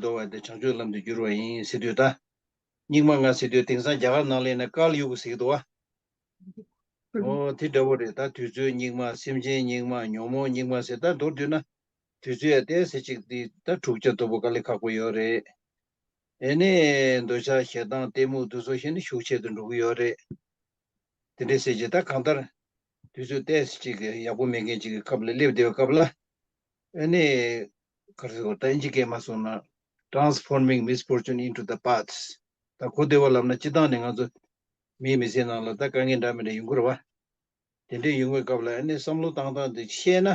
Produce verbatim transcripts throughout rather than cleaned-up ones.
བདོ་བ་དེ་བྱང་ཆུབ་ལམ་དུ་བསྒྱུར་བ་ཡིན་ཟེར་དུས་ད། སྙིགས་མ་ལྔ་ཟེར་དུས་དེང་སང་རྒྱ་གར་ནང་ལ་ཡིན་ན་ཀལ་ཡུག་ཟེར་གྱི་འདུག་བ། ཨོ་དེ་འདྲ་བོ་རེད། ད་དུས་ཚོད་སྙིགས་མ། སེམས་ཅན་སྙིགས་མ། ཉོན་མོངས་སྙིགས་མ་ཟེར། ད་མདོར་བསྡུས་ན་དུས་ཚོད་ཡ་ཏོག་ཙམ་ཅིག་དེ་ད་འཁྲུག་ཆ་དོད་པོ་དཀའ་ལས་ཁག་པོ་ཡོད་རེད། ཨེ་ནས་འདོད་ཆགས་ཞེ་སྡང་གཏི་མུག་དེ་ཚོ་ཞིག་ནི་ཤུགས་ཆེ་དུ་འགྲོ་གི་ཡོད་རེད། དེ་འདྲའི་ཟེར་གྱི་ད་གང་ལྟར་དུས་ཚོད་ཏོག་ཙམ་ཅིག་གི་ཡག་པོ་མེད་མཁན་ཅིག་གི་སྐབས་ལ་སླེབས་བསྡད་པའི་སྐབས་ལ། ཨེ་ནས་ག་རེ་ཟེར་དགོས། ད་ཨིན་ཇི་སྐད་མ་སོང་ན། Transforming misfortune into the paths. ད་གོ་བདེ་བ་ལབ་ན་སྤྱིར་བཏང་ནས་ང་ཚོ་མིའི་མི་ཚེ་ནང་ལ་ད་དཀའ་ངལ་འདྲ་མི་འདྲ་ཡོང་གི་རེད་བ། དེ་འདྲའི་ཡོང་བའི་སྐབས་ལ་ཨ་ནི་བསམ་བློ་བཏང་སྟངས་དེ་ཤེས་ན།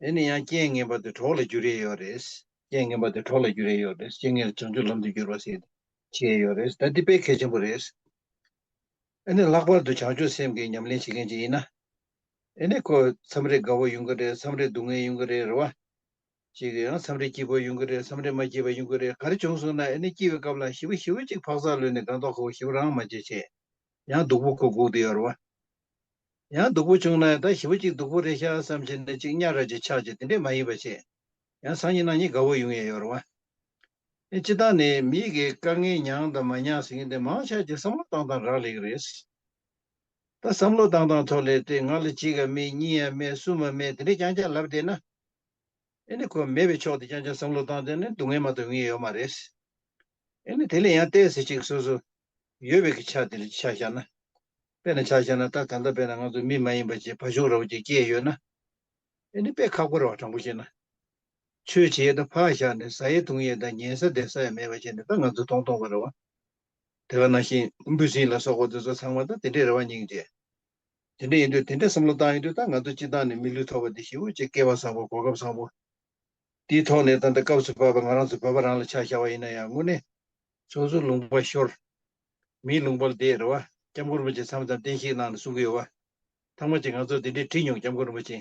ཨ་ནི་ཡང་རྐྱེན་ངན་པ་དེ་གྲོགས་ལ་འགྱུར་ཡས་ཡོད་རེད། རྐྱེན་ངན་པ་དེ་གྲོགས་ལ་འགྱུར་ཡས་ཡོད་རེད། རྐྱེན་ངན་བྱང་ཆུབ་ལམ་དུ་བསྒྱུར་བ་ཟེར་བྱེད་ཡས་ཡོད་རེད། ད་འདི་དཔེ་གལ་ཆེན་པོ་རེད། ཨ་ནི་ལྷག་པར་དུ་བྱང་ཆུབ་སེམས་ཀྱི་ཉམས་ལེན་བྱེད་མཁན་ཅིག་ཡིན་ན། ཨ་ནི་ཁོ་མཚམས་རེ་དགའ་བོ་ཡོང་གི་རེད། མཚམས་རེ་སྡུག་བསྔལ་ཡོང་གི་རེད། རེད་བ། ཅིག་ཡང་མཚམས་རེ་སྐྱིད་པོ་ཡོང་གི་རེད། མཚམས་རེ་མ་སྐྱིད་པ་ཡོང་གི་རེད། ག་རེ་བྱུང་སོང་ན་ཨ་ནི་སྐྱིད་པའི་སྐབས་ལ་ཞེ་པོ་ཞེ་པོ་ཅིག་འཕག་འཚག་ལོས་ནས་སྒང་ཏོག་ཁ་པོ་ཞེ་པོ་རང་མ་བྱེད་བྱས། ཡང་སྡུག་པོ་ཁོ་སྒུག་བསྡད་ཡོད་རེད་བ། ཡང་སྡུག་པོ་བྱུང་ན་ད་ཞེ་པོ་ཅིག་སྡུག་པོ་རེད་ཤག་བསམ་བྱས་ནས་ཅིག་གཉའ་ར་ཅིག་ཆག་ཅིག་དེ་འདྲས་མ་ཡིན་པ་བྱས། ཡང་སང་ཉིན་གནངས་ཉིན་དགའ་བོ་ཡོང་ཡས་ཡོད་རེད་བ། ཨེ་སྤྱིར་བཏང་ནས་མིའི་གི་དཀའ་ངལ་མྱངས་དང་མ་མྱངས་ཟེར་མཁན་དེ་མང་ཆེ་ཅིག་བསམ་བློ་བཏང་སྟངས་རག་ལས་ཀྱི་རེད། ད་བསམ་བློ་བཏང་སྟངས་ཐོག་ལས་དེ་ང་ལ་གཅིག་ག་མེད། གཉིས་ཡ་མེད། གསུམ་མ་མེད། དེ་འདྲས་རྐྱང་རྐྱང་ལབ་བསྡད་ན། ཨེ་ནི་ཁོ་མེད་པའི་ཕྱོགས་དེ་རྐྱང་རྐྱང་བསམ་བློ་བཏང་བསྡད་ན་སྡུག་བསྔལ་མ་གཏོགས་ཡོང་ཡས་ཡོད་མ་རེད། ཨེ་ནི་དེ་ལས་ཡང་ཏོག་ཙམ་ཅིག་སོ་སོ་ཡོད་པའི་གི་ཆ་དེ་ལ་ཆ་བཞག་ན། དཔེར་ན་ཆ་བཞག་ན་ད་ད་ལྟ་དཔེར་ན་ང་ཚོ་མི་མ་ཡིན་པ་ཅིག་བ་ཕྱུགས་ར་བ་ཅིག་སྐྱེས་ཡོད་ན། ཨེ་ནི་དཔེ་ཁག་པོ་རེད་བ། དྲང་པོ་བཤད་ན། ཆོས་བྱེད་ཡས་དང་ཕར་བཞག་ནས་ཟ་ཡས་འཐུང་ཡས་དང་ཉལ་ས་བསྡད་ས་ཡང་མེད་པ་བྱས་ནས་ད་ང་ཚོ་སྟོང་སྟོང་པ་རེད་བ། དེ་ག་ནང་བཞིན་འབུ་སྲིན་ལ་སོགས་པ་དེ་ཚོ་ཚང་མ་ད་དེ་འདྲས་རེད་བ། སྙིང་རྗེ། དེ་འདྲས་ཡིན་དུས་དེ་འདྲས་བསམ་བློ་བཏང་ཡོང་དུས་ད་ང་ཚོ་སྤྱིར་བཏང་ནས་མི་ལུས་ཐོབ་པ་དེ་ཞེ་པོ་ཅིག་སྐལ་བ་བཟང་པོ་གོ་སྐབས་བཟང་པོ། དེའི་ཐོག་ནས་ད་ལྟ་སྐབས་སུ་བབས་པ་ང་རང་ཚོ་བོད་པ་རང་ལ་ཆ་བཞག་པ་ཡིན་ན་ཡང་དངོས་གནས་སོ་སོ་ལུང་པ་ཤོར། མིའི་ལུང་པ་ལ་བསྡད་རེད་བ། སྐྱབས་མགོན་རིན་པོ་ཆེ་མཚམས་མཚམས་བསྟན་བཤིག་གནང་ནས་གསུང་གི་ཡོད་བ། ཐེངས་མ་གཅིག་ང་ཚོ་དེ་འདྲས་དྲིས་མྱོང་། སྐྱབས་མགོན་རིན་པོ་ཆེ།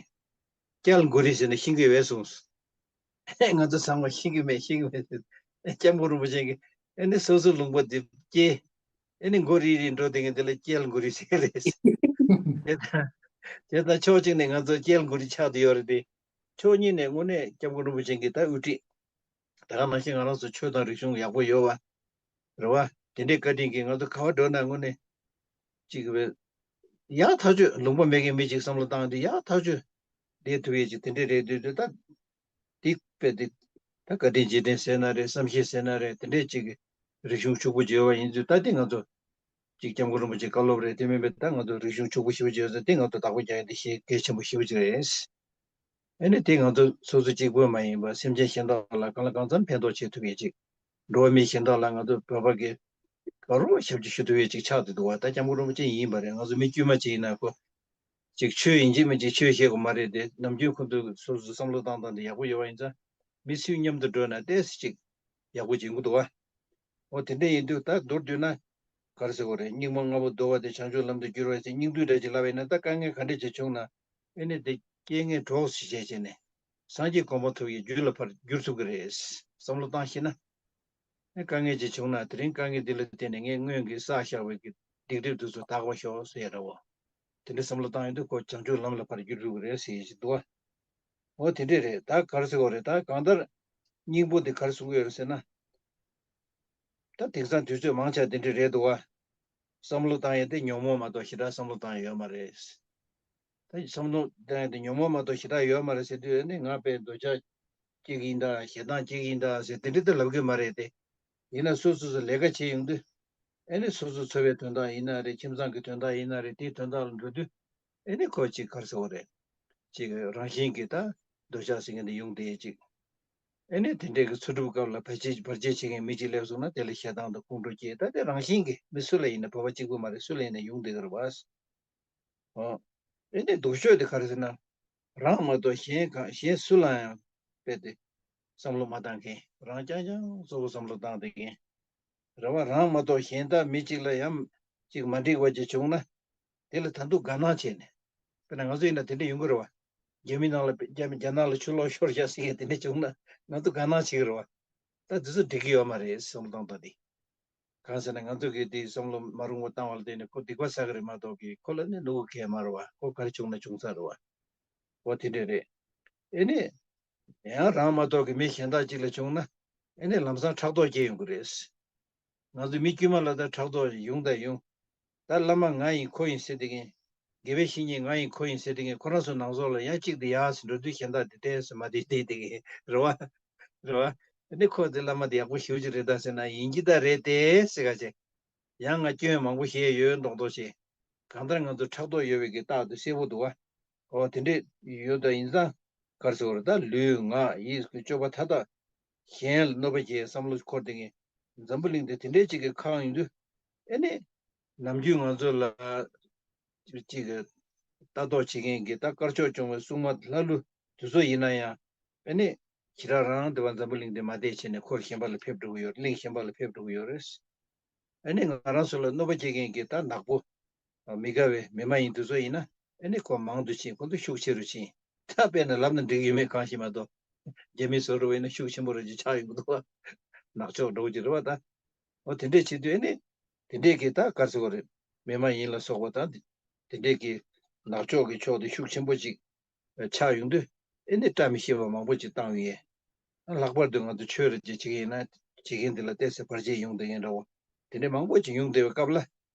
སྐྱལ་འགོ་རི་ཟེར་ནས་ཤེས་ཀྱི་ཡོད་གསུངས། ང་ཚོ་ཚང་མ་ཤེས་ཀྱི་མེད། ཤེས་ཀྱི་མེད་ཟེར། སྐྱབས་མགོན་རིན་པོ་ཆེ་གིས་ཨེ་ནི་སོ་སོ་ལུང་པ་འདི་སྐྱེལ། ཨེ་ནི་མགོ་རིལ་རིལ་འགྲོ་བསྡད་མཁན་དེ་ལ་སྐྱལ་འགོ་རི་ཟེར་རེད། དེ་དང་དེ་དང་ཕྱོགས་གཅིག་ནས་ང་ཚོ་སྐྱལ་འགོ་རི་ཆགས་བསྡད་ཡོད་རེད་དེ། ཕྱོགས་གཉིས་ནས་དངོས་གནས་སྐྱབས་མགོན་རིན་པོ་ཆེ་གིས་ད་དབུ་ཁྲིད། ད་ག་ནང་བཞིན་ང་རང་ཚོ་ཆོས་དང་རིག་གཞུང་ཡག་པོ་ཡོད་བ། རེད་བ། དེ་འདྲའི་བཀའ་དྲིན་གྱིས་ང་ཚོ་ག་བ་འགྲོ་ན་དངོས་གནས་ཅིག་བས་ཡག་ཐག་ཆོད། ལུང་པ་མེད་མཁན་མི་ཅིག་བསམ་བློ་བཏང་དུས་ཡག་ཐག་ཆོད་བསྡད་ཐུབ་ཡས་ཅིག་དེ་འདྲས་རེད་འདུག་དུས་ད། དེ་དཔེ་དེ་ད་བཀའ་དྲིན་རྗེས་དྲན་ཟེར་ན་རེད། བསམ་ཤེས་ཟེར་ན་རེད། དེ་འདྲས་ཅིག་གི་རིག་གཞུང་ཕྱུག་པོ་བརྗོད་པ་ཡིན་དུས་ད་དེ་ང་ཚོ་ཅིག་སྐྱབས་མགོན་རིན་པོ་ཆེ་བཀའ་སློབ་རེད། དེ་མིན་པའི་ད་ང་ཚོ་རིག་གཞུང་ཕྱུག་པོ་ཞེ་པོ་བརྗོད་ཚེ་དེ་ང་ཚོ་བདག་པོ་རྒྱག་ཡས་དེ་ཤེས་གལ་ཆེན་པོ་ཞེ་པོ་ཅིག་རེད། ཨ་ནི་དེ་ང་ཚོ་སོ་སོ་གཅིག་པོས་མ་ཡིན་པར་སེམས་ཅན་གཞན་དག་ལ་གང་ལ་གང་འཚམ་ཕན་ཐོགས་བྱེད་ཐུབ་ཡས་ཅིག་འགྲོ་བ་མི་གཞན་དག་ལ་ང་ཚོ་བོད་པ་གི་ག་རུ་ཞབས་ཕྱི་ཞུ་ཐུབ་ཡས་ཅིག་ཆགས་བསྡད་འདུག་བ། ད་སྐྱབས་མགོན་རིན་པོ་ཆེ་ཡིན་པ་རེད། ང་ཚོ་མི་དཀྱུས་མ་ཅིག་ཡིན་ན་ཁོ་ཅིག་ཆོས་ཡིན་གཅིག་མིན་གཅིག་ཆོས་བཤད་དགོས་མ་རེད་དེ། ནམ་རྒྱུན་ཁོ་ཚོས་སོ་སོ་བསམ་བློ་བཏང་སྟངས་དེ་ཡག་པོ་ཡོད་པ་ཡིན་ཙང་མི་ཚོའི་མཉམ་དུ་འགྲོ་ན་ཏོག་ཙམ་ཅིག་ཡག་པོ་ཅིག་ཡོང་གི་འདུག་བ། འོ་དེ་འདྲ་ཡིན་དུས་ད་མདོར་བསྡུས་ན་ག་རེ་ཟེར་དགོས་རེད། སྙིགས་མ་ལྔ་པོ་བདོ་བ་དེ་བྱང་ཆུབ་ལམ་དུ་བསྒྱུར་བ་ཟེར་སྙིང་བསྡུས་འདྲ་ཅིག་ལབ་པ་ཡིན་ན་ད་དཀའ་ངལ་ག་འདྲ་ཅིག་བྱུང་ན་ཨེ་ནི་དེ་རྐྱེན་ངན་གྲོགས་སུ་བྱས་བྱས་ནས་སངས་རྒྱས་གོ་འཕང་ཐོབ་ཡས་རྒྱུ་ལ་ཕར་བསྒྱུར་ཐུབ་ཀྱི་རེད། བསམ་བློ་བཏང་ཤེས་ན། ཨེ་དཀའ་ངལ་ཅིག་བྱུང་ན་དེ་རིང་དཀའ་ངལ་འདི་ལ་བརྟེན་ནས་ངས་སྔོན་གྱི་བསགས་བཞག་པའི་གི་སྡིག་སྒྲིབ་དེ་ཚོ་དག་པ་ཤོག་ཟེར་ཡ་འདྲ་བོ། དེ་འདྲ་བསམ་བློ་བཏང་ཡོང་དུས་ཁོ་བྱང་ཆུབ་ལམ་ལ་ཕར་བསྒྱུར་ཐུབ་ཀྱི་རེད་ཟེར་ཡས་ཅིག་འདུག་བ། འོ་དེ་འདྲས་རེད། ད་ག་རེ་ཟེར་དགོས་རེད། ད་གང་ལྟར་སྙིང་པོ་འདི་ག་རེ་གསུང་གི་ཡོད་རེད་ཟེར་ན། ད་དེང་སང་དུས་ཚོད་མང་ཆེ་བ་དེ་འདྲས་རེད་འདུག་བ། བསམ་བློ་བཏང་ཡས་དེ་ཉོན་མོངས་མ་གཏོགས་ཞེ་དྲག་བསམ་བློ་བཏང་ཡས་ཡོད་མ་རེད། ད་བསམ་བློ་བཏང་ཡས་དེ་ཉོན་མོངས་མ་གཏོགས་ཞེ་དྲག་ཡོད་མ་རེད་ཟེར་དུས་ཨེ་ནི་ང་དཔེ་འདོད་ཆགས་སྐྱེ་གི་ཡིན་ད། ཞེ་སྡང་སྐྱེ་གི་ཡིན་ད་ཟེར་དེ་འདྲས་ད་ལབ་གི་མ་རེད་དེ། ཡིན་ན་སོ་སོ་སོ་ལས་ཀ་བྱེད་ཡོང་དུས། ཨེ་ནི་སོ་སོ་འཚོ་བའི་དོན་དག་ཡིན་ན་རེད། ཁྱིམ་ཚང་གི་དོན་དག་ཡིན་ན་རེད། དེའི་དོན་དག་ལ་འགྲོ་དུས། ཨེ་ནི་ཁོ་ཅིག་ག་རེ་ཟེར་དགོས་རེད། ཅིག་རང་བཞིན་གྱིས་ད་འདོད་ཆགས་ཟེར་མཁན་དེ་ཡོང་བསྡད་ཅིག་ཨེ་ནི་དེ་འདྲའི་གི་འཚོ་སྒྲུབ་སྐབས་ལ་བར་ཆད་བར་ཆད་བྱེད་མཁན་མི་གཅིག་སླེབས་སོང་ན་དེ་ལ་ཞེ་སྡང་དང་ཁོང་ཁྲོ་སྐྱེ། ད་དེ་རང་བཞིན་གྱིས་མི་སུ་ལ་ཡིན་ན་བོད་པ་གཅིག་པུ་མ་རེད། སུ་ལ་ཡིན་ན་ཡོང་བསྡད་ཀྱི་རེད་བ། ཨོ། ཨེ་ནི་སྡུག་ཤོས་དེ་ག་རེ་ཟེར་ན། རང་མ་གཏོགས་གཞན་གང་གཞན་སུ་ལ་ཡང་དཔེ་དེ་བསམ་བློ་མ་བཏང་མཁན། རང་རྐྱང་རྐྱང་གཙོ་བོ་བསམ་བློ་བཏང་བསྡད་མཁན། རེད་བ། རང་མ་གཏོགས་གཞན་དག་མི་གཅིག་ལ་ཡང་ཅིག་མ་འགྲིག་པ་ཅིག་བྱུང་ན། དེ་ལ་ད་དུང་དགའ་སྣང་བྱས་ནས། དཔེར་ན་ང་ཚོ་ཡིན་ན་དེ་འདྲ་ཡོང་གི་རེད་བ། རྒྱ་མི་ནང་ལ་རྒྱ་མི་རྒྱ་ནག་ལ་ཆུ་ལོག་ཤོར་བཞག་ཟེར་མཁན་དེ་འདྲ་བྱུང་ན་ང་ཚོ་དགའ་སྣང་བྱེད་ཀྱི་རེད་བ། ད་དེ་ཚོ་འགྲིག་གི་ཡོད་མ་རེད་བསམ་བློ་བཏང་སྟངས་དེ། གང་ཟེར་ན་ང་ཚོ་གིས་དེའི་བསམ་བློ་མ་རུང་བ་བཏང་བ་ལ་བརྟེན་ནས་ཁོ་སྡིག་པ་བསགས་ཀྱི་རེད་མ་གཏོགས་ཀྱི་ཁོ་ལ་ནི་ནུ་གུ་གས་མ་རེད་བ། ཁོ་ག་རེ་བྱུང་ན་བྱུང་ས་རེད་བ། ཁོ་དེ་འདྲས་རེད། ཨེ་ནི། ཡང་རང་མ་གཏོགས་ཀྱི་མི་གཞན་དག་ཅིག་ལ་བྱུང་ན། ཨེ་ནས་ལམ་སང་ཕྲག་དོག་སྐྱེ་ཡོང་གི་རེད། ང་ཚོ་མི་དཀྱུས་མ་ལ་ད་ཕྲག་དོག་ཡོང་དང་ཡོང་། ད་བླ་མ་ང་ཡིན་ཁོ་ཡིན་ཟེར་དེ་གིན། དགེ་བའི་བཤེས་གཉེན་ང་ཡིན་ཁོ་ཡིན་ཟེར་དེ་གིན་ཁོ་རང་ཚོ་ནང་ཚོགས་ལ་ཡང་གཅིག་དེ་ཡག་ཟེར་འགྲོ་དུས་གཞན་དག་དེ་བལྟས་ཟེར་མ་དེ་བལྟས་དེ་གིན་རེད་བ། རེད་བ། ཨེ་ནས་ཁོ་དེ་བླ་མ་དེ་ཡག་པོ་ཞེ་པོ་ཅིག་རེད་ད་ཟེར་ན་ཡིན་གྱི་ད་རེད་དེ་ཟེར་ག་ཅེ། ཡང་ང་སྐྱོན་མང་པོ་བཤད་ཡོད་མདོག་མདོག་བྱས། གང་ལྟར་ང་ཚོ་ཕྲག་དོག་ཡོད་པའི་གི་རྟགས་དེ་གསལ་པོ་འདུག་བ། ཨོ་དེ་འདྲས་ཡོད་ད་ཡིན་ཙང་ག་རེ་ཟེར་དགོས་རེད། ད་ལུས་ངག་ཡིད་ཀྱི་སྤྱོད་པ་མཐའ་དག་གཞན་ལ་གནོད་པ་བྱེད་བསམ་བློ་འཁོར་དེ་ངས་འཛམ་བུ་གླིང་འདི་དེ་འདྲས་ཅིག་གི་ཁག་ཡིན་དུས། ཨེ་ནས་ནམ་རྒྱུན་ང་ཚོ་ལ་ཅིག་གི་ལྟ་རྟོག་བྱེད་མཁན་གྱི་ད་དཀར་ཕྱོགས་སྐྱོང་བའི་སྲུང་མ་ལྷ་ཀླུ་དེ་ཚོ་ཡིན་ན་ཡང་། ཨེ་ནས་ཁྱེད་རང་རང་འདི་བ་འཛམ་བུ་གླིང་འདི་མ་བསྡད་བྱས་ནས་འཁོར་གཞན་པ་ལ་ཕེབས་འགྲོ་གི་ཡོད། གླིང་གཞན་པ་ལ་ཕེབས་འགྲོ་གི་ཡོད་རེད། ཨ་ནི་ང་རང་ཚོ་ལ་གནོད་པ་སྐྱེལ་མཁན་གྱི་ད་ནག་པོ། མི་དགའ་བའི་མི་མ་ཡིན་དེ་ཚོ་ཡིན་ན་ཨ་ནི་ཁོ་མང་དུ་ཕྱིན། ཁོ་ཚོ་ཤུགས་ཆེ་རུ་ཕྱིན། ད་དཔེར་ན་ལབ་ན་འགྲིག་ཡོད་མེད་གང་ཤེས་མ་གཏོགས། རྒྱ་མི་བཟོ་འདྲ་བ་ཡིན་ན་ཤུགས་ཆེན་པོ་རུ་ཅིག་ཆགས་ཡོང་གི་འདུག་བ། ནག་ཕྱོགས་འདྲ་བོ་ཅིག་རེད་བ་ད། འོ་དེ་འདྲས་བྱེད་དུས་ཨ་ནི། དེ་འདྲས་ཀྱི་ད་ག་རེ་ཟེར་དགོས་རེད། མི་མ་ཡིན་ལ་སོགས་པ་ད། དེ་འདྲས་ཀྱི་ནག་ཕྱོགས་ཀྱི་ཕྱོགས་དེ་ཤུགས་ཆེན་པོ་ཅིག་ཆགས་ཡོང་དུས། ཨེ་ནི་བཀྲ་མི་ཤིས་པ་མང་པོ་ཅིག་བཏང་ཡོད། ལྷག་པར་དུ་ང་ཚོ་ཆོས་རེ་ཅིག་བྱེད་ཀྱི་ཡིན་ན། བྱེད་མཁན་དེ་ལ་ཏོག་ཙམ་བར་ཆད་ཡོང་བསྡད་མཁན་འདྲ་བོ། དེ་འདྲའི་མང་པོ་ཅིག་ཡོང་བསྡད་པའི་སྐབས་ལ།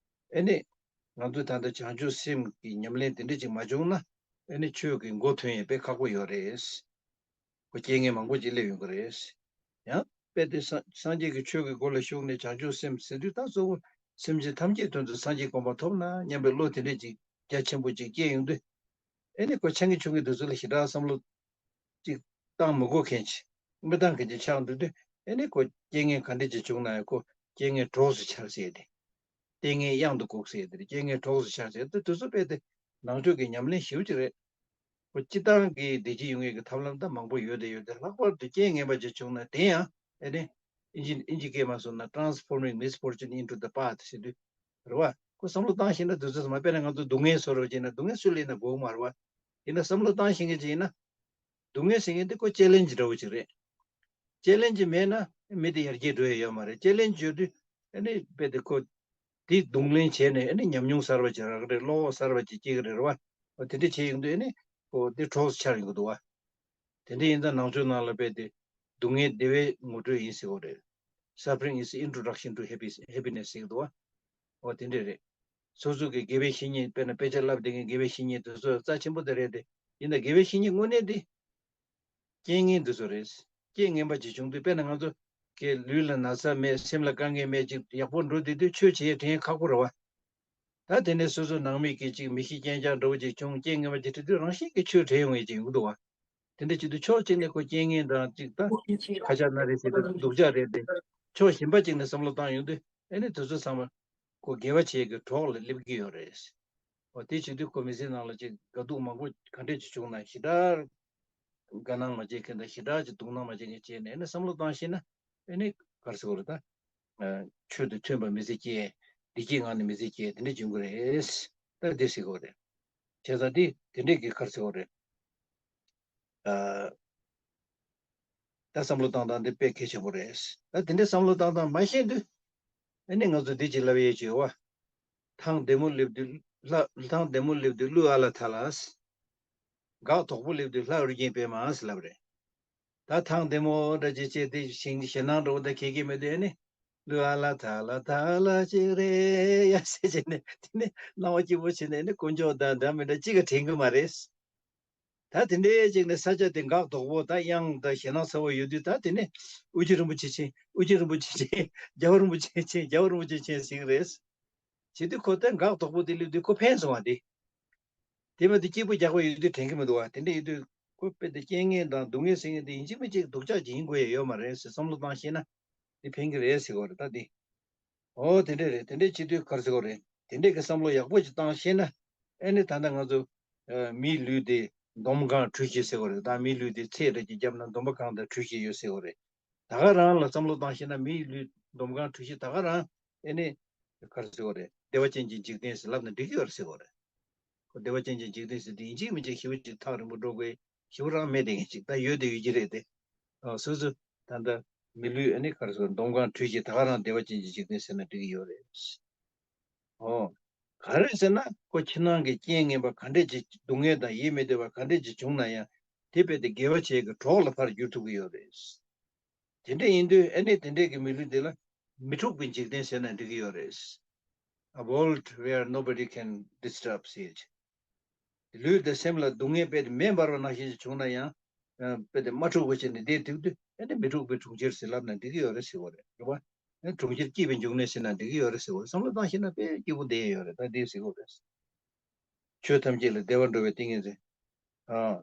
ཨེ་ནི། ང་ཚོས་ད་ལྟ་བྱང་ཆུབ་སེམས་ཀྱི་ཉམས་ལེན་དེ་འདྲ་ཅིག་མ་བྱུང་ན། ཨེ་ནི་ཆོས་ཀྱི་མགོ་ཐོན་ཡས་དཔེ་ཁག་པོ་ཡོད་རེད། ཁོ་རྐྱེན་ངན་མང་པོ་ཅིག་སླེབས་ཡོང་གི་རེད། ཡང་དཔེ་དེ་སངས་སངས་རྒྱས་ཀྱི་ཆོས་ཀྱི་སྒོ་ལ་ཞུགས་ནས་བྱང་ཆུབ་སེམས་ཟེར་དུས་ད་གཙོ་བོ་སེམས་ཅན་ཐམས་ཅད་དོན་དུ་སངས་རྒྱས་གོ་འཕང་ཐོབ་ན་སྙམ་པའི་བློ་དེ་འདྲས་ཅིག་རྒྱ་ཆེན་པོ་ཅིག་སྐྱེས་ཡོང་དུས། ཨེ་ནི་ཁོ་ཆེ་ངེ་ཆུང་ངེ་དེ་ཚོ་ལ་ཞེ་དྲག་བསམ་བློ་ཅིག་བཏང་མི་དགོས་མཁན་ཅིག་མི་བཏང་མཁན་ཅིག་ཆགས་འདུག་དུས། ཨེ་ནི་ཁོ་རྐྱེན་ངན་ག་འདྲས་ཅིག་བྱུང་ན་ཡང་ཁོ་རྐྱེན་ངན་གྲོགས་སུ་འཆར་ཟེར་ཏེ། ལྟས་ངན་གཡང་དུ་འགུགས་ཟེར་ཏེ། རྐྱེན་ངན་གྲོགས་སུ་འཆར་ཟེར་ཏེ། དེ་ཚོ་དཔེ་དེ་ནང་ཆོས་ཀྱི་ཉམས་ལེན་ཞེ་པོ་ཅིག་རེད། ཁོ་སྤྱི་བཏང་གི་བདེ་སྐྱིད་ཡོང་ཡས་ཀྱི་ཐབས་ལམ་ད་མང་པོ་ཡོད་དེ་ཡོད་དེ། ལྷག་པར་དུ་རྐྱེན་ངན་པ་ཅིག་བྱུང་ན་དེ་ཡང་ཨེ་ནི། ཨིན་ཇི་ཨིན་ཇི་སྐད་མ་སོང་ན་transforming misfortune into the path ཟེར་དུས་རེད་བ། ཁོ་བསམ་བློ་བཏང་ཤེས་ན་དེ་ཚོ་མ། དཔེར་ན་ང་ཚོ་སྡུག་བསྔལ་བཟོ་འདྲ་བྱས་ན་སྡུག་བསྔལ་སུ་ལ་ཡིན་ན་དགོས་ཀྱི་མ་རེད་བ། ཡིན་ན་བསམ་བློ་བཏང་ཤེས་མཁན་ཅིག་ཡིན་ན། སྡུག་བསྔལ་ཟེར་མཁན་དེ་ཁོ་ཅེ་ལེན་ཇི་འདྲ་བོ་ཅིག་རེད། ཅེ་ལེན་ཇི་མེད་ན་མི་དེ་ཡར་རྒྱས་འགྲོ་ཡ་ཡོད་མ་རེད། ཅེ་ལེན་ཇི་ཡོད་དུས་ཨ་ནི་དཔེ་དེ་ཁོ་དེ་གདོང་ལེན་བྱས་ནས་ཨ་ནི་ཉམས་མྱོང་གསར་བ་ཅིག་རག་གི་རེད། བློ་གསར་བ་ཅིག་སྐྱེ་གི་རེད་བ། འོ་དེ་འདྲ་བྱས་ཡོང་དུས་ཨ་ནི་ཁོ་དེ་གྲོགས་སུ་འཆར་ཡོང་གི་འདུག་བ། དེ་འདྲ་ཡིན་ཙང་ནང་ཆོས་ནང་ལ་དཔེ་དེ་སྡུག་བསྔལ་བདེ་བའི་ངོ་སྤྲོད་ཡིན་ཟེར་གོ་རེད། Suffering is introduction to happy- happiness ཟེར་གི་འདུག་བ། འོ་དེ་འདྲ་རེད། སོ་སོ་གི་དགེ་བའི་བཤེས་གཉེན། དཔེར་ན་དཔེ་ཆ་བསླབ་བསྡད་མཁན་དགེ་བའི་བཤེས་གཉེན་དེ་ཚོ་རྩ་ཆེན་པོ་དེ་རེད་དེ། ཡིན་ན་དགེ་བའི་བཤེས་གཉེན་དངོས་གནས་དེ་རྐྱེན་ངན་དེ་ཚོ་རེད། རྐྱེན་ངན་པ་ཅིག་བྱུང་དུས། དཔེར་ན་ང་ཚོ་གི་ལུས་ལ་ན་ཚ་མེད། སེམས་ལ་དཀའ་ངལ་མེད། ཅིག་ཡག་པོ་འགྲོ་བསྡད་དུས་ཆོས་བྱེད་ཡས་དྲན་ཁག་པོ་རེད་བ། ད་དེ་ནས་སོ་སོ་ནང་མི་གིས་ཅིག་མི་ཤེས་རྐྱང་རྐྱང་འདྲ་བོ་ཅིག་བྱུང་། རྐྱེན་ངན་པ་ཅིག་འཕྲད་དུས་རང་བཞིན་གྱིས་ཆོས་དྲན་ཡོང་ཡས་ཅིག་ཡོང་གི་འདུག་བ། དེ་འདྲ་བྱེད་དུས་ཕྱོགས་གཅིག་ནས་ཁོ་རྐྱེན་ངན་དང་ཅིག་ད་ཁ་ཆག་སྣ་རལ་ཟེར་དུས་སྡུག་ཅག་རེད་དེ། ཕྱོགས་གཞན་པ་གཅིག་ནས་བསམ་བློ་བཏང་ཡོང་དུས་ཨ་ནི་དེ་ཚོ་ཚང་མ་ཁོ་དགེ་བ་བྱེད་ཀྱི་གྲོགས་ལ་སླེབས་ཀྱི་ཡོད་རེད། འོ་དེ་བྱེད་དུས་ཁོ་མི་ཚེ་ནང་ལ་ཅིག་དགའ་སྡུག་མང་པོ་ག་འདྲས་ཅིག་བྱུང་ན་ཞེ་དྲག་དགའ་སྣང་མ་བྱེད་མཁན་དང་། ཞེ་དྲག་ཅིག་སྡུག་སྣང་མ་བྱེད་མཁན་བྱས་ནས་ཨ་ནི་བསམ་བློ་བཏང་ཤེས་ན་ཨ་ནི་ག་རེ་ཟེར་དགོས་རེད་ད། ཆོས་དང་མཐུན་པ་མི་ཚེ་སྐྱེལ། བདེ་སྐྱིད་ངང་ནས་མི་ཚེ་སྐྱེལ། དེ་འདྲ་བྱུང་གི་རེད། ད་འདི་ཟེར་དགོས་རེད། བྱས་ཙང་འདི་དེ་འདྲས་ཀྱི་ག་རེ་ཟེར་དགོས་རེད། ཨ། ད་བསམ་བློ་བཏང་སྟངས་འདི་དཔེ་གལ་ཆེན་པོ་རེད། ད་དེ་འདྲས་བསམ་བློ་བཏང་སྟངས་མ་ཤེས་དུས་ཨ་ནི་ང་ཚོ་འདི་ཅིག་ལབ་ཡས་ཅིག་ཡོད་བ། ཐང་བདེ་མོ་སླེབས་དུས་ལྷ། ཐང་བདེ་མོ་སླེབས་དུས་ཀླུ་ཨ་ལ་ཐ་ལ། འགག་དོག་པོ་སླེབས་དུས་ལྷ་ཨོ་རྒྱན་པད་མ་ཟེར་ལབ་རེད། ད་ཐང་བདེ་མོ་འདྲ་ཅིག་བྱས་ཏེ་ཞིང་ཞེད་སྣང་འདྲ་བོ་འདྲ་གས་གས་མེད་དུས་ཨ་ནི་ཀླུ་ཨ་ལ་ཐ་ལ་ཐ་ལ་ཅིག་རེད་ཡ་ཟེར་བྱས་ནས། དེ་ནས་སྣང་བ་སྐྱིད་པོ་བྱས་ནས་ཨ་ནི་དཀོན་མཆོག་དང་འདྲ་མི་འདྲ་ཅིག་ག་དྲན་གི་མ་རེད། ད་དེ་འདྲའི་ཅིག་ནས་ས་ཆ་དེ་འགག་དོག་པོ་དང་གཡང་དང་ཞེད་སྣང་ཚ་བོ་ཡོད་དུས། ད་དེ་ནས་ཨོ་རྒྱན་རིན་པོ་ཆེ་མཁྱེན། ཨོ་རྒྱན་རིན་པོ་ཆེ་མཁྱེན། རྒྱལ་བ་རིན་པོ་ཆེ་མཁྱེན། རྒྱལ་བ་རིན་པོ་ཆེ་མཁྱེན་ཟེར་གི་རེད། བྱེད་དུས་ཁོ་ད་འགག་དོག་པོ་དེ་སླེབས་དུས་ཁོ་ཕན་སོང་བ་དེ། དེ་མ་གཏོགས་སྐྱིད་པོ་རྒྱགས་པ་ཡོད་དུས་དྲན་གི་མི་འདུག་བ། དེ་འདྲ་ཡིན་དུས་ཁོ་དཔེ་དེ་རྐྱེན་ངན་དང་སྡུག་བསྔལ་ཟེར་མཁན་དེ་ཡིན་གཅིག་མིན་གཅིག་སྡུག་ཅག་ཅིག་ཡིན་དགོས་ཡ་ཡོད་མ་རེད་ཟེར་བསམ་བློ་བཏང་ཤེས་ན་དེ་ཕན་གི་རེད་ཟེར་གི་རེད། ད་དེ། ཨོ་དེ་འདྲ་རེད། དེ་འདྲ་བྱེད་དུས་ག་རེ་ཟེར་དགོས་རེད། དེ་འདྲ་གི་བསམ་བློ་ཡག་པོ་ཅིག་བཏང་ཤེས་ན། ཨེ་ནི་ད་ལྟ་ང་ཚོ་ཨ་མིའི་ལུས་དེ་འདོམ་གང་གྲུ་བཞི་ཟེར་གི་རེད། ད་མིའི་ལུས་དེ་ཚད་འདྲ་ཅིག་བརྒྱབ་ན་འདོམ་པ་གང་དང་གྲུ་བཞི་ཡོད་ཟེར་གི་རེད། ད་ག་རང་ལ་བསམ་བློ་བཏང་ཤེས་ན་མིའི་ལུས་འདོམ་གང་གྲུ་བཞི་ད་ག་རང་ཨེ་ནི་ག་རེ་ཟེར་དགོས་རེད། བདེ་བ་ཅན་གྱི་འཇིག་རྟེན་ཟེར་ལབ་ན་འགྲིག་གི་ཡོད་རེད་ཟེར་གི་རེད། ཁོ་བདེ་བ་ཅན་གྱི་འཇིག་རྟེན་ཟེར་དུས་ཡིན་གཅིག་མིན་གཅིག་ཞེ་པོ་ཅིག་ཐག་རིང་པོ་འགྲོ་དགོས་ཞེ་པོ་རང་མེད་དེ་ངེས་ཅིག་ད་ཡོད་དེ་ཡོད་ཀྱི་རེད་དེ། ཨ་སོ་སོ་ད་ལྟ་མི་ལུས་ཨ་ནི་ག་རེ་ཟེར་འདོམ་གང་གྲུ་བཞི་ད་ག་རང་བདེ་བ་ཅན་གྱི་འཇིག་རྟེན་ཟེར་ན་འགྲིག་གི་ཡོད་རེད། ཨོ། ག་རེ་ཟེར་ན་ཁོ་ཕྱི་ནང་གི་རྐྱེན་ངན་པ་ག་འདྲས་ཅིག་སྡུག་བསྔལ་དང་ཡིད་མི་བདེ་བ་ག་འདྲས་ཅིག་བྱུང་ན་ཡང་དེ་རྦད་དེ་དགེ་བ་བྱེད་ཀྱི་གྲོགས་ལ་ཕར་འགྱུར་ཐུབ་ཀྱི་ཡོད་རེད། དེ་འདྲ་ཡིན་དུས་ཨ་ནི་དེ་འདྲས་ཀྱི་མི་ལུས་འདི་ལ་མི་འཁྲུགས་པའི་འཇིག་རྟེན་ཟེར་ན་འགྲིག་གི་ཡོད་རེད། A world where nobody can disturb ཟེར། ལུས་དང་སེམས་ལ་སྡུག་བསྔལ་དཔེ་དེ་མེ་འབར་བ་ནང་བཞིན་ཞིག་བྱུང་ན་ཡང་། ཨ། དཔེ་དེ་མ་འཁྲུགས་པ་བྱས་ནས་བསྡད་ཐུབ་དུས་ཨ་ནི་མི་འཁྲུགས་པའི་གྲོང་ཁྱེར་ཟེར་ལབ་ན་འགྲིག་གི་ཡོད་རེད་ཟེར་བ་རེད། རེད་བ། ཨ་ནི་གྲོང་ཁྱེར་སྐྱིད་པའི་འབྱུང་གནས་ཟེར་ན་འགྲིག་གི་ཡོད་རེད་ཟེར་བ་རེད། བསམ་བློ་བཏང་ཤེས་ན་དཔེ་སྐྱིད་པོ་བསྡད་ཡོད་རེད། ད་འདི་ཟེར་གི་རེད། ཆོས་ཐམས་ཅད་ལ་བདེ་བར་འགྲོ་བའི་ཏིང་ངེ་འཛིན། ཨ།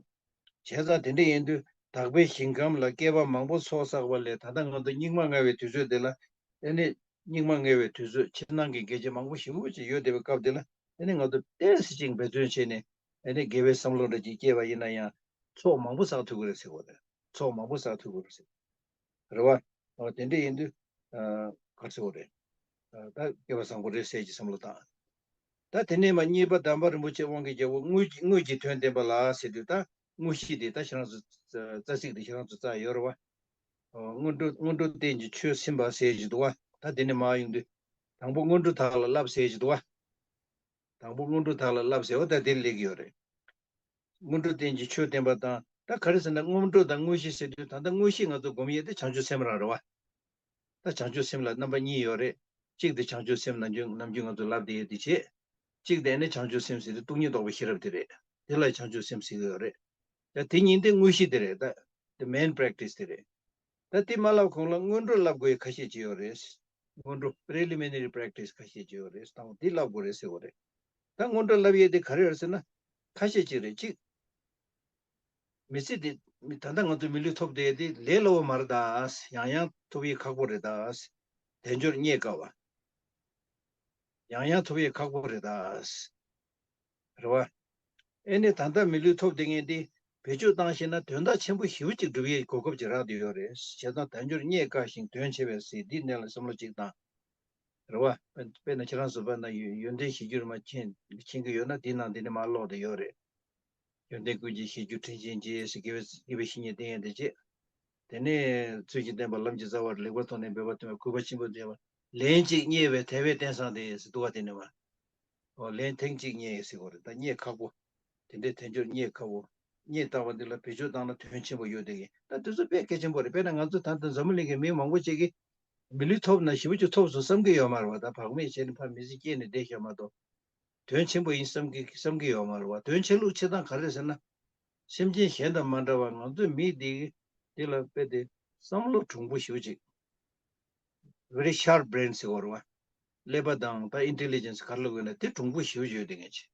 བྱས་ཙང་དེ་འདྲ་ཡིན་དུས་དག་པའི་ཞིང་ཁམས་ལ་བསྐལ་པ་མང་པོ་ཚོགས་བསགས་པ་ལས་ད་ལྟ་ང་ཚོ་སྙིགས་མ་ལྔ་བའི་དུས་ཚོད་འདི་ལ། ཨ་ནི་སྙིགས་མ་ལྔ་བའི་དུས་ཚོད་ཕྱི་ནང་གི་འགལ་རྐྱེན་མང་པོ་ཞེ་པོ་ཅིག་ཡོད་བསྡད་པའི་སྐབས་འདི་ལ། ཨ་ནི་ང་ཚོ་ཏོག་ཙམ་ཅིག་འབད་བརྩོན་བྱས་ནས། ཨ་ནི་དགེ་བའི་བསམ་བློ་འདྲ་ཅིག་སྐྱེས་པ་ཡིན་ན་ཡང་ཚོགས་མང་པོ་བསགས་ཐུབ་ཀྱི་རེད་ཟེར་བ་རེད། ཚོགས་མང་པོ་བསགས་ཐུབ་ཀྱི་རེད་ཟེར། རེད་བ། ཨོ་དེ་འདྲ་ཡིན་དུས། ཨ། ག་རེ་ཟེར་དགོས་རེད། ཨ། ད་སྐལ་བ་བཟང་པོ་རེད་ཟེར་གྱི་བསམ་བློ་བཏང་། ད་དེ་ནས་མ་གཉིས་པ་དམ་པ་རིན་པོ་ཆེ་དབང་གི་རྒྱལ་པོ་དངོས་ཀྱི་དངོས་ཀྱི་དོན་བསྟན་པ་ལ་ཟེར་དུས། ད་དངོས་གཞི་དེ་ད་ཁྱེད་རང་ཚོ་རྩ་ཚིག་དེ་ཁྱེད་རང་ཚོ་རྩ་ཡོད་རེད་བ། ཨོ་སྔོན་འགྲོ་སྔོན་འགྲོ་རྟེན་གྱི་ཆོས་ཟིན་པ་ཟེར་གྱི་འདུག་བ། ད་དེ་ནས་མར་ཡོང་དུས། དང་པོ་སྔོན་འགྲོ་དག་ལ་བསླབ་ཟེར་གྱི་འདུག་བ། དང་པོ་སྔོན་འགྲོ་དག་ལ་བསླབ་ཟེར་བ་ད་དེ་ལ་སླེབས་ཀྱི་ཡོད་རེད། སྔོན་འགྲོ་རྟེན་གྱི་ཆོས་བསྟན་པ་དང་། ད་ག་རེ་ཟེར་ན་སྔོན་འགྲོ་དང་དངོས་གཞི་ཟེར་དུས། ད་ལྟ་དངོས་གཞི་ང་ཚོ་སྒོམ་ཡས་དེ་བྱང་ཆུབ་སེམས་རང་རེད་བ། ད་བྱང་ཆུབ་སེམས་ལ་རྣམ་པ་གཉིས་ཡོད་རེད། གཅིག་དེ་བྱང་ཆུབ་སེམས་ནམ་རྒྱུན་ནམ་རྒྱུན་ང་ཚོ་ལབ་བསྡད་ཡས་དེ་བྱེད། གཅིག་དེ་ནི་བྱང་ཆུབ་སེམས་ཟེར་དུས་སྟོང་ཉིད་རྟོགས་པའི་ཤེས་རབ་དེ་རེད། དེ་ལ་བྱང་ཆུབ་སེམས་ཟེར་གྱི་ཡོད་རེད། ད་དེ་གཉིས་དེ་དངོས་གཞི་དེ་རེད། ད་the main practice དེ་རེད། ད་དེ་མ་ལབ་གོང་ལ་སྔོན་འགྲོ་ལབ་དགོས་ཡས་ཁ་ཤས་ཅིག་ཡོད་རེད། སྔོན་འགྲོ་preliminary practice ཁ་ཤས་ཅིག་ཡོད་རེད། དང་པོ་འདི་ལབ་དགོས་རེད་ཟེར་བ་རེད། ད་སྔོན་འགྲོ་ལབ་ཡས་དེ་ག་རེ་ཡོད་རེད་ཟེར་ན། ཁ་ཤས་ཅིག་རེད། གཅིག་མི་ཚེ་འདི་ད་ལྟ་ང་ཚོ་མི་ལུས་ཐོབ་བསྡད་དེ་ལས་སླ་བོ་མ་རེད་ད། ཡང་ཡང་ཐོབ་ཡས་ཁག་པོ་རེད་ད། དལ་འབྱོར་རྙེད་དཀའ་བ། ཡང་ཡང་ཐོབ་ཡས་ཁག་པོ་རེད་ད། རེད་བ། ཨེ་ནས་ད་ལྟ་མི་ལུས་ཐོབ་བསྡད་མཁན་འདི་བེད་སྤྱོད་བཏང་ཤེས་ན་དོན་དག་ཆེན་པོ་ཞེ་པོ་ཅིག་སྒྲུབ་ཡས་གོ་སྐབས་ཅིག་རག་བསྡད་ཡོད་རེད། བྱས་ཙང་དལ་འབྱོར་རྙེད་དཀའ་ཞིང་དོན་ཆེ་བས་ཟེར། འདིའི་གནད་ལ་བསམ་བློ་ཅིག་བཏང་། རེད་བ། དཔེར་ན་ཁྱེད་རང་ཚོ་དཔེར་ན་ཡོན་ཡོན་ཏན་གཞིར་གྱུར་མ་མཁྱེན་མཁྱེན་གྱི་ཡོད་ན་དེའི་ནང་འདི་ནས་མར་ཀློག་བསྡད་ཡོད་རེད། ཡོན་ཏན་ཀུན་གྱི་གཞིར་གྱུར་དྲིན་ཅན་རྗེ་ཟེར། དགེ་བའི་དགེ་བའི་བཤེས་གཉེན་བསྟེན་ཡས་དེ་བྱེད། དེ་ནས་ཚུལ་བཞིན་བསྟེན་པ་ལམ་གྱི་རྩ་བ་རེད། ལེགས་པར་མཐོང་ནས་འབད་པ་དོན་གོ་བ་ཆེན་པོ་འདྲེན་པ། ལན་གཅིག་རྙེད་པའི་དལ་བའི་རྟེན་བཟང་དེ་ཟེར་འདུག་བ། དེ་ནས་མར། ཨོ་ལན་ཐེངས་གཅིག་རྙེད་ཟེར་དགོས་རེད། ད་རྙེད་ཁག་པོ། དེ་འདྲའི་དལ་འབྱོར་རྙེད་ཁག་པོ། རྙེད་བཏང་བ་འདི་ལ་བེད་སྤྱོད་བཏང་ན་དོན་ཆེན་པོ་ཡོད་དེ་གི། ད་དེ་ཚོ་དཔེ་གལ་ཆེན་པོ་རེད། དཔེར་ན་ང་ཚོ་ད་ལྟ་འཛམ་བུ་གླིང་གི་མི་མང་པོ་ཅིག་གིས་མི་ལུས་ཐོབ་ན་ཞེ་པོ་ཅིག་ཐོབ་སོང་བསམ་གྱི་ཡོད་མ་རེད་བ། ད་བག་མེད་བྱས་ནས་ཕར་མི་ཚེ་སྐྱེལ་ནས་བསྡད་ཤག་མ་གཏོགས། དོན་ཆེན་པོ་ཡིན་བསམ་གྱི་བསམ་གྱི་ཡོད་མ་རེད་བ། དོན་ཆེ་ལུགས་ཆེ་སྟངས་ག་རེ་རེད་ཟེར་ན། སེམས་ཅན་གཞན་དང་མ་འདྲ་བར་ང་ཚོའི་མི་འདི་འདི་ལ་དཔེ་དེ་བསམ་བློ་གྲུང་པོ་ཞེ་པོ་ཅིག very sharp brain ཟེར་བ་རེད་བ། ཀླད་པ་དང་ད་ཨིན་ཊེ་ལི་ཇེན་སི་ག་རེ་ལབ་དགོས་ན་དེ་གྲུང་པོ་ཞེ་པོ་ཅིག་ཡོད་དེ་ངེས་ཆེ།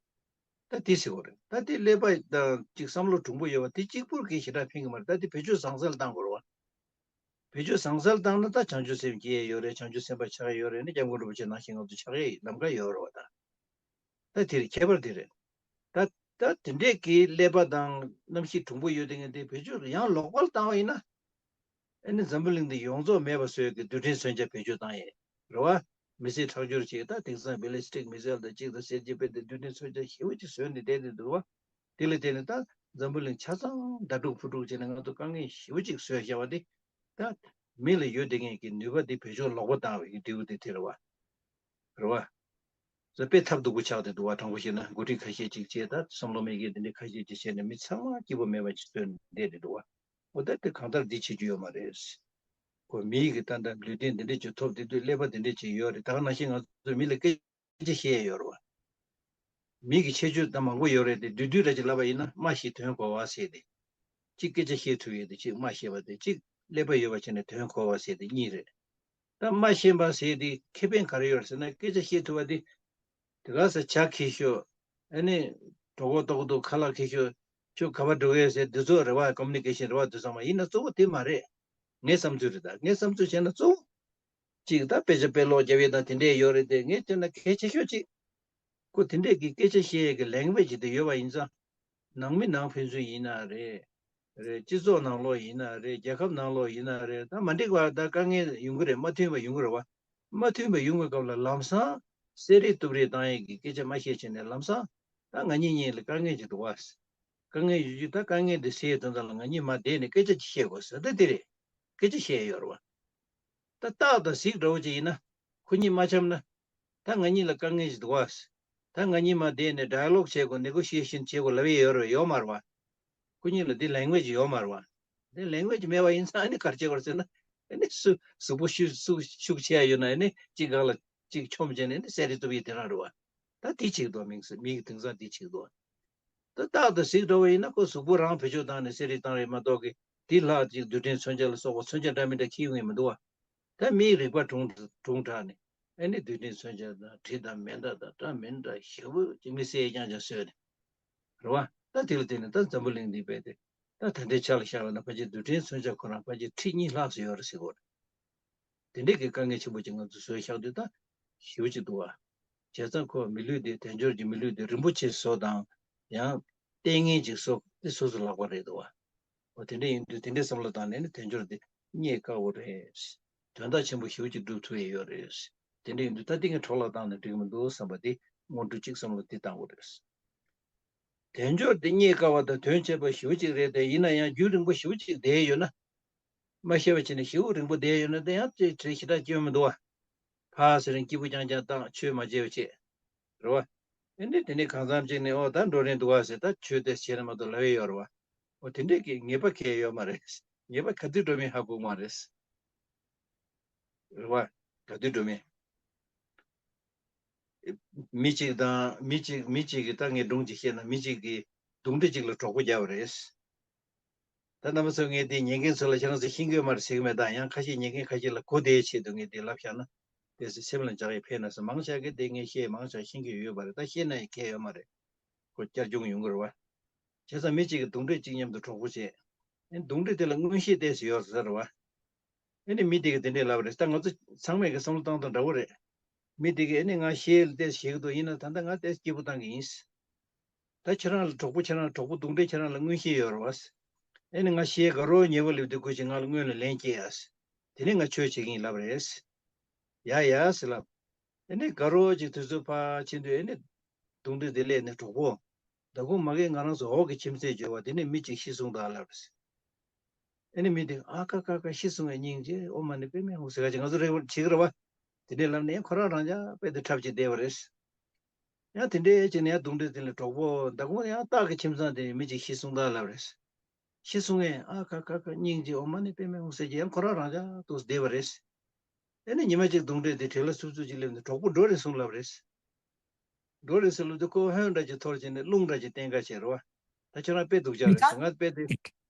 ད་དེ་ཟེར་བ་རེད། ད་དེ་ཀླད་པ་དང་ཅིག་བསམ་བློ་གྲུང་པོ་ཡོད་པ་དེ་གཅིག་པུར་གིས་ཞེ་དྲག་ཕན་གྱི་མ་རེད། ད་དེ་བེད་སྤྱོད་བཟང་ས་ལ་བཏང་དགོས་རེད་བ། བེད་སྤྱོད་བཟང་ས་ལ་བཏང་ན་ད་བྱང་ཆུབ་སེམས་སྐྱེ་ཡས་ཡོད་རེད། བྱང་ཆུབ་སེམས་དཔའ་ཆགས་ཡས་ཡོད་རེད། ནི་སྐྱབས་མགོན་རིན་པོ་ཆེ་ནང་བཞིན་ང་ཚོ་ཆགས་ཡས་ལམ་ཁ་ཡོད་རེད་བ། ད་ད་དེ་རེད། ཁྱད་པར་དེ་རེད། ད་ད་དེ་འདྲས་ཀྱི་ཀླད་པ་དང་རྣམ་ཤེས་གྲུང་པོ་ཡོད་དེ་ངས་དེ་བེད་སྤྱོད་ཡང་ལོག་པར་བཏང་བ་ཡིན་ན། ཨ་ནི་འཛམ་བུ་གླིང་འདི་ཡོངས་རྫོགས་མེད་པ་བཟོ་ཡས་ཀྱི་རྡུལ་ཕྲན་མཚོན་ཆ་བེད་སྤྱོད་བཏང་ཡས་རེད་བ། མི་ཚེ་ཁྲག་སྦྱོར་བྱེད། ད་དེང་སང་བེ་ལི་སི་ཊིག་མི་སེལ་དང་གཅིག་དང་ཟེར་གྱི་དཔེ་དེ་རྡུལ་ཕྲན་མཚོན་ཆ་ཞེ་པོ་ཅིག་བཟོས་ནས་བསྡད་དེ་འདུག་བ། དེ་ལ་བརྟེན་ནས་ད་འཛམ་བུ་གླིང་ཆ་ཚང་ཟླ་དཀྲུག་ཕུ་དཀྲུག་བྱས་ནས་ང་ཚོ་དཀའ་ངལ་ཞེ་པོ་ཅིག་བཟོས་བཞག་པ་དེ། ད་མི་ལ་ཡོད་དེ་ངེས་ཀྱི་ནུས་པ་དེ་བེད་སྤྱོད་ལོག་པ་བཏང་བའི་འབྲས་བུ་དེ་དེ་རེད་བ། རེད་བ། ཟེར་དཔེ་ཐབས་སྡུག་པོ་ཆགས་ཏེ་འདུག་བ། དྲང་པོ་བཤད་ན་འགོ་ཁྲིད་ཁ་ཤས་ཅིག་བྱས། ད་བསམ་བློ་མེད་མཁན་དེ་འདྲ་ཁ་ཤས་ཅིག་བྱས་ནས་མི་ཚང་མ་སྐྱིད་པོ་མེད་པ་ཅིག་བཟོས་ནས་བསྡད་དེ་འདུག་བ། འོ་ད་དེ་གང་ལྟར་འདི་བྱེད་རྒྱུ་ཡོད་མ་རེད། ཁོ་མིའི་གི་ད་ལྟ་ལུས་རྟེན་འདི་འདྲ་ཅིག་ཐོབ་བསྡད་དུས་ཀླད་པ་འདི་འདྲ་ཅིག་ཡོད་རེད། ད་ག་ནང་བཞིན་ང་ཚོ་མི་ལ་སྐད་ཆ་བཤད་ཡོད་རེད་བ། མི་གི་ཁྱད་ཆོས་ད་མང་པོ་ཡོད་རེད་དེ། བསྡུས་བསྡུས་ར་ཅིག་ལབ་པ་ཡིན་ན་སྨྲ་ཤེས་དོན་གོ་བ་ཟེར་ཏེ། གཅིག་སྐད་ཆ་བཤད་ཐུབ་ཡས་དེ། གཅིག་སྨྲ་ཤེས་པ་དེ། གཅིག་ཀླད་པ་ཡོད་པ་བྱས་ནས་དོན་གོ་བ་ཟེར་ཏེ་གཉིས་རེད། ད་སྨྲ་ཤེས་པ་ཟེར་དེ་ཁེ་ཕན་ག་རེ་ཡོད་ཟེར་ན། སྐད་ཆ་བཤད་ཐུབ་པ་དེ། དེ་ག་ས་ཇ་ཁེ་ཤོ། ཨ་ནི་གྲོད་ཁོག་ལྟོགས་འདུག་ཁ་ལག་ཁེ་ཤོ། ཁྱོད་ག་པར་འགྲོ་གི་ཡོད་ཟེར། འདི་ཚོ་རེད་བ། ཀོ་མུ་ནི་ཀེ་ཤན་རེད་བ། དེ་ཚང་མ་ཡིན་ན་གཙོ་བོ་དེ་མ་རེད། ངའི་བསམ་ཚུལ་རེད། ད་ངའི་བསམ་ཚུལ་བྱས་ན་གཙོ་བོ་གཅིག་ད་དཔེ་ཆ་དཔེ་ཀློག་རྒྱབ་ཡས་དང་དེ་འདྲས་ཡོད་རེད་དེ། ངས་བལྟས་ན་གལ་ཆེ་ཤོས་གཅིག་ཁོ་དེ་འདྲས་ཀྱི་སྐད་ཆ་བཤད་ཡས་ཀྱི་ལེང་གུ་ཨེཇ་དེ་ཡོད་པ་ཡིན་ཙང་། ནང་མི་ནང་ཕན་ཚུན་ཡིན་ན་རེད། རེད། སྤྱི་ཚོགས་ནང་ལོགས་ཡིན་ན་རེད། རྒྱལ་ཁབ་ནང་ལོགས་ཡིན་ན་རེད། ད་མ་འགྲིག་པ་ད་དཀའ་ངལ་ཡོང་གི་རེད། མ་མཐུན་པ་ཡོང་གི་རེད་བ། མ་མཐུན་པ་ཡོང་བའི་སྐབས་ལ་ལམ་སང་སེ་རེ་སྟུབ་རེ་བཏང་ཡས་ཀྱི་སྐད་ཆ་མ་བཤད་བྱས་ནས། ལམ་སང་ད་ང་གཉིས་གཉིས་ལ་དཀའ་ངལ་ཅིག་འདུག་བ། དཀའ་ངལ་ཡོད་དུས་ད་དཀའ་ངལ་འདི་སེལ་ཡས་དོན་དག་ལ་ང་གཉིས་མར་བསྡད་ནས་སྐད་ཆ་ཅིག་བཤད་དགོས་ཟེར། ད་འདི་རེད། སྐད་ཆ་བཤད་ཡས་ཡོད་རེད་བ། ད་སྟག་དང་གཟིག་འདྲ་བོ་ཅིག་ཡིན་ན། ཁོ་གཉིས་མ་འཆམ་ན། ད་ང་གཉིས་ལ་དཀའ་ངལ་ཞིག་འདུག་བ། ད་ང་གཉིས་མར་བསྡད་ནས་ཌའི་ལོག་བྱེད་དགོས། ནེ་གོ་ཤི་ཡེ་ཤན་བྱེད་དགོས་ལབ་ཡས་ཡོད་རེད། ཡོད་མ་རེད་བ། ཁོ་གཉིས་ལ་འདི་ལེང་གུ་ཨེཇ་ཡོད་མ་རེད་བ། འདི་ལེང་གུ་ཨེཇ་མེད་པ་ཡིན་ཙང་ཨ་ནི་ག་རེ་བྱེད་དགོས་ཟེར་ན། ཨ་ནི་སུ་གཟུགས་པོ་ཤུགས་ཤུགས་ཤུགས་ཆེ་ཡ་ཡོད་ན་ཨ་ནི་གཅིག་སྒང་ལ་གཅིག་མཆོངས་བྱས་ནས་ཨ་ནི་བསད་རེས་བཏུབ་ཡས་དེ་རང་རེད་བ། ད་དེ་བྱེད་ཀྱི་འདུག་མིག་མིག་དེང་སང་དེ་བྱེད་ཀྱི་འདུག་ད་སྟག་དང་གཟིག་འདྲ་བོ་ཡིན་ན་ཁོ་གཟུགས་པོ་རང་བེད་སྤྱོད་བཏང་ནས་བསད་རེས་བཏང་རེད་མ་གཏོགས་ཀི་དེ་ལྷག་ཅིག་རྡུལ་ཕྲན་མཚོན་ཆ་ལ་སོགས་པ་མཚོན་ཆ་འདྲ་མི་འདྲ་འཁྱེར་ཡོང་ཡས་མི་འདུག་བ། ད་མིའི་རིག་པ་གྲུང་གྲུང་དྲགས་ནས་ཨ་ནི་རྡུལ་ཕྲན་མཚོན་ཆ་དང་གྲི་དང་མེ་མདའ་དང་འདྲ་མི་འདྲ་ཞེ་པོ་ཅིག་མི་བསད་རྐྱང་རྐྱང་བཟོས་ནས་རེད་བ། ད་དེ་ལ་བརྟེན་ནས་ད་འཛམ་བུ་གླིང་འདི་རྦད་དེ་ད་ད་ལྟའི་ཆ་ལ་བཞག་པ་ན་ཕལ་ཆེར་རྡུལ་ཕྲན་མཚོན་ཆ་ཁོ་རང་ཕལ་ཆེར་ཁྲི་གཉིས་ལྷག་ཙམ་ཡོད་རེད་ཟེར་གོ་རེད། དེ་འདྲས་ཀྱི་དཀའ་ངལ་ཆེན་པོ་ཅིག་ང་ཚོ་བཟོས་བཞག་དུས་ད་ཞེ་པོ་ཅིག་འདུག་བ། བྱས་ཙང་ཁོ་མི་ལུས་འདི་དལ་འབྱོར་གྱི་མི་ལུས་འདི་རིན་པོ་ཆེ་བཟོ་དང་ཡང་ལྟས་ངན་ཅིག་བཟོ་དེ་སོ་སོ་ལག་པ་རེད་འདུག་བ། འོ་དེ་འདྲས་ཡིན་དུས་དེ་འདྲས་བསམ་བློ་བཏང་ནས་ནི་དལ་འབྱོར་འདི་རྙེད་དཀའ་བོ་རེད། དོན་དག་ཆེན་པོ་ཞེ་པོ་ཅིག་སྒྲུབ་ཐུབ་ཡས་ཡོད་རེད། དེ་འདྲས་ཡིན་དུས་ད་ལྟ་ངས་འཕྲོ་བརླག་བཏང་ན་འགྲིག་གི་མི་འདུག་བསམ་པ་དེ་སྔོན་འགྲོ་གཅིག་བསམ་བློ་དེ་བཏང་དགོས་རེད། དལ་འབྱོར་དེ་རྙེད་དཀའ་བ་དང་དོན་ཆེ་བ་ཞེ་པོ་ཅིག་རེད་དེ་ཡིན་ན་ཡང་རྒྱུན་རིང་པོ་ཞེ་པོ་ཅིག་བསྡད་ཡོད་ན། མ་ཤེས་པ་བྱས་ནས་ཞེ་པོ་རིང་པོ་བསྡད་ཡོད་ན་དེ་ཡང་ཅིག་བྲེལ་ཞེ་དྲག་སྐྱེ་ཡོང་མི་འདུག་བ། ཕར་ཟེར་རིང་སྐྱིད་པོ་རྐྱང་རྐྱང་བཏང་ཆོས་མ་བྱས་པ་བྱས། རེད་བ། ཨེ་འདྲས་དེ་ནས་གང་འཚམ་ཅིག་ནས་ཨོ་ད་འགྲོ་རན་འདུག་བ་ཟེར་ད་ཆོས་དེ་བྱས་ན་མ་གཏོགས་ལབ་ཡས་ཡོད་རེད་བ། ཨོ་དེ་འདྲས་ཀྱི་ངེས་པ་གང་ཡང་ཡོད་མ་རེད། ངེས་པ་ག་དུས་འགྲོ་མིན་ཧ་གོ་གི་མ་རེད། རེད་བ། ག་དུས་འགྲོ་མིན། མི་གཅིག་དང་མི་གཅིག་མི་གཅིག་གིས་ད་ངས་སྒྲུང་གཅིག་བཤད་ན་མི་གཅིག་གིས་གདུང་འདྲེ་གཅིག་ལ་གྲོགས་པོ་བརྒྱབ་པ་རེད། ད་རྣམ་པ་ཚོ་ངས་དེ་ཉན་མཁན་ཚོ་ལ་ཁྱེད་རང་ཚོ་ཤེས་ཀྱི་ཡོད་མ་རེད་ཟེར་གྱི་མེད་ད་ཡང་ཁ་ཤས་ཉན་མཁན་ཁ་ཤས་ལ་གོ་བདེའི་ཆེད་དུ་ངས་དེ་ལབ་བཞག་ན་དེ་ཚོ་སེམས་ལ་འཇགས་ཡས་ཕན་ན་ཟེར་མང་ཆེ་གིས་དེ་ངས་བཤད་མང་ཆེ་ཤེས་ཀྱི་ཡོད་པ་རེད་ད་ཤེས་ན་ཡང་གལ་ཡོད་མ་རེད། ཁོ་བསྐྱར་སྦྱོང་ཡོང་གི་རེད་བ། བྱས་ཙང་མི་གཅིག་གིས་གདུང་འདྲེ་གཅིག་མཉམ་དུ་གྲོགས་པོ་བྱས། ཨེ་གདུང་འདྲེ་དེ་ལ་མངོན་ཤེས་ཏོག་ཙམ་ཡོད་ས་རེད་བ། ཨེ་ནི་མི་དེ་གིས་དེ་འདྲས་ལབ་པ་རེད་ད་ང་ཚོ་ཚང་མས་ཀྱི་བསམ་བློ་བཏང་སྟངས་འདྲ་བོ་རེད། མི་དེ་གིས་ཨེ་ནི་ང་གཞས་ལ་ཏོག་ཙམ་ཤེས་ཀྱི་འདུག་ཡིན་ན་ད་ལྟ་ང་ཏོག་ཙམ་སྐྱིད་པོ་བཏང་གི་ཡིན། ད་ཁྱེད་རང་ལ་གྲོགས་པོ་ཁྱེད་རང་གྲོགས་པོ་གདུང་འདྲེ་ཁྱེད་རང་ལ་མངོན་ཤེས་ཡོད་རེད་བ། ཨེ་ནི་ང་གཞས་དགའ་རོགས་ཉེ་བོ་ལབ་དུས་ཁོ་ཅིག་ང་ལ་སྔོན་ལ་ལན་སྐྱེལ་ཡ། དེ་ནས་ང་ཆོས་བྱེད་ཀྱི་ཡིན་ལབ་པ་རེད། ཡ་ཡ་ཟེར་ལབ། ཨེ་ནི་དགའ་རོགས་ཅིག་དུས་ཚོད་ཕར་ཕྱིན་དུས་ཨེ་ནི་གདུང་འདྲེ་དེ་སླེབས་ནས་གྲོགས་པོ། ད་ཁོང་མ་གིར་ང་རང་ཚོ་འོག་གི་ཁྱིམ་མཚེས་འབྱོར་བ་དེ་ནས་མི་གཅིག་ཤི་སོང་ད་ལབ་རེད། ཨེ་ནི་མི་དེ་ཨ་ཁ་ཁ་ཁ་ཤི་སོང་བའི་སྙིང་རྗེ་ཨོཾ་མ་ཎི་པདྨེ་ཧཱུྃ་ཟེར་ག་ཅིག་ང་ཚོ་རེ་བ་བྱེད་ཀྱི་རེད་བ། དེ་འདྲས་ལབ་ནས་ཁོ་རང་རང་ཅག་དཔེ་དེ་འཁྲབ་ཅིག་བསྡད་པ་རེད། ཡང་དེ་འདྲས་བྱས་ནས་ཡང་གདུང་འདྲེ་དེ་ལ་གྲོགས་པོ་ད་ཁོང་ཡང་སྟག་གི་ཁྱིམ་ཚང་དེ་མི་གཅིག་ཤི་སོང་ད་ལབ་རེད། ཤི་སོང་ངས་ཨ་ཁ་ཁ་ཁ་སྙིང་རྗེ་ཨོཾ་མ་ཎི་པདྨེ་ཧཱུྃ་ཟེར་གྱི་ཡང་ཁོ་རང་རང་ཅག་ཏོག་ཙམ་བསྡད་པ་རེད། ཨེ་ནི་ཉི་མ་གཅིག་གདུང་འདྲེ་དེ་བྲེལ་ལ་སུབ་སུབ་ཅིག་སླེབས་ནས་གྲོགས་པོ་འགྲོ་རན་སོང་ལབ་རེད། འགྲོ་རན་སོང་ལབ་དུས་ཁོ་ཧོན་འདྲ་ཅིག་འཐོར་བྱས་ནས་རླུང་འདྲ་ཅིག་བསྟན་ག་བྱས་རེད་བ། ད་ཁྱོད་རང་དཔེ་སྡུག་ཅག་རེད་ཟེར་ང་དཔེ་དེ་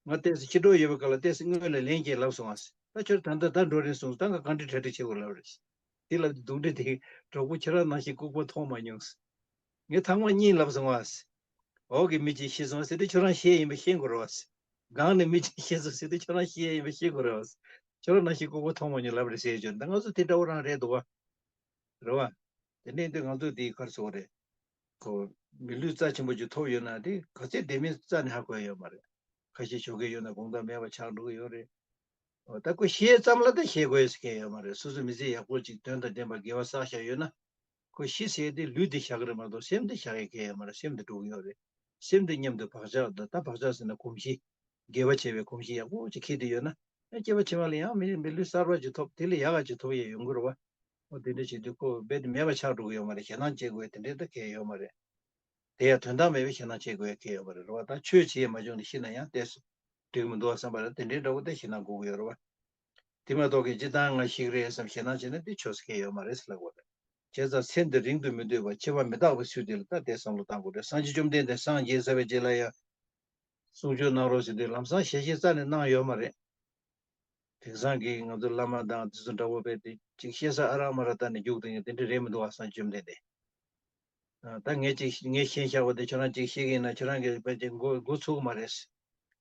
ང་ཏོག་ཙམ་ཕྱི་དྲོ་ཡོད་པའི་སྐབས་ལ་ཏོག་ཙམ་སྔོན་ལ་ལན་སྐྱེལ་ལབ་སོང་ང་ཟེར་ད་ཁྱོད་ད་ལྟ་ད་འགྲོ་རན་སོང་ད་ང་གང་འདྲ་གྲ་སྒྲིག་བྱེད་དགོས་ལབ་རེད། དེ་ལབ་དུས་གདུང་འདྲེ་དེ་གྲོགས་པོ་ཁྱེད་རང་ནང་བཞིན་ལྐུགས་པ་མཐོང་མ་མྱོང་ཟེར། ངས་ཐེངས་མ་གཉིས་ལབ་སོང་ང་ཟེར། འོག་གི་མི་གཅིག་ཤི་སོང་ཟེར་དུས་ཁྱོད་རང་ཤི་ཡས་ཡིན་པ་ཤེས་དགོས་རེད་བ། སྒང་ནས་མི་གཅིག་ཤི་སོང་ཟེར་དུས་ཁྱོད་རང་ཤི་ཡས་ཡིན་པ་ཤེས་དགོས་རེད་བ། ཁྱོད་རང་ནང་བཞིན་ལྐུགས་པ་མཐོང་མ་མྱོང་ལབ་རེད་ཟེར་བྱུང་ད་ང་ཚོ་དེ་འདྲ་བོ་རང་རེད་འདུག་བ། རེད་བ། དེ་ནས་འདི་ང་ཚོ་དེའི་ཁར་སོགས་རེད། ཁོ་མི་ལུས་རྩ་ཆེན་པོ་ཅིག་ཐོབ་ཡོད་ན་དེ་ག་ཚད་ལྡན་མིན་རྩ་ནས་ཧ་གོ་ཡ་ཡོད་མ་རེད། ཁ་ཤས་ཞོགས་ཀས་ཡོད་ན་དགོང་དག་མེད་པ་ཆགས་འགྲོ་གི་ཡོད་རེད། འོ་ད་ཁོ་ཤེས་ཙམ་ལ་ད་ཤེས་དགོས་ཟེར་མཁན་ཡོད་མ་རེད། སོ་སོ་མི་ཚེ་ཡག་པོ་ཅིག་དོན་དང་ལྡན་པ་དགེ་བ་བསགས་བཞག་ཡོད་ན། ཁོ་ཤི་ཟེར་དེ་ལུས་དེ་བཞག་གི་རེད་མ་གཏོགས་སེམས་དེ་བཞག་ཡས་གལ་ཡོད་མ་རེད། སེམས་དེ་འགྲོ་གི་ཡོད་རེད། སེམས་དེ་མཉམ་དུ་བག་ཆགས་དང་ད་བག་ཆགས་ཟེར་ན་གོམས་གཤིས། དགེ་བ་བྱས་པའི་གོམས་གཤིས་ཡག་པོ་ཅིག་འཁྱེར་ཏེ་ཡོད་ན། ཨ་སྐྱེ་བ་ཕྱི་མ་ལ་ཡང་མི་མི་ལུས་གསར་པ་ཅིག་ཐོབ་དེ་ལས་ཡག་ག་ཅིག་ཐོབ་ཡས་ཡོང་གི་རེད་བ། འོ་དེ་འདྲ་བྱེད་དུས་ཁོ་རྦད་དེ་མེད་པ་ཆགས་འགྲོ་གི་ཡོད་མ་རེད། ཞེད་སྣང་སྐྱེ་དགོས་དེ་འདྲའི་ད་གལ་ཡོད་མ་རེད། དེ་ཡང་དོན་དག་མེད་པའི་ཞེད་སྣང་སྐྱེ་དགོས་ཡ་གལ་ཡོད་མ་རེད་རེད་བ། ད་ཆོས་བྱེད་ཡས་མ་བྱུང་ནས་ཤི་ན་ཡང་ཏོག་ཙམ་འགྲིག་གི་མི་འདུག་བ་བསམ་པ་རེད། དེ་འདྲའི་འདྲ་བོ་དེ་ཞེད་སྣང་དགོས་ཀྱི་ཡོད་རེད་བ། དེ་མ་གཏོགས་ཀྱི་སྤྱིར་བཏང་ང་ཤི་གི་རེད་བསམ་ཞེད་སྣང་བྱས་ན་དེ་ཆོག་ས་གལ་ཡོད་མ་རེད་ཟེར་ལབ་དགོས་རེད། བྱས་ཙང་ཚེ་འདི་རིང་དུ་མི་སྡོད་པར་འཆི་བ་མི་རྟག་པའི་ཚུལ་དེ་ལ་ད་དེ་བསམ་བློ་བཏང་དགོས་རེད། སངས་རྒྱས་བཅོམ་ལྡན་འདས་སངས་རྒྱས་ཚར་བའི་རྗེས་ལ་ཡང་གསུང་ཆོས་གནང་རོགས་ཟེར་དུས་ལམ་སང་ཞལ་བཞེས་རྩ་ནས་གནང་ཡོད་མ་རེད། དེང་སང་གི་ང་ཚོ་བླ་མ་དང་དེ་ཚོ་འདྲ་བོ་བས་དེ་ཅིག་བཤད་ས་ཨ་རག་མ་རག་ལྟ་ནས་རྒྱུགས་དེ་ངས་དེ་འདྲ་རེད་མི་འདུག་ཨ་སངས་རྒྱས་བཅོམ་ལྡན་འདས། ཨ་ད་ངས་ཅིག་ངས་ཤེས་བཞག་པ་དེ་ཁྱོད་རང་ཅིག་ཤེས་ཀྱི་ཡིན་ན་ཁྱོད་རང་གིས་དཔེ་ཅིག་མགོ་མགོ་ཚོས་ཀྱི་མ་རེད།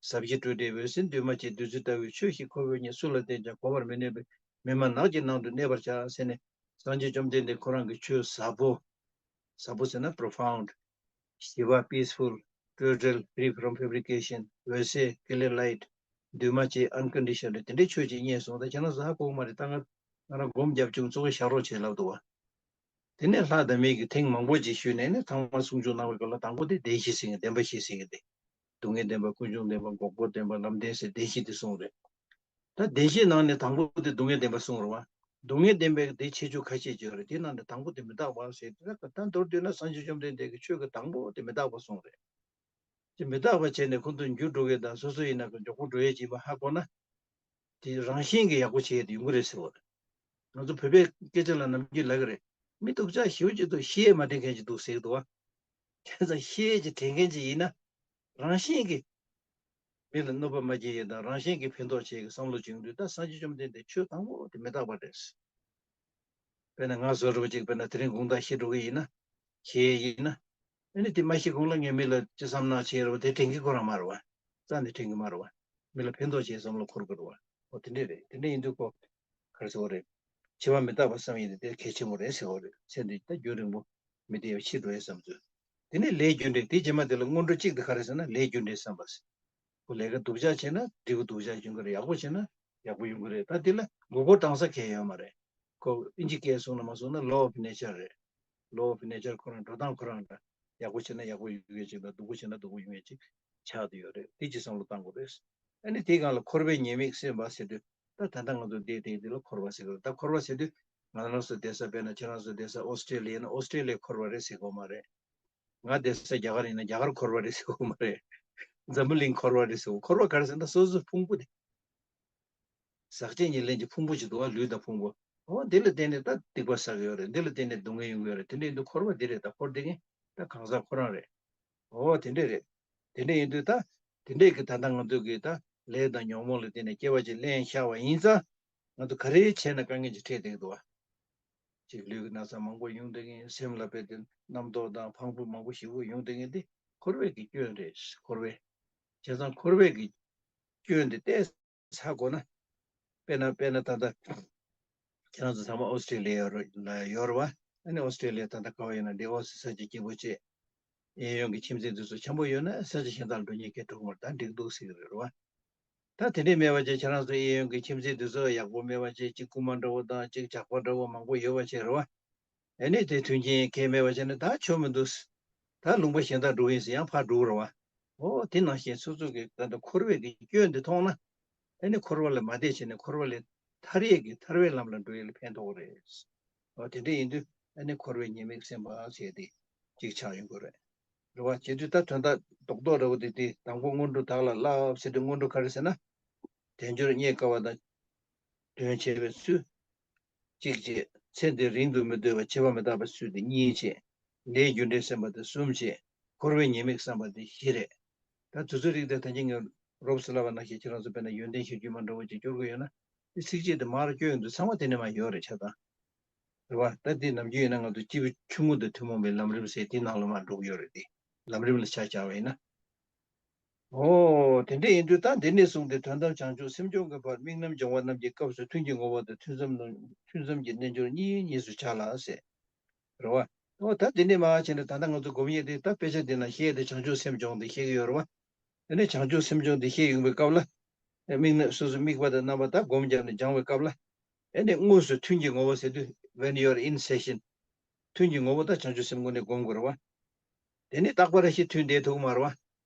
ཟབ་ཞི་སྤྲོས་བྲལ་འོད་གསལ་འདུས་མ་བྱས། བདུད་རྩི་ལྟ་བུའི་ཆོས་ཤིག་ཁོ་བོས་རྙེད། སུ་ལ་བསྟན་ཀྱང་གོ་བར་མི་ནུས་པས། མི་སྨྲ་ནགས་ཀྱི་ནང་དུ་གནས་པར་བྱ་ཟེར་ནས་སངས་རྒྱས་བཅོམ་ལྡན་འདས་ཁོ་རང་གི་ཆོས་ཟབ་པོ། ཟབ་པོ་ཟེར་ན་profound། ཞི་བ་peaceful། སྤྲོས་བྲལ་free from fabrication། འོད་གསལ་clear light། འདུས་མ་བྱས་unconditioned། དེ་འདྲའི་ཆོས་ཅིག་རྙེད་སོང་། ད་ཁྱེད་རང་ཚོ་ཧ་གོ་གི་མ་རེད། ད་ང་ང་རང་སྒོམ་རྒྱབ་བྱུང་། ཚོགས་ཞུ་རོགས་བྱེད་ལབ་འདུག་བ། དེ་ནས་ལྷ་དང་མི་གི་ཐེངས་མང་པོ་ཅིག་ཞུས་ནས་ནི་ཚང་མ་གསུང་ཆོས་གནང་བའི་སྐབས་ལ་དང་པོ་དེ་བདེན་བཞི་ཟེར་མཁན་བདེན་པ་བཞི་ཟེར་མཁན་དེ། སྡུག་བསྔལ་བདེན་པ། ཀུན་འབྱུང་བདེན་པ། འགོག་པ་བདེན་པ། ལམ་བདེན་ཟེར་བདེན་བཞི་དེ་གསུངས་རེད། ད་བདེན་བཞིའི་ནང་ནས་དང་པོ་དེ་སྡུག་བསྔལ་བདེན་པ་གསུངས་རེད་བ། སྡུག་བསྔལ་བདེན་པའི་དེ་ཁྱད་ཆོས་ཁ་ཤས་ཅིག་ཡོད་རེད། དེ་ནང་ནས་དང་པོ་དེ་མི་རྟག་པ་ཟེར་དེ་ད་མདོར་བསྡུས་ན་སངས་རྒྱས་བཅོམ་ལྡན་འདས་ཀྱི་ཆོས་ཀྱི་དང་པོ་དེ་མི་རྟག་པ་གསུངས་རེད། དེ་མི་རྟག་པ་བྱས་ནས་ཁོང་ཚོ་འགྱུར་འགྲོ་གི་དང་སོ་སོ་ཡིན་ན་གི་མགྱོགས་པོ་འགྲོ་ཡས་ཀྱི་ཡིན་པ་ཧ་གོ་ན། དེ་རང་བཞིན་གྱིས་ཡག་པོ་བྱས་ཏེ་ཡོང་གི་རེད་ཟེར་བ་རེད། ང་ཚོ་བོད་པའི་སྐད་ཆ་ལ་ནམ་རྒྱུན་ལབ་ཀྱི་རེད། མི་སྡུག་ཅག་ཞེ་པོ་ཅིག་འདུག་ཤེས་ཡས་མ་དྲན་མཁན་ཅིག་འདུག་ཟེར་གྱི་འདུག་བ། བྱས་ཙང་ཤེས་ཡས་ཅིག་དྲན་མཁན་ཅིག་ཡིན་ན། རང་བཞིན་གྱིས་མི་ལ་གནོད་པ་མ་སྐྱེལ་ཡས་དང་རང་བཞིན་གྱིས་ཕན་ཐོགས་བྱེད་ཀྱི་བསམ་བློ་བྱུང་དུས། ད་སངས་རྒྱས་བཅོམ་ལྡན་འདས་ཆོས་དང་པོ་དེ་མི་རྟག་པ་རེད། དཔེར་ན་ང་བཟོ་འདྲ་བོ་ཅིག་དཔེར་ན་དེ་རིང་དགོང་དག་ཤི་འགྲོ་གི་ཡིན་ན། ཤི་ཡས་ཡིན་ན། ཨ་ནི་དེ་མ་ཤི་གོང་ལ་ངས་མི་ལ་ཅི་བསམ་ན་བྱེད་རོགས་དེ་དྲན་གྱི་ཁོ་རང་མ་རེད་བ། རྩ་ནས་དྲན་གྱི་མ་རེད་བ། མི་ལ་ཕན་ཐོགས་བྱེད་བསམ་བློ་འཁོར་གྱི་རེད་བ། འོ་དེ་འདྲས་རེད། དེ་འདྲས་ཡིན་དུས་ཁོ། ག་རེ་ཟེར་བ་རེད། འཆི་བ་མི་རྟག་པ་བསམ་ཡས་དེ་དེ་གལ་ཆེན་པོ་རེད་ཟེར་བ་རེད། ཚེ་འདི་ད་རྒྱུན་རིང་པོ་མི་བདེ་བ་ཤི་འགྲོ་ཡས་བསམ་ཚུལ། དེ་ནས་ལས་རྒྱུ་འབྲས་དེ་རྗེས་མ་དེ་ལ་སྔོན་འགྲོ་གཅིག་དེ་ག་རེ་ཟེར་ན་ལས་རྒྱུ་འབྲས་བསམ་པ་ཟེར། ཁོ་ལས་ཀ་སྡུག་ཅག་བྱས་ན་འབྲས་བུ་སྡུག་ཅག་ཡོང་གི་རེད། ཡག་པོ་བྱས་ན་ཡག་པོ་ཡོང་གི་རེད། ད་དེ་ལ་མགོ་སྐོར་བཏང་ས་གང་ཡང་ཡོད་མ་རེད། ཁོ་ཨིན་ཇི་སྐད་གསུངས་ན་མ་གསུངས་ན་law of nature རེད། law of nature ཁོ་རང་འགྲོ་སྟངས་ཁོ་རང་འདྲ། ཡག་པོ་བྱས་ན་ཡག་པོ་ཡོང་ཡས་ཅིག་དང་སྡུག་པོ་བྱས་ན་སྡུག་པོ་ཡོང་ཡས་ཅིག་ཆགས་བསྡད་ཡོད་རེད། དེ་ཅིག་བསམ་བློ་བཏང་དགོས་རེད། ཨ་ནི་དེའི་སྒང་ལ་འཁོར་བའི་ཉེས་དམིགས་སེམས་པ་ཟེར་དུས། ད་ད་ལྟ་ང་ཚོ་བསྡད་དེ་འདི་ལ་འཁོར་བ་ཟེར་གི་རེད། ད་འཁོར་བ་ཟེར་དུས་ང་རང་ཚོ་བསྡད་ས་དཔེར་ན་ཁྱེད་རང་ཚོ་བསྡད་ས་ཨོ་སི་ཀྲེ་ལི་ཡ་ཡིན་ན་ཨོ་སི་ཀྲེ་ལི་ཡ་འཁོར་བ་རེད་ཟེར་གོ་མ་རེད། ང་བསྡད་ས་རྒྱ་གར་ཡིན་ན་རྒྱ་གར་འཁོར་བ་རེད་ཟེར་གོ་མ་རེད། འཛམ་བུ་གླིང་འཁོར་བ་རེད་ཟེར་གོ། འཁོར་བ་ག་རེ་ཟེར་ན་སོ་སོའི་ཕུང་པོ་དེ། ཟག་བཅས་ཉེར་ལེན་གྱི་ཕུང་པོ་ཞིག་འདུག་བ། ལུས་དང་ཕུང་པོ། འོ་འདི་ལ་བརྟེན་ནས་ད་སྡིག་པ་བསགས་ཡོད་རེད། འདི་ལ་བརྟེན་ནས་སྡུག་བསྔལ་ཡོང་གི་ཡོད་རེད། དེ་འདྲ་ཡིན་དུས་འཁོར་བ་འདི་རེད། ད་འཁོར་བསྡད་མཁན་ད་གང་ཟག་ཁོ་རང་རེད། འོ་དེ་འདྲ་རེད། དེ་འདྲ་ཡིན་དུས་ད་དེ་འདྲས་ཀྱི་ད་ལྟ་ང་ཚོ་གི་ད་ལས་དང་ཉོན་མོངས་ལ་བརྟེན་ནས་སྐྱེ་བ་ཅིག་ལེན་བཞག་པ་ཡིན་ཙང་། ང་ཚོ་ག་རེ་བྱས་ན་དཀའ་ངལ་ཅིག་འཕྲད་བསྡད་ཀྱི་འདུག་བ། ཅིག་ལུས་ཀྱི་ན་ཚ་མང་པོ་ཡོང་བསྡད་མཁན། སེམས་ལ་དཔེ་དེ་རྣམ་རྟོག་དང་ཕངས་པོ་མང་པོ་ཞེ་པོ་ཡོང་བསྡད་མཁན་དེ་འཁོར་བའི་གི་སྐྱོན་རེད། འཁོར་བའི། བྱས་ཙང་འཁོར་བའི་གི་སྐྱོན་དེ་ཏོག་ཙམ་ཧ་གོ་ན། དཔེར་ན་དཔེར་ན་ད་ལྟ་ཁྱེད་རང་ཚོ་ཚང་མ་ཨོ་སི་ཀྲི་ལི་ཡ་ལ་ཡོད་རེད་བ། ཨ་ནི་ཨོ་སི་ཀྲི་ལི་ཡ་ད་ལྟ་ག་བ་ཡོད་ན་འདི་ཨོ་སི་ས་ཆ་སྐྱིད་པོ་བྱས། གཡས་གཡོན་གྱི་ཁྱིམ་མཚེས་དེ་ཚོ་འཆམ་པོ་ཡོད་ན་ས་ཆ་གཞན་དག་ལ་འགྲོ་སྙིང་སྐྱེ་འགྲོ་གི་མ་རེད། ད་འགྲིག་འདུག་ཟེར་གི་རེད་བ། ད་དེ་འདྲས་མེད་པ་བྱས་ཁྱེད་རང་ཚོ་གཡས་གཡོན་གྱི་ཁྱིམ་མཚེས་དེ་ཚོ་ཡག་པོ་མེད་པ་བྱས། གཅིག་རྐུན་མ་འདྲ་བོ་དང་གཅིག་ཇག་པ་འདྲ་བོ་མང་པོ་ཡོད་པ་བྱས་རེད་བ། ཨ་ནི་དེ་མཐུན་རྐྱེན་གང་ཡང་མེད་པ་བྱས་ན་ད་ཆོ་མི་འདུག་ད་ལུང་པ་གཞན་དག་འགྲོ་གི་ཡིན་ཟེར་ཡང་ཕར་འགྲོ་གི་རེད་བ། འོ་དེ་ནང་བཞིན་སོ་སོ་གི་ད་ལྟ་འཁོར་བའི་གི་སྐྱོན་འདི་མཐོང་ན། ཨ་ནི་འཁོར་བ་ལས་མ་འདས་བྱས་ནས་འཁོར་བ་ལས་ཐར་ཡས་ཀྱི་ཐར་བའི་ལམ་ལ་འགྲོ་ཡས་ལ་ཕན་ཐོགས་རེད། འོ་དེ་འདྲ་ཡིན་དུས་ཨ་ནི་འཁོར་བའི་ཉེས་དམིགས་སེམས་པ་ཟེར་དེ་གཅིག་ཆགས་ཡོང་གི་རེད། རེད་བ། བྱེད་དུས་ད་དོན་དག་རྡོག་རྡོག་འདྲ་བོ་དེ་དེ་དང་པོ་སྔོན་འགྲོ་བདག་ལ་བསླབ་ཟེར་དུས་སྔོན་འགྲོ་ག་རེ་ཟེར་ན། དལ་འབྱོར་རྙེད་དཀའ་བ་དང་། དོན་བྱེད་པའི་ཚུལ། གཅིག་བྱས། ཚེ་འདི་རིང་དུ་མི་སྡོད་པ་འཆི་བ་མི་རྟག་པའི་ཚུལ་དེ་གཉིས་བྱས། ལས་རྒྱུ་འབྲས་སེམས་པ་དེ་གསུམ་བྱས། འཁོར་བའི་ཉེས་དམིགས་བསམ་པ་དེ་བཞི་རེད། ད་དེ་ཚོའི་རིགས་དེ་ད་གིན་ངས་རོབ་ཙམ་ལབ་པ་ནང་བཞིན་ཁྱེད་རང་ཚོ་དཔེར་ན་ཡོན་ཏན་གཞིར་གྱུར་མ་འདྲ་བོ་ཅིག་སྐྱོར་གྱི་ཡོད་ན། དེ་ཚིགས་བཅད་དེ་མར་བསྐྱོན་ཡོང་དུས་ཚང་མ་དེ་ནས་མར་ཡོད་རེད་ཆ་ཚང་། རེད་བ། ད་འདི་ནམ་རྒྱུན་ཡིན་ན་ང་ཚོ་སྐྱེས་བུ་ཆུང་ངུ་དང་ཐུན་མོང་བའི་ལམ་རིམ་ཟེར་དེའི་ནང་ལ་མར་འགྲོ་གི་ཡོད་རེད་དེ། ལམ་རིམ་ལ་ཆ་བཞག་པ་ཡིན་ན། འོ། དེ་འདྲ་ཡིན་དུས་ད་འདི་ནས་བཟུང་སྟེ་དོན་དམ་བྱང་ཆུབ་སེམས་སྦྱོང་གི་བར་དམིགས་རྣམ་སྦྱོང་བ་རྣམས་ཀྱི་སྐབས་སུ་ཐུན་གྱི་ངོ་བོ་དང་ཐུན་མཚམས་རྣམས་ཐུན་མཚམས་ཀྱི་རྣལ་འབྱོར་གཉིས་གཉིས་སུ་བྱ་ལ་ཟེར། རེད་བ། འོ་ད་འདི་ནས་མར་བྱས་ནས་ད་ལྟ་ང་ཚོ་སྒོམ་ཡས་དེ་ད་དཔེ་ཆ་འདི་ན་བཤད་དེ་བྱང་ཆུབ་སེམས་སྦྱོང་དེ་བཤད་ཀྱི་ཡོད་རེད་བ། དེ་ནས་བྱང་ཆུབ་སེམས་སྦྱོང་དེ་བཤད་ཡོང་བའི་སྐབས་ལ། དམིགས་རྣམ་སོ་སོའི་དམིགས་པ་དང་རྣམ་པ་དག་སྒོམ་བརྒྱབ་ནས་སྦྱང་བའི་སྐབས་ལ། ཨེ་ནས་དངོས་སུ་ཐུན་གྱི་ངོ་བོ་ཟེར་དུས། When you are in session། ཐུན་གྱི་ངོ་བོ་ད་བྱང་ཆུབ་སེམས་དངོས་གནས་སྒོམ་དགོས་རེད་བ། དེ་ནས་རྟག་པ་རེ་ཞིག་ཐུན་བསྡད་ཐུབ་ཀྱི་མ་རེད་བ།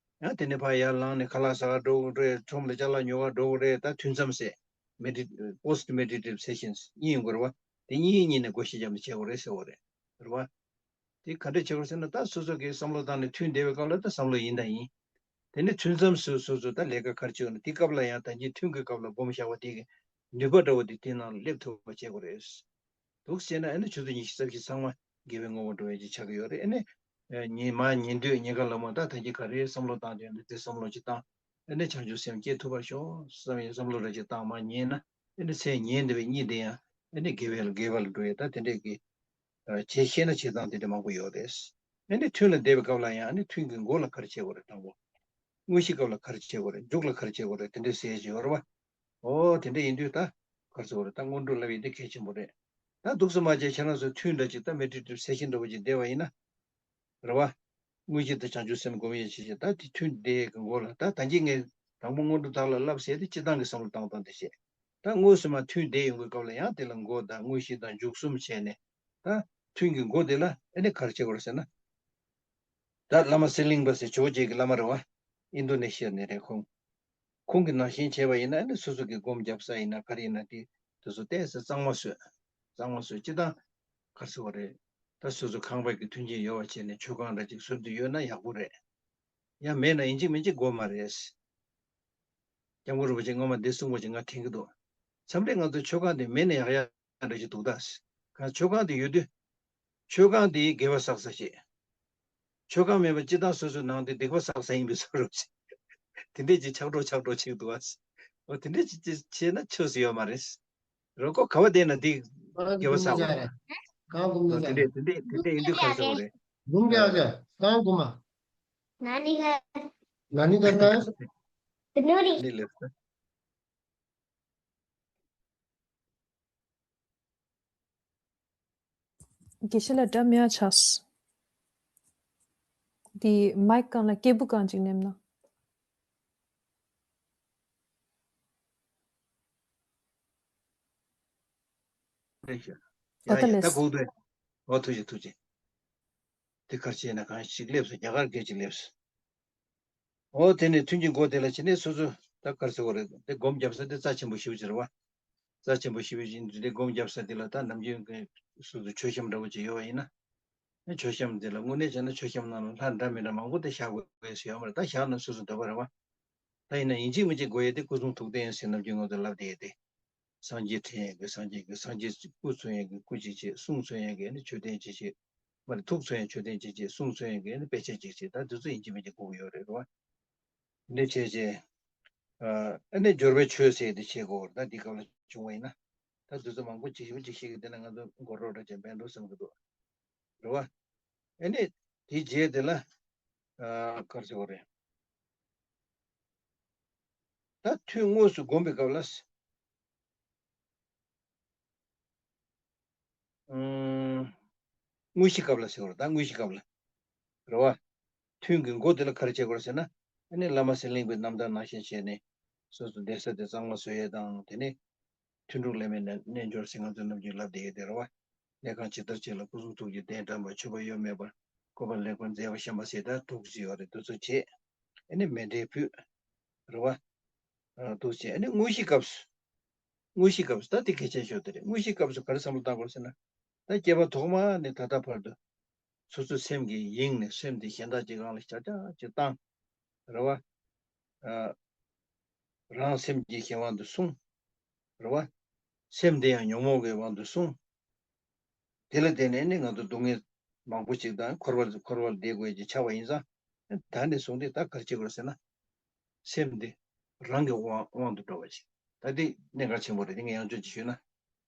ཡང་དེ་ནས་ཕར་ཡར་ལངས་ནས་ཁ་ལག་ཟ་ག་འགྲོ་དགོས་རེད། ཁྲོམ་ལ་ཅ་ལག་ཉོ་ག་འགྲོ་དགོས་རེད། ད་ཐུན་མཚམས་ཟེར། Medit- post meditative sessions གཉིས་ཡོང་གི་རེད་བ། དེ་གཉིས་གཉིས་ནས་བགོ་བཤའ་བརྒྱབ་ནས་བྱེད་དགོས་རེད་ཟེར་བ་རེད། རེད་བ། དེ་ག་འདྲས་བྱེད་དགོས་ཟེར་ན། ད་སོ་སོ་གིས་བསམ་བློ་བཏང་ནས་ཐུན་བསྡད་པའི་སྐབས་ལ་ད་བསམ་བློ་ཡིན་དང་ཡིན། དེ་ནས་ཐུན་མཚམས་སུ་སོ་སོ་ད་ལས་ཀ་ག་རེ་བྱེད་དགོས་ན་དེའི་སྐབས་ལ་ཡང་ད་གིན་ཐུན་གྱི་སྐབས་ལ་སྒོམ་བཞག་པ་དེ་གི་ནུས་པ་འདྲ་བོ་དེ་དེའི་ནང་ལ་སླེབས་ཐུབ་པ་བྱེད་དགོས་རེད། འདུག་བྱས་ན་ཨ་ནི་ཆུ་ཚོད་ཉི་ཤུ་རྩ་བཞི་ཚང་མ་དགེ་བའི་དངོས་པོ་འགྲོ་ཡས་ཅིག་ཆགས་ཀྱི་ཡོད་རེད། ཨ་ནི་ཉིན་མ་ཉིན་དུས་ཉིན་དཀར་ལ་མོ་ད་ད་གིན་ག་རེ་བསམ་བློ་བཏང་དེ་ཡོད་ན་དེ་བསམ་བློ་ཅིག་བཏང་། ཨ་ནི་བྱང་ཆུབ་སེམས་སྐྱེ་ཐུབ་པར་ཤོག་བསམ་ཡས་བསམ་བློ་རེ་ཅིག་བཏང་མར་ཉལ་ན། ཨ་ནི་མཚན་ཉལ་འདི་བའི་གཉིད་དེ་ཡང་ཨ་ནི་དགེ་བའི་དགེ་བ་ལ་འགྲོ་ཡས་ད་དེ་འདྲས་ཀྱི། བྱེད་ཤེས་ན་བྱེད་སྟངས་དེ་འདྲ་མང་པོ་ཡོད་རེད། ཨ་ནི་ཐུན་ལ་བསྡད་པའི་སྐབས་ལ་ཡང་ཨ་ནི་ཐུན་གྱི་མགོ་ལ་ག་རེ་བྱེད་དགོས་རེད། དང་པོ། དངོས་གཞིའི་སྐབས་ལ་ག་རེ་བྱེད་དགོས་རེད། མཇུག་ལ་ག་རེ་བྱེད་དགོས་རེད། དེ་འདྲ་ཟེར་གྱི་ཡོད་རེད་བ། ཨོ་དེ་འདྲ་ཡིན་དུས་ད་ག་རེ་ཟེར་དགོས་རེད། ད་སྔོན་འགྲོ་ལབ་ཡས་དེ་གལ་ཆེན་པོ་རེད། ད་འདུག་སེ་མ་བྱས་ཁྱེད་རང་ཚོ་ཐུན་འདྲ་ཅིག་ད་མེ་ཌི་ཊེ་ཊིབ་སེ་ཤན་འདྲ་བོ་ཅིག་བསྡད་པ་ཡིན་ན། རེད་བ། དངོས་གཞི་དང་བྱང་ཆུབ་སེམས་སྒོམ་ཡས་བྱེད་བྱེད་ད་དེ་ཐུན་བསྡད་ཀྱི་མགོ་ལ་ད་ད་གིན་ངས་དང་པོ་སྔོན་འགྲོ་བདག་ལ་བསླབ་ཟེར་དེ་སྤྱིར་བཏང་གི་བསམ་བློ་བཏང་སྟངས་དེ་བཤད། ད་དངོས་སུ་མར་ཐུན་བསྡད་ཡོང་གི་སྐབས་ལ་ཡང་དེ་ལ་མགོ་དང་དངོས་གཞི་དང་མཇུག་གསུམ་བྱས་ནས། ད་ཐུན་གྱི་མགོ་དེ་ལ་ཨེ་ནས་ག་རེ་བྱེད་དགོས་རེད་ཟེར་ན། ད་བླ་མ་གསེར་གླིང་པ་ཟེར་ཇོ་བོ་རྗེ་གི་བླ་མ་རེད་བ། ཨིན་དོ་ནེ་ཤི་ཡ་ནས་རེད་ཁོང་། ཁོང་གི་ནང་བཞིན་བྱས་པ་ཡིན་ན་ཨེ་ནས་སོ་སོ་གི་སྒོམ་རྒྱབ་ས་ཡིན་ན་ག་རེ་ཡིན་ན་དེ་དེ་ཚོ་ཏོག་ཙམ་གཙང་མ་བཟོས། གཙང་མ་བཟོས་སྤྱིར་བཏང་ག་རེ་ཟེར་བ་རེད། ད་སོ་སོ་ཁང་པའི་གི་མཐུན་རྐྱེན་ཡོད་པ་བྱས་ནས་མཆོད་ཁང་འདྲ་ཅིག་བཟོ་འདོད་ཡོད་ན་ཡག་པོ་རེད། ཡང་མེད་ན་ཡིན་གཅིག་མིན་གཅིག་དགོས་མ་རེད། སྐྱབས་མགོན་རིན་པོ་ཆེ་སྔོན་མ་འདི་གསུངས་པ་ཅིག་ང་དྲན་གྱི་འདུག་མཚམས་རེ་ང་ཚོ་མཆོད་ཁང་དེ་མེད་ན་ཡག་ཡག་འདྲ་ཞིག་འདུག་ད། གང་མཆོད་ཁང་དེ་ཡོད་དུས། མཆོད་ཁང་དེ་དགེ་བ་བསགས་ས་ཞིག་མཆོད་ཁང་མེད་པ་སྤྱིར་བཏང་སོ་སོའི་ནང་དེ་སྡིག་པ་བསགས་ས་ཡིན་པའི་བཟོ་འདྲ་ཞིག་དེ་འདྲས་ཅིག་ཆགས་འགྲོ་ཆགས་འགྲོ་བྱེད་འདུག་ཨ། འོ་དེ་འདྲས་ཅིག་ཅིག་བྱས་ན་ཆོས་སུ་ཡོད་མ་རེད། རོ་ཀོ་ག་བ་བསྡད་ན་འདི་དགེ་བ་བསགས་པ་རེད། གང་གོ་མི་འོ་དེ་ཟ་འདྲས་དེ་འདྲས་དེ་འདྲས་ཡིན་དུས་ག་རེ་ཟེར་བ་རེད། ལུང་རྒྱ་རྒྱ་གང་གོ་མ། ན་ནི་ག་ན་ནི་ག་ད། ནི་ལེ། དགེ་བཤེས་ལགས་སྒྲ་མི་ཡ་ཆགས། འདི་མའིག་སྒང་ལ་སྐད་སྦུག་སྒང་ཅིག་མནན་ན། ལེགས་ཤོག་ཨོ་ད་ཡ་ཡ་ད་ལེགས། གོ་འདུག་ཨོ་ཐུགས་རྗེ་ཐུགས་རྗེ། དེ་གར་བྱས་ན་གང་ཞིག་སླེབས་སོང་རྒྱ་གར་སྐད་ཅིག་སླེབས་སོང་། ཨོ་དེ་ནས་ཐུན་གྱི་སྒོ་དེ་ལ་ཕྱིན་ནས་སོ་སོ་ད་གར་ཟེར་བ་རེད་དེ་སྒོམ་རྒྱབ་ས་དེ་རྩ་ཆེན་པོ་ཞེ་པོ་ཅིག་རེད་བ། རྩ་ཆེན་པོ་ཞེ་པོ་ཅིག་འདི་དེ་སྒོམ་རྒྱབ་ས་དེ་ལ་ད་ནམ་རྒྱུན་གྱི་སོ་སོ་མཆོད་བཤམས་འདྲ་བོ་ཅིག་ཡོད་བ་ཡིན་ན། མཆོད་བཤམས་དེ་ལ་དངོས་གནས་བྱས་ན་མཆོད་བཤམས་ནང་ལ་ལྷ་འདྲ་མི་འདྲ་མང་པོ་དེ་བཞག་དགོས་ཟེར་ཡོད་མ་རེད་ད་བཞག་ན་སོ་སོ་འདོད་པ་རེད་བ། ད་ཡིན་ན་ཡིན་གཅིག་མིན་གཅིག་དགོས་ཡས་དེ་སྐུ་གསུང་ཐུགས་རྟེན་ཟེར་ནམ་རྒྱུན་ང་ཚོ་ལབ་བསྡད་ཡས་དེ། སངས་རྒྱས་ཕྲིན་ཡས་ཀྱི་སངས་རྒྱས་ཀྱི་སངས་རྒྱས་སྐུ་མཚོན་ཡས་ཀྱི་སྐུ་གཅིག་བྱེད། གསུང་མཚོན་ཡས་ཀྱི་ནི་མཆོད་རྟེན་གཅིག་བྱེད། མ་རེད་ཐུགས་མཚོན་ཡས་མཆོད་རྟེན་གཅིག་བྱེད། གསུང་མཚོན་ཡས་ཀྱི་ནི་དཔེ་ཆ་གཅིག་བྱེད། ད་དེ་ཚོ་ཡིན་གཅིག་མིན་གཅིག་དགོས་ཀྱི་ཡོད་རེད་རེད་བ། འདི་བྱས་རྗེས། ཨ་ནི་སྦྱོར་བའི་ཆོས་ཟེར་དེ་བྱེད་དགོས་ད་འདི་སྐབས་ལ་བྱུང་བ་ཡིན་ན། ད་དེ་ཚོ་མང་པོ་ཅིག་ཞིབ་ཅིག་ཤེས་ཀྱི་དེ་ན་ང་ཚོ་མགོ་རོགས་འདྲ་ཅན་བན་འགྲོ་བསམ་གྱི་འདུག་རེད་བ། ཨ་ནི་དེ་རྗེས་དེ་ལ་ཨ་གར་ཟེར་བ་རེད། ད་ཐུན་དངོས་སུ་བསྒོམ་པའི་སྐབས་ལ། ཨུམ། དངོས་གཞི་སྐབས་ལ་ཟེར་བ་རེད་ད་དངོས་གཞི་སྐབས་ལ། རེད་བ། ཐུན་གྱི་མགོ་དེ་ལ་ག་རེ་བྱེད་དགོས་ཟེར་ན། ཨ་ནི་བླ་མ་ཟེར་གླིང་པའི་རྣམ་ཐར་ནང་བཞིན་བྱས་ནས། སོ་སོ་གདན་ས་དེ་གཙང་མ་བཟོ་ཡས་དང་དེ་ནས། ཐུན་དྲུག་ལས་མེད་ན་རྣལ་འབྱོར་ཟེར་ང་ཚོ་ནམ་རྒྱུན་ལབ་བསྡད་ཡོད་དེ་རེད་བ། གནས་ཁང་ཇི་ལྟར་བྱེད་ལ་སྐུ་གསུང་ཐུགས་ཀྱི་གདན་དྲངས་པ་མཆོད་པ་གཡོ་མེད་པར་བཀོད་པ་ལེགས་པར་མཛེས་པ་བཤམས་པ་ཟེར་ད་དྲུག་ཅིག་ཡོད་རེད་དེ་ཚོ་བྱེད། ཨ་ནི་མཎྜལ་ཕུལ། རེད་བ། ཨ་འདུག་བྱས་ཨ་ནི་དངོས་གཞི་སྐབས་སུ། དངོས་གཞི་སྐབས་སུ་ད་དེ་གལ་ཆེན་ཤོས་དེ་རེད། དངོས་གཞི་སྐབས་སུ་ག་རེ་བསམ་བློ་བཏང་དགོས་ཟེར་ན། ད་སྐྱེ་བ་ཐོག་མ་ནས་ད་ལྟ་བར་དུ། སོ་སོའི་སེམས་ཀྱི་དབྱིངས་ནས་སེམས་དེ་གཞན་དག་ཅིག་སྒང་ལ་ཤར་ཀྱང་ཅིག་བཏང་། རེད་བ། ཨ། རང་སེམས་ཀྱི་གཞན་དབང་དུ་སོང་། རེད་བ། སེམས་དེ་ཡང་ཉོན་མོངས་ཀྱི་དབང་དུ་སོང་། དེ་ལ་བརྟེན་ནས་ནི་ང་ཚོ་སྡུག་བསྔལ་མང་པོ་ཞིག་དང་འཁོར་བ་འཁོར་བར་བསྡད་དགོས་ཀྱི་ཆགས་པ་ཡིན་ཙང་། ད་ནས་བཟུང་སྟེ་ད་ག་རེ་བྱེད་དགོས་ཟེར་ན། སེམས་འདི་རང་གི་དབང་དབང་དུ་འགྲོ་བ་ཞིག་ད་འདི་གནད་འགག་ཆེན་པོ་རེད། འདི་ངས་ཡང་བསྐྱར་ཅིག་ཞུས་ན།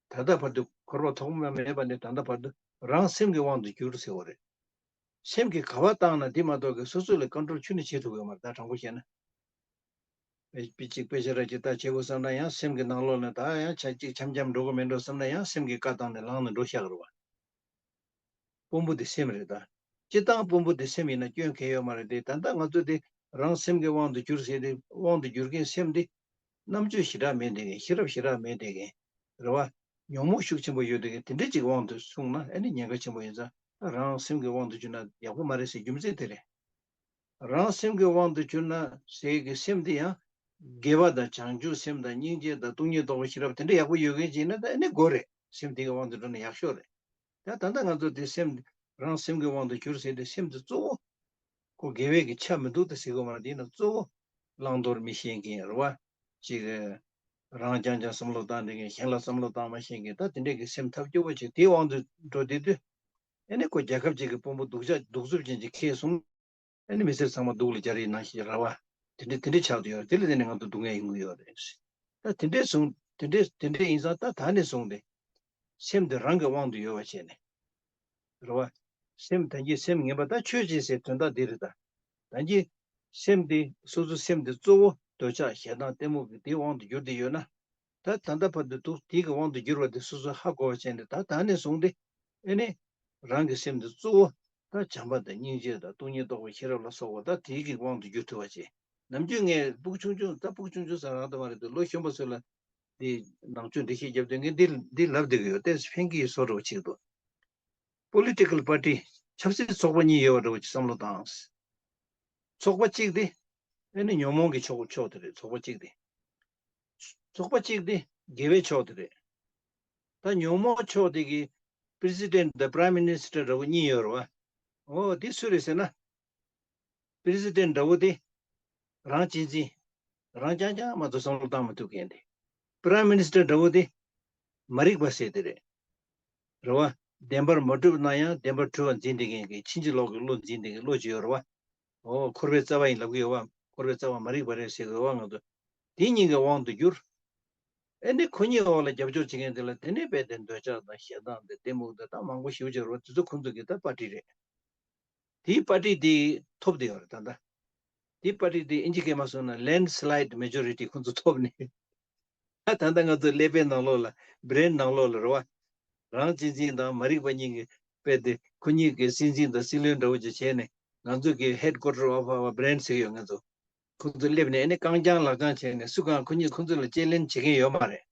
ད་ལྟ་བར་དུ་འཁོར་བ་ཐོག་མ་མེད་པ་ནས་ད་ལྟ་བར་དུ་རང་སེམས་ཀྱི་དབང་དུ་གྱུར་ཟེར་བ་རེད། སེམས་ཀྱིས་ག་པར་བཏང་ན་འདི་མ་གཏོགས་ཀྱི་སོ་སོ་ལ་ཀོན་ཊོལ་ཁྱོན་ནས་བྱེད་ཐུབ་ཡོད་མ་རེད། ད་དྲང་པོ་བཤད་ན། དཔེ་དཔེ་གཅིག་དཔེ་ཆ་ར་གཅིག་ལྟ་བྱེད་དགོས་བསམ་ན་ཡང་སེམས་ཀྱི་ནང་ལོགས་ནས་ད་ཡང་ཆ་གཅིག་འཆམ་འཆམ་འགྲོ་གི་མེད་འགྲོ་བསམ་ན་ཡང་སེམས་ཀྱིས་བཀའ་བཏང་ནས་ལངས་ནས་འགྲོ་ཤག་རེད་བ། དཔོན་པོ་དེ་སེམས་རེད་ད། སྤྱིར་བཏང་དཔོན་པོ་དེ་སེམས་ཡིན་ན་སྐྱོན་གང་ཡོད་མ་རེད་དེ། ད་ལྟ་ང་ཚོ་དེ་རང་སེམས་ཀྱི་དབང་དུ་གྱུར་ཟེར་ཏེ་དབང་དུ་གྱུར་མཁན་སེམས་དེ་རྣམ་དཔྱོད་ཞེ་དྲག་མེད་བསྡད་མཁན། ཤེས་རབ་ཞེ་དྲག་མེད་བསྡད་མཁན་རེད་བ། ཉོན་མོངས་ཤུགས་ཆེན་པོ་ཡོད་བསྡད་མཁན་དེ་འདྲ་ཅིག་དབང་དུ་སོང་ན་ཨ་ནི་ཉེན་ཁ་ཆེན་པོ་ཡིན་ཙང་རང་སེམས་ཀྱི་དབང་དུ་གྱུར་ན་ཡག་པོ་མ་རེད་ཟེར་རྒྱུ་མཚན་དེ་རེད། རང་སེམས་ཀྱི་དབང་དུ་གྱུར་ན་ཟེར་གི་སེམས་དེ་ཡང་དགེ་བ་དང་བྱང་ཆུབ་སེམས་དང་སྙིང་རྗེ་དང་སྟོང་ཉིད་རྟོགས་པའི་ཤེས་རབ་དེ་འདྲ་ཡག་པོ་ཡོད་མཁན་ཅིག་ཡིན་ན་ད་ཨ་ནི་དགོས་རེད། སེམས་དེ་གི་དབང་དུ་འགྲོ་ན་ཡག་ཤོས་རེད། ད་ད་ལྟ་ང་ཚོ་དེ་སེམས་རང་སེམས་ཀྱི་དབང་དུ་གྱུར་ཟེར་དེ་སེམས་དེ་གཙོ་བོ། ཁོ་དགེ་བའི་གི་ཆ་མི་འདུག་ད་ཟེར་དགོས་མ་རེད། དེ་ཡིན་ན་གཙོ་བོ་བླང་དོར་མི་ཤེས་མཁན་རེད་བ། ཅིག་རང་རྐྱང་རྐྱང་བསམ་བློ་བཏང་བསྡད་མཁན་གཞན་ལ་བསམ་བློ་བཏང་མ་ཤེས་མཁན་ད་དེ་འདྲས་ཀྱི་སེམས་ཐབས་སྐྱོ་པོ་ཅིག་དེའི་དབང་དུ་འགྲོ་བསྡད་དུས། ཨ་ནི་ཁོ་རྒྱལ་ཁབ་ཅིག་གི་དཔོན་པོ་སྡུག་ཅག་གདུག་རྩུབ་ཅན་ཅིག་ཁེལ་སོང་། ཨ་ནི་མི་སེར་ཚང་མ་སྡུག་ལ་སྦྱར་ཡི་ནང་བཞིན་ར་བ། དེ་འདྲ་དེ་འདྲ་ཆགས་བསྡད་ཡོད་རེད། དེ་ལ་བརྟེན་ནས་ང་ཚོ་སྡུག་བསྔལ་ཡོང་གི་ཡོད་རེད། ད་དེ་འདྲས་སོང་དེ་འདྲས་དེ་འདྲས་ཡིན་ཙང་ད་ད་ནས་བཟུང་སྟེ། སེམས་དེ་རང་གི་དབང་དུ་ཡོད་པ་བྱས་ནས། རེད་བ། སེམས་ད་གིན་སེམས་ངན་པ་ད་ཆོས་ཅན་ཟེར་དོན་དག་འདི་རེད་ད། ད་གིན་སེམས་དེ་སོ་སོ་སེམས་དེ་གཙོ་བོ་འདོད་ཆགས་ཞེ་སྡང་གཏི་མུག་གི་དེའི་དབང་དུ་གྱུར་ཏེ་ཡོད་ན། ད་ད་ལྟ་བར་དུ་འདུག་དེའི་གི་དབང་དུ་གྱུར་བ་དེ་སོ་སོས་ཧ་གོ་བ་བྱས་ནས་ད་ད་ནས་བཟུང་སྟེ། ཨེ་ནི། རང་གི་སེམས་དེ་གཙོ་བོ་ད་བྱམས་པ་དང་སྙིང་རྗེ་དང་སྟོང་ཉིད་རྟོགས་པའི་ཤེས་རབ་ལ་སོགས་པ་ད་དེའི་གི་དབང་དུ་གྱུར་ཐུབ་པ་བྱས། ནམ་རྒྱུན་ངས་སྤུ་གུ་ཆུང་ཆུང་ད་སྤུ་གུ་ཆུང་ཆུང་ཟེར་རང་ད་མ་རེད་དེ་ལོ་གཞོན་པ་ཚོ་ལ། འདི་ནང་ཆོས་འགྲེལ་བཤད་རྒྱབ་དུས་ངས་འདི་འདི་ལབ་བསྡད་ཀྱི་ཡོད། ཏོག་ཙམ་ཕན་གྱི་ཡོད་བཟོ་འདྲ་བོ་ཅིག་འདུག Political party ཆབ་སྲིད་ཚོགས་པ་གཉིས་ཡོད་པ་འདྲ་བོ་ཅིག་བསམ་བློ་བཏང་། ཚོགས་པ་གཅིག་དེ་ཨ་ནི་ཉོན་མོངས་ཀྱི་ཕྱོགས་ཕྱོགས་དེ་རེད། ཚོགས་པ་གཅིག་དེ། ཚོགས་པ་གཅིག་དེ་དགེ་བའི་ཕྱོགས་དེ་རེད། ད་ཉོན་མོངས་ཕྱོགས་དེ་གི་President དང་Prime Minister འདྲ་བོ་གཉིས་ཡོད་རེད་བ། འོ་དེ་སུ་རེད་ཟེར་ན། President འདྲ་བོ་དེ་རང་གཅེས་འཛིན། རང་རྐྱང་རྐྱང་མ་གཏོགས་བསམ་བློ་བཏང་མི་ཐུབ་མཁན་དེ། Prime Minister འདྲ་བོ་དེ་མ་རིག་པ་ཟེར་དེ་རེད། རེད་བ། བདེན་པར་མ་གྲུབ་ན་ཡང་བདེན་པར་གྲུབ་པ་འཛིན་བསྡད་མཁན་གྱི་ཕྱིན་ཅི་ལོག་གི་བློ་འཛིན་བསྡད་མཁན་བློ་ཅིག་ཡོད་རེད་བ། ཨོ་འཁོར་བའི་རྩ་བ་ཡིན་ལབ་ཀྱི་ཡོད་བ། འཁོར་བའི་རྩ་བ་མ་རིག་པ་རེད་ཟེར་གི་ཡོད་བ། ང་ཚོ་དེ་གཉིས་ཀྱི་དབང་དུ་གྱུར། ཨེ་ནི་ཁོ་གཉིས་འོག་ལ་རྒྱབ་སྐྱོར་བྱེད་མཁན་དེ་ལ་དེ་ནས་རྦད་དེ་འདོད་ཆགས་དང་ཞེ་སྡང་དང་གཏི་མུག་དེ་དག་མང་པོ་ཞེ་པོ་ཅིག་ཡོད་རེད་བ། དེ་ཚོ་ཁོང་ཚོ་གི་ད་པར་ཊི་རེད། དེའི་པར་ཊི་དེ་ཐོབ་བསྡད་ཡོད་རེད་ད་ལྟ། དེའི་པར་ཊི་དེ་ཨིན་ཇི་སྐད་མ་སོང་ན་landslide majority ཁོང་ཚོ་ཐོབ་ནས། ད་ད་ལྟ་ང་ཚོ་ཀླད་པའི་ནང་ལོགས་ལ་brain ནང་ལོགས་ལ་རེད་བ། རང་གཅེས་འཛིན་དང་མ་རིག་པ་གཉིས་ཀྱི་དཔེ་དེ་ཁོ་གཉིས་ཀྱི་སྲིད་འཛིན་དང་སྲིད་བློན་འདྲ་བོ་ཅིག་བྱས་ནས་ང་ཚོ་གི་headquarter of our brain ཟེར་ཡོད། ང་ཚོ་ཁོ་ཚོ་སླེབས་ནས་ཨ་ནི་རྐང་རྐྱང་ལག་རྐྱང་བྱས་ནས་སུ་གང་ཁོ་གཉིས་ཁོ་ཚོ་ལ་དཔྱད་གླེང་བྱེད་མཁན་ཡོད་མ་རེད།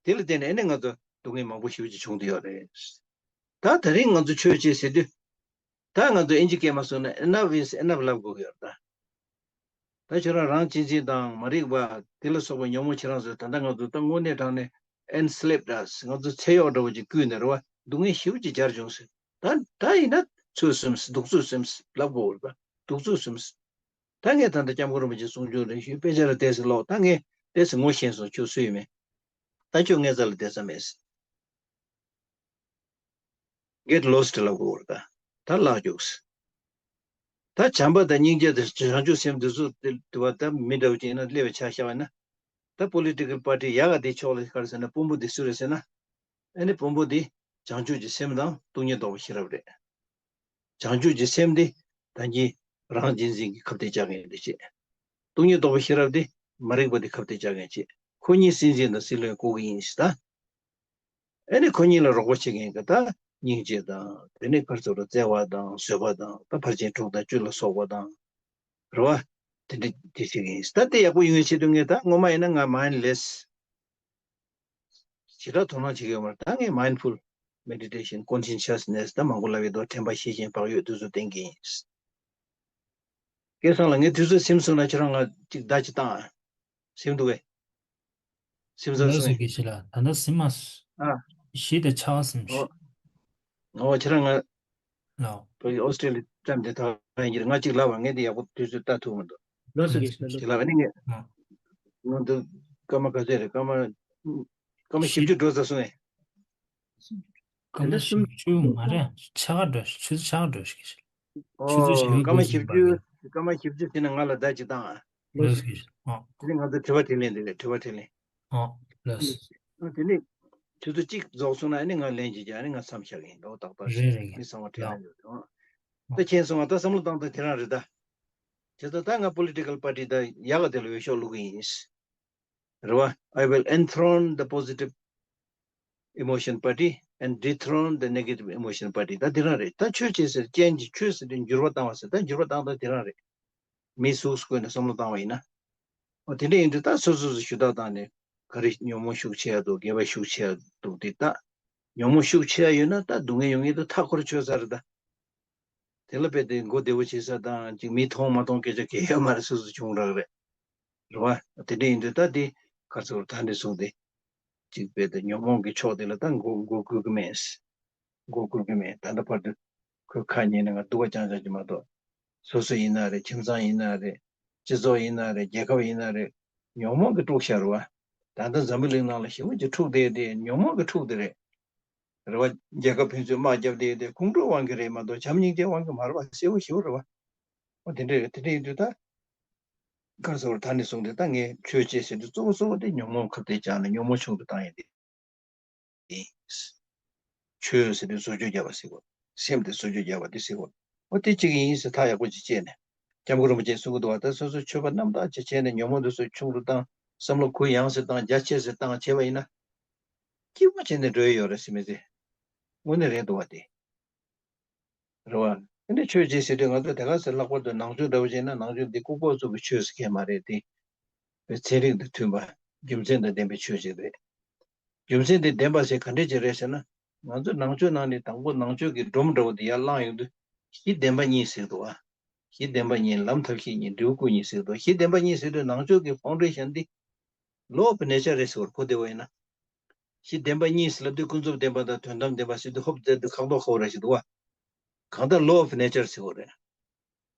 དེ་ལ་བརྟེན་ནས་ཨ་ནི་ང་ཚོ་སྡུག་བསྔལ་མང་པོ་ཞེ་པོ་ཅིག་བྱུང་བསྡད་ཡོད་རེད། ད་དེ་རིང་ང་ཚོ་ཆོས་བྱེད་ཟེར་དུས། ད་ང་ཚོ་ཨིན་ཇི་སྐད་མ་སོང་ན་enough is enough ལབ་དགོས་ཀྱི་ཡོད་རེད་ད། ད་ཁྱོད་རང་རང་གཅེས་འཛིན་དང་མ་རིག་པ་དེ་ལ་སོགས་པའི་ཉོན་མོངས་ཁྱེད་རང་ཚོས་ད་ལྟ་ང་ཚོ་ད་དངོས་གནས་དྲང་གནས་enslaved us ང་ཚོ་ཚེ་གཡོག་འདྲ་བོ་ཅིག་བརྐུས་ནས་རེད་བ། སྡུག་བསྔལ་ཞེ་པོ་ཅིག་སྦྱར་བྱུང་ཟེར། ད་ད་ཡིན་ན་ཚོད་སོམས་སྡུག་ཚོད་སོམས་ལབ་དགོས་རེད་པ། སྡུག་ཚོད་སོམས། ད་ངས་ད་ལྟ་སྐྱབས་མགོན་རིན་པོ་ཆེ་གསུང་ཆོས་རེ་ཞུས་དཔེ་ཆ་ལ་བལྟས་ཟེར་ལོག་ད་ངས་བལྟས་ཟེར་ངོ་ཤེས་སོང་ཁྱོད་སུ་ཡིན་མིན། ད་ཁྱོད་ངའི་རྩ་ལ་བསྡད་ས་མེད་ཟེར། Get lost ལབ་དགོས་རེད་ད། ད་བརླག་རྒྱུགས། ད་བྱམས་པ་དང་སྙིང་རྗེ་དང་བྱང་ཆུབ་སེམས་འདི་ཚོ་དེ་དུ་བ་ད་མི་འདྲ་བོ་ཅིག་ཡིན་ན་སླེབས་པའི་ཆ་བཞག་པ་ཡིན་ན། ད་political party ཡག་ག་དེ་ཕྱོགས་ལ་ག་རེ་ཟེར་ན་དཔོན་པོ་འདི་སུ་རེད་ཟེར་ན། ཨ་ནི་དཔོན་པོ་འདི་བྱང་ཆུབ་ཀྱི་སེམས་དང་སྟོང་ཉིད་རྟོགས་པའི་ཤེས་རབ་རེད། བྱང་ཆུབ་ཀྱི་སེམས་འདི་ད་གིན་རང་གཅེས་འཛིན་གྱི་ཁ་གཏད་བཅག་མཁན་འདི་བྱེད། སྟོང་ཉིད་རྟོགས་པའི་ཤེས་རབ་འདི་མ་རིག་པ་འདི་ཁ་གཏད་བཅག་མཁན་བྱེད། ཁོ་གཉིས་སྲིད་འཛིན་དང་སྲིད་བློན་བསྐོ་གི་ཡིན་ཞེས་ད། ཨ་ནི་ཁོ་གཉིས་ལ་རོགས་པ་བྱེད་མཁན་གྱི་ད་སྙིང་རྗེ་དང་དེ་ནས་ཕར་ཚུར་ལ་བརྩེ་བ་དང་བཟོད་པ་དང་ད་ཕར་ཕྱིན་དྲུག་དང་བཅུ་ལ་སོགས་པ་དང་། རེད་བ། དེ་འདྲ་དེ་བྱེད་ཀྱི་ཡིན། ད་དེ་ཡག་པོ་ཡོང་བའི་ཆེད་དུ་ངས་ད་སྔོན་མ་ཡིན་ན་ང་mindless ཞེ་དྲག་དོ་སྣང་བྱེད་ཀྱི་ཡོད་མ་རེད། ད་ངས་mindful meditation conscientiousness ད་མང་པོ་ལབ་ཡོད་དོ། དྲན་པ་ཤེས་བཞིན་བག་ཡོད་དེ་ཚོ་བསྟེན་གྱི་ཡིན། སྐལ་བཟང་ལགས་ངས་དུས་ཚོད་ཟིན་སོང་ན་ཁྱེད་རང་ང་གཅིག་བརྡ་གཅིག་བཏང་ཨ། ཟིན་འདུག་གས། ཟིན་ཚར་ལགས་སོ། སོང་། དགེ་བཤེས་ལགས་ད་ལྟ་ཟིན་མ་སོང་། ཨ། བཞི་དང་ཕྱེད་ཀ་ཟིན་ཨོ། ཤག་ཨོ་ཁྱེད་རང་ང་ལགས། བོད་ཀྱི་ཨོ་སི་ཀྲི་ལི་ཏི་ཡ་འདི་ཐག་ཡིན་གྱི་རེད། ང་གཅིག་ལབ་པ་ངས་འདི་ཡག་པོ་དུས་ཚོད་ལྟ་ཐུབ་མི་འདུག་ལགས་སོ། དགེ་བཤེས་ལགས་ལགས་ཨ་ནི་ངས་ཨ། ང་འདི་སྐར་མ་ག་ཚོད་རེད། སྐར་མ་སྐར་མ་བཞི་བཅུ་འགྲོ་ཚར་སོང་ངས། སྐར་མ་བཞི་བཅུ་མ་རེད། ཕྱེད་ཀ་འགྲོ། ཆུ་ཚོད་ཕྱེད་ཀ་འགྲོ་ཞིག་གི་ཆུ་ཚོད་ཨོ་ཞིག་སྐར་མ་འགོར་བཞིན་བཞི་བཅུ་པ་གི། སྐར་མ་བཞི་བཅུ་ཕྱིན་ན་ང་ལ་བརྡ་གཅིག་བཏང་ཨ། ལགས་སོ། ཨོ། དེ་ནས་ང་ཚོ་དྲི་བ་དྲིས་ལན་འདི་རེད། དྲི་བ་དྲིས་ལན། ཨོ། ལགས་སོ། ཨ་དེ་ནས་ཆུ་ཚོད་གཅིག་རྫོགས་སོང་ན་ཨ་ནི་ང་ལན་གཅིག་རྒྱག་ཨ་ནི་ང་མཚམས་བཞག་གི་ཡིན། ད་ཏག་ཏག་རེད་རེད། མི་ཚང་མ་དྲིས་ལན་ཡོད་དོ། ད་མཁྱེན་སོང་ང་། ད་བསམ་བློ་བཏང་སྟངས་དེ་རང་རེད་ད། བྱས་ཙང་ད་ང་political party ད་ཡག་ག་དེ་ལ་འོས་ཤོག་བླུག་གི་ཡིན། རེད་བ། I will enthrone the positive emotion party and dethrone the negative emotion party. ད་དེ་རང་རེད། ད་ཆོས་བྱེད་ཟེར་རྐྱེན་གྱིས་ཆོས་ཟེར་དུས་འགྱུར་བ་བཏང་བ་ཟེར། ད་འགྱུར་བ་བཏང་སྟངས་དེ་རང་རེད། མི་གཟུགས་བཀོད་ནས་བསམ་བློ་བཏང་བ་ཡིན་ན། འོ་དེ་འདྲ་ཡིན་དུས་ད་སོ་སོ་སོ་ཞུ་དག་བཏང་ནས་ག་རེ་ཉོན་མོངས་ཤུགས་ཆེ་ཡ་འདུག་དགེ་བ་ཤུགས་ཆེ་ཡ་འདུག་དེ་ད་ཉོན་མོངས་ཤུགས་ཆེ་ཡ་ཡོད་ན་ད་སྡུག་བསྔལ་ཡོང་ངེས་འདུག་མཐའ་འཁོར་ཆོད་ས་རེད་ད། དེ་ལ་དཔེ་དེ་མགོ་བདེ་བོ་བྱེད་ས་དང་ཅིག་མི་མཐོང་མ་མཐོང་སྐད་ཆ་གལ་ཡོད་མ་རེད། སོ་སོ་བྱུང་རག་རེད། རེད་བ། དེ་འདྲ་ཡིན་དུས་ད་དེ་ག་ཚོད་ད་འདི་སོང་སྟེ། ཅིག་དཔེ་དེ་ཉོན་མོངས་ཀྱི་ཕྱོགས་དེ་ལ་ད་མགོ་མགོ་སྒུར་གི་མེད། མགོ་སྒུར་གི་མེད། ད་ལྟ་བར་དུ་ཁོས་ཁ་ཉན་ནས་ང་སྡུག་པ་རྐྱང་རྐྱང་གྱི་མ་གཏོགས། སོ་སོ་ཡིན་ན་རེད། ཁྱིམ་ཚང་ཡིན་ན་རེད། སྤྱི་ཚོགས་ཡིན་ན་རེད། རྒྱལ་ཁབ་ཡིན་ན་རེད། ཉོན་མོངས་ཀྱིས་དཀྲུགས་ཤག་རེད་བ། ད་ལྟ་འཛམ་བུ་གླིང་ནང་ལ་ཞེ་པོ་ཅིག་འཁྲུག་བསྡད་དེ་ཉོན་མོངས་ཀྱིས་འཁྲུག་བསྡད་རེད། རེད་བ། རྒྱལ་ཁབ་ཕན་ཚུན་དམག་བརྒྱབ་བསྡད་དེ་ཁོང་ཁྲོའི་དབང་གིས་རེད་མ་གཏོགས་བྱམས་སྙིང་རྗེའི་དབང་གིས་མ་རེད་བ། གསལ་པོ་ཞེ་པོ་རེད་བ། འོ་དེ་འདྲ་རེད། དེ་འདྲ་ཡིན་དུས་ད། ག་རེ་ཟེར་བ་ད་ནས་བཟུང་སྟེ་ད་ངས་ཆོས་བྱེད་ཟེར་དུས་གཙོ་བོ་གཙོ་བོ་དེ་ཉོན་མོངས་ཁ་གཏད་བཅག་ནས་ཉོན་མོངས་ཆུང་དུ་བཏང་ཡས་དེ་ཡིན། ཆོས་ཟེར་དུས་བཟོ་བཅོས་བརྒྱབ་པ་ཟེར་གོ། སེམས་དེ་བཟོ་བཅོས་བརྒྱབ་པ་དེ་ཟེར་གོ། འོ་དེ་གཅིག་ཡིན་ཟེར་ཐག་ཡག་པོ་ཅིག་བཅད་ནས། སྐྱབས་མགོན་རིན་པོ་ཆེས་གསུང་གི་འདུག་བ། ད་སོ་སོའི་ཆོས་པ་རྣམ་དག་ཅིག་བྱས་ནས་ཉོན་མོངས་དེ་ཚོ་ཆུང་རུ་བཏང་། བསམ་བློ་གུ་ཡངས་སེ་བཏང་། རྒྱ་ཆེ་སེ་བཏང་བྱས་པ་ཡིན་ན། སྐྱིད་པོ་བྱས་ནས་འགྲོ་ཡི་ཡོད་རེད་ཟེར་མི་ཚེ། དངོས་གནས་རེད་འདུག་བ་དེ། རེད་བ། ཨ་ནི་ཆོས་བྱེད་ཟེར་དུས་ང་ཚོ་དེ་ག་ཟེར་ལྷག་པར་དུ་ནང་ཆོས་འདྲ་བོ་བྱས་ན་ནང་ཆོས་འདི་ལྐུགས་པ་ཚོ་གི་ཆོས་ཟེར་མཁན་མ་རེད་དེ། བའི་ཚན་རིག་དང་མཐུན་པ། རྒྱུ་མཚན་དང་ལྡན་པའི་ཆོས་ཅིག་རེད། རྒྱུ་མཚན་དེ་ལྡན་པ་ཟེར་ག་འདྲས་ཅིག་རེད་ཟེར་ན། ང་ཚོ་ནང་ཆོས་ནང་ནས་དང་པོ་ནང་ཆོས་ཀྱི་སྒྲོམ་འདྲ་བོ་དེ་ཡར་བསླངས་ཡོང་དུས། གཞི་བདེན་པ་གཉིས་ཟེར་འདུག་ཨ། གཞི་བདེན་པ་གཉིས། ལམ་ཐབས་ཤེས་གཉིས། འབྲས་བུ་སྐུ་གཉིས་ཟེར་འདུག་གཞི་བདེན་པ་གཉིས་ཟེར་དུས་ནང་ཆོས་ཀྱི་ཕའུན་ཌེ་ཤན་འདི། Law of nature རེད་ཟེར་བར་གོ་བདེ་བ་ཡིན་ན། གཞི་བདེན་པ་གཉིས་ལབ་དུས་ཀུན་རྫོབ་བདེན་པ་དང་དོན་དམ་བདེན་པ་ཟེར་དུས་ཧོབ་ཙེ་དུས་ཁག་ཐོག་ཁ་བོ་ར་ཞིག་འདུག་བ། གང་ལྟར་law of nature ཟེར་བ་རེད།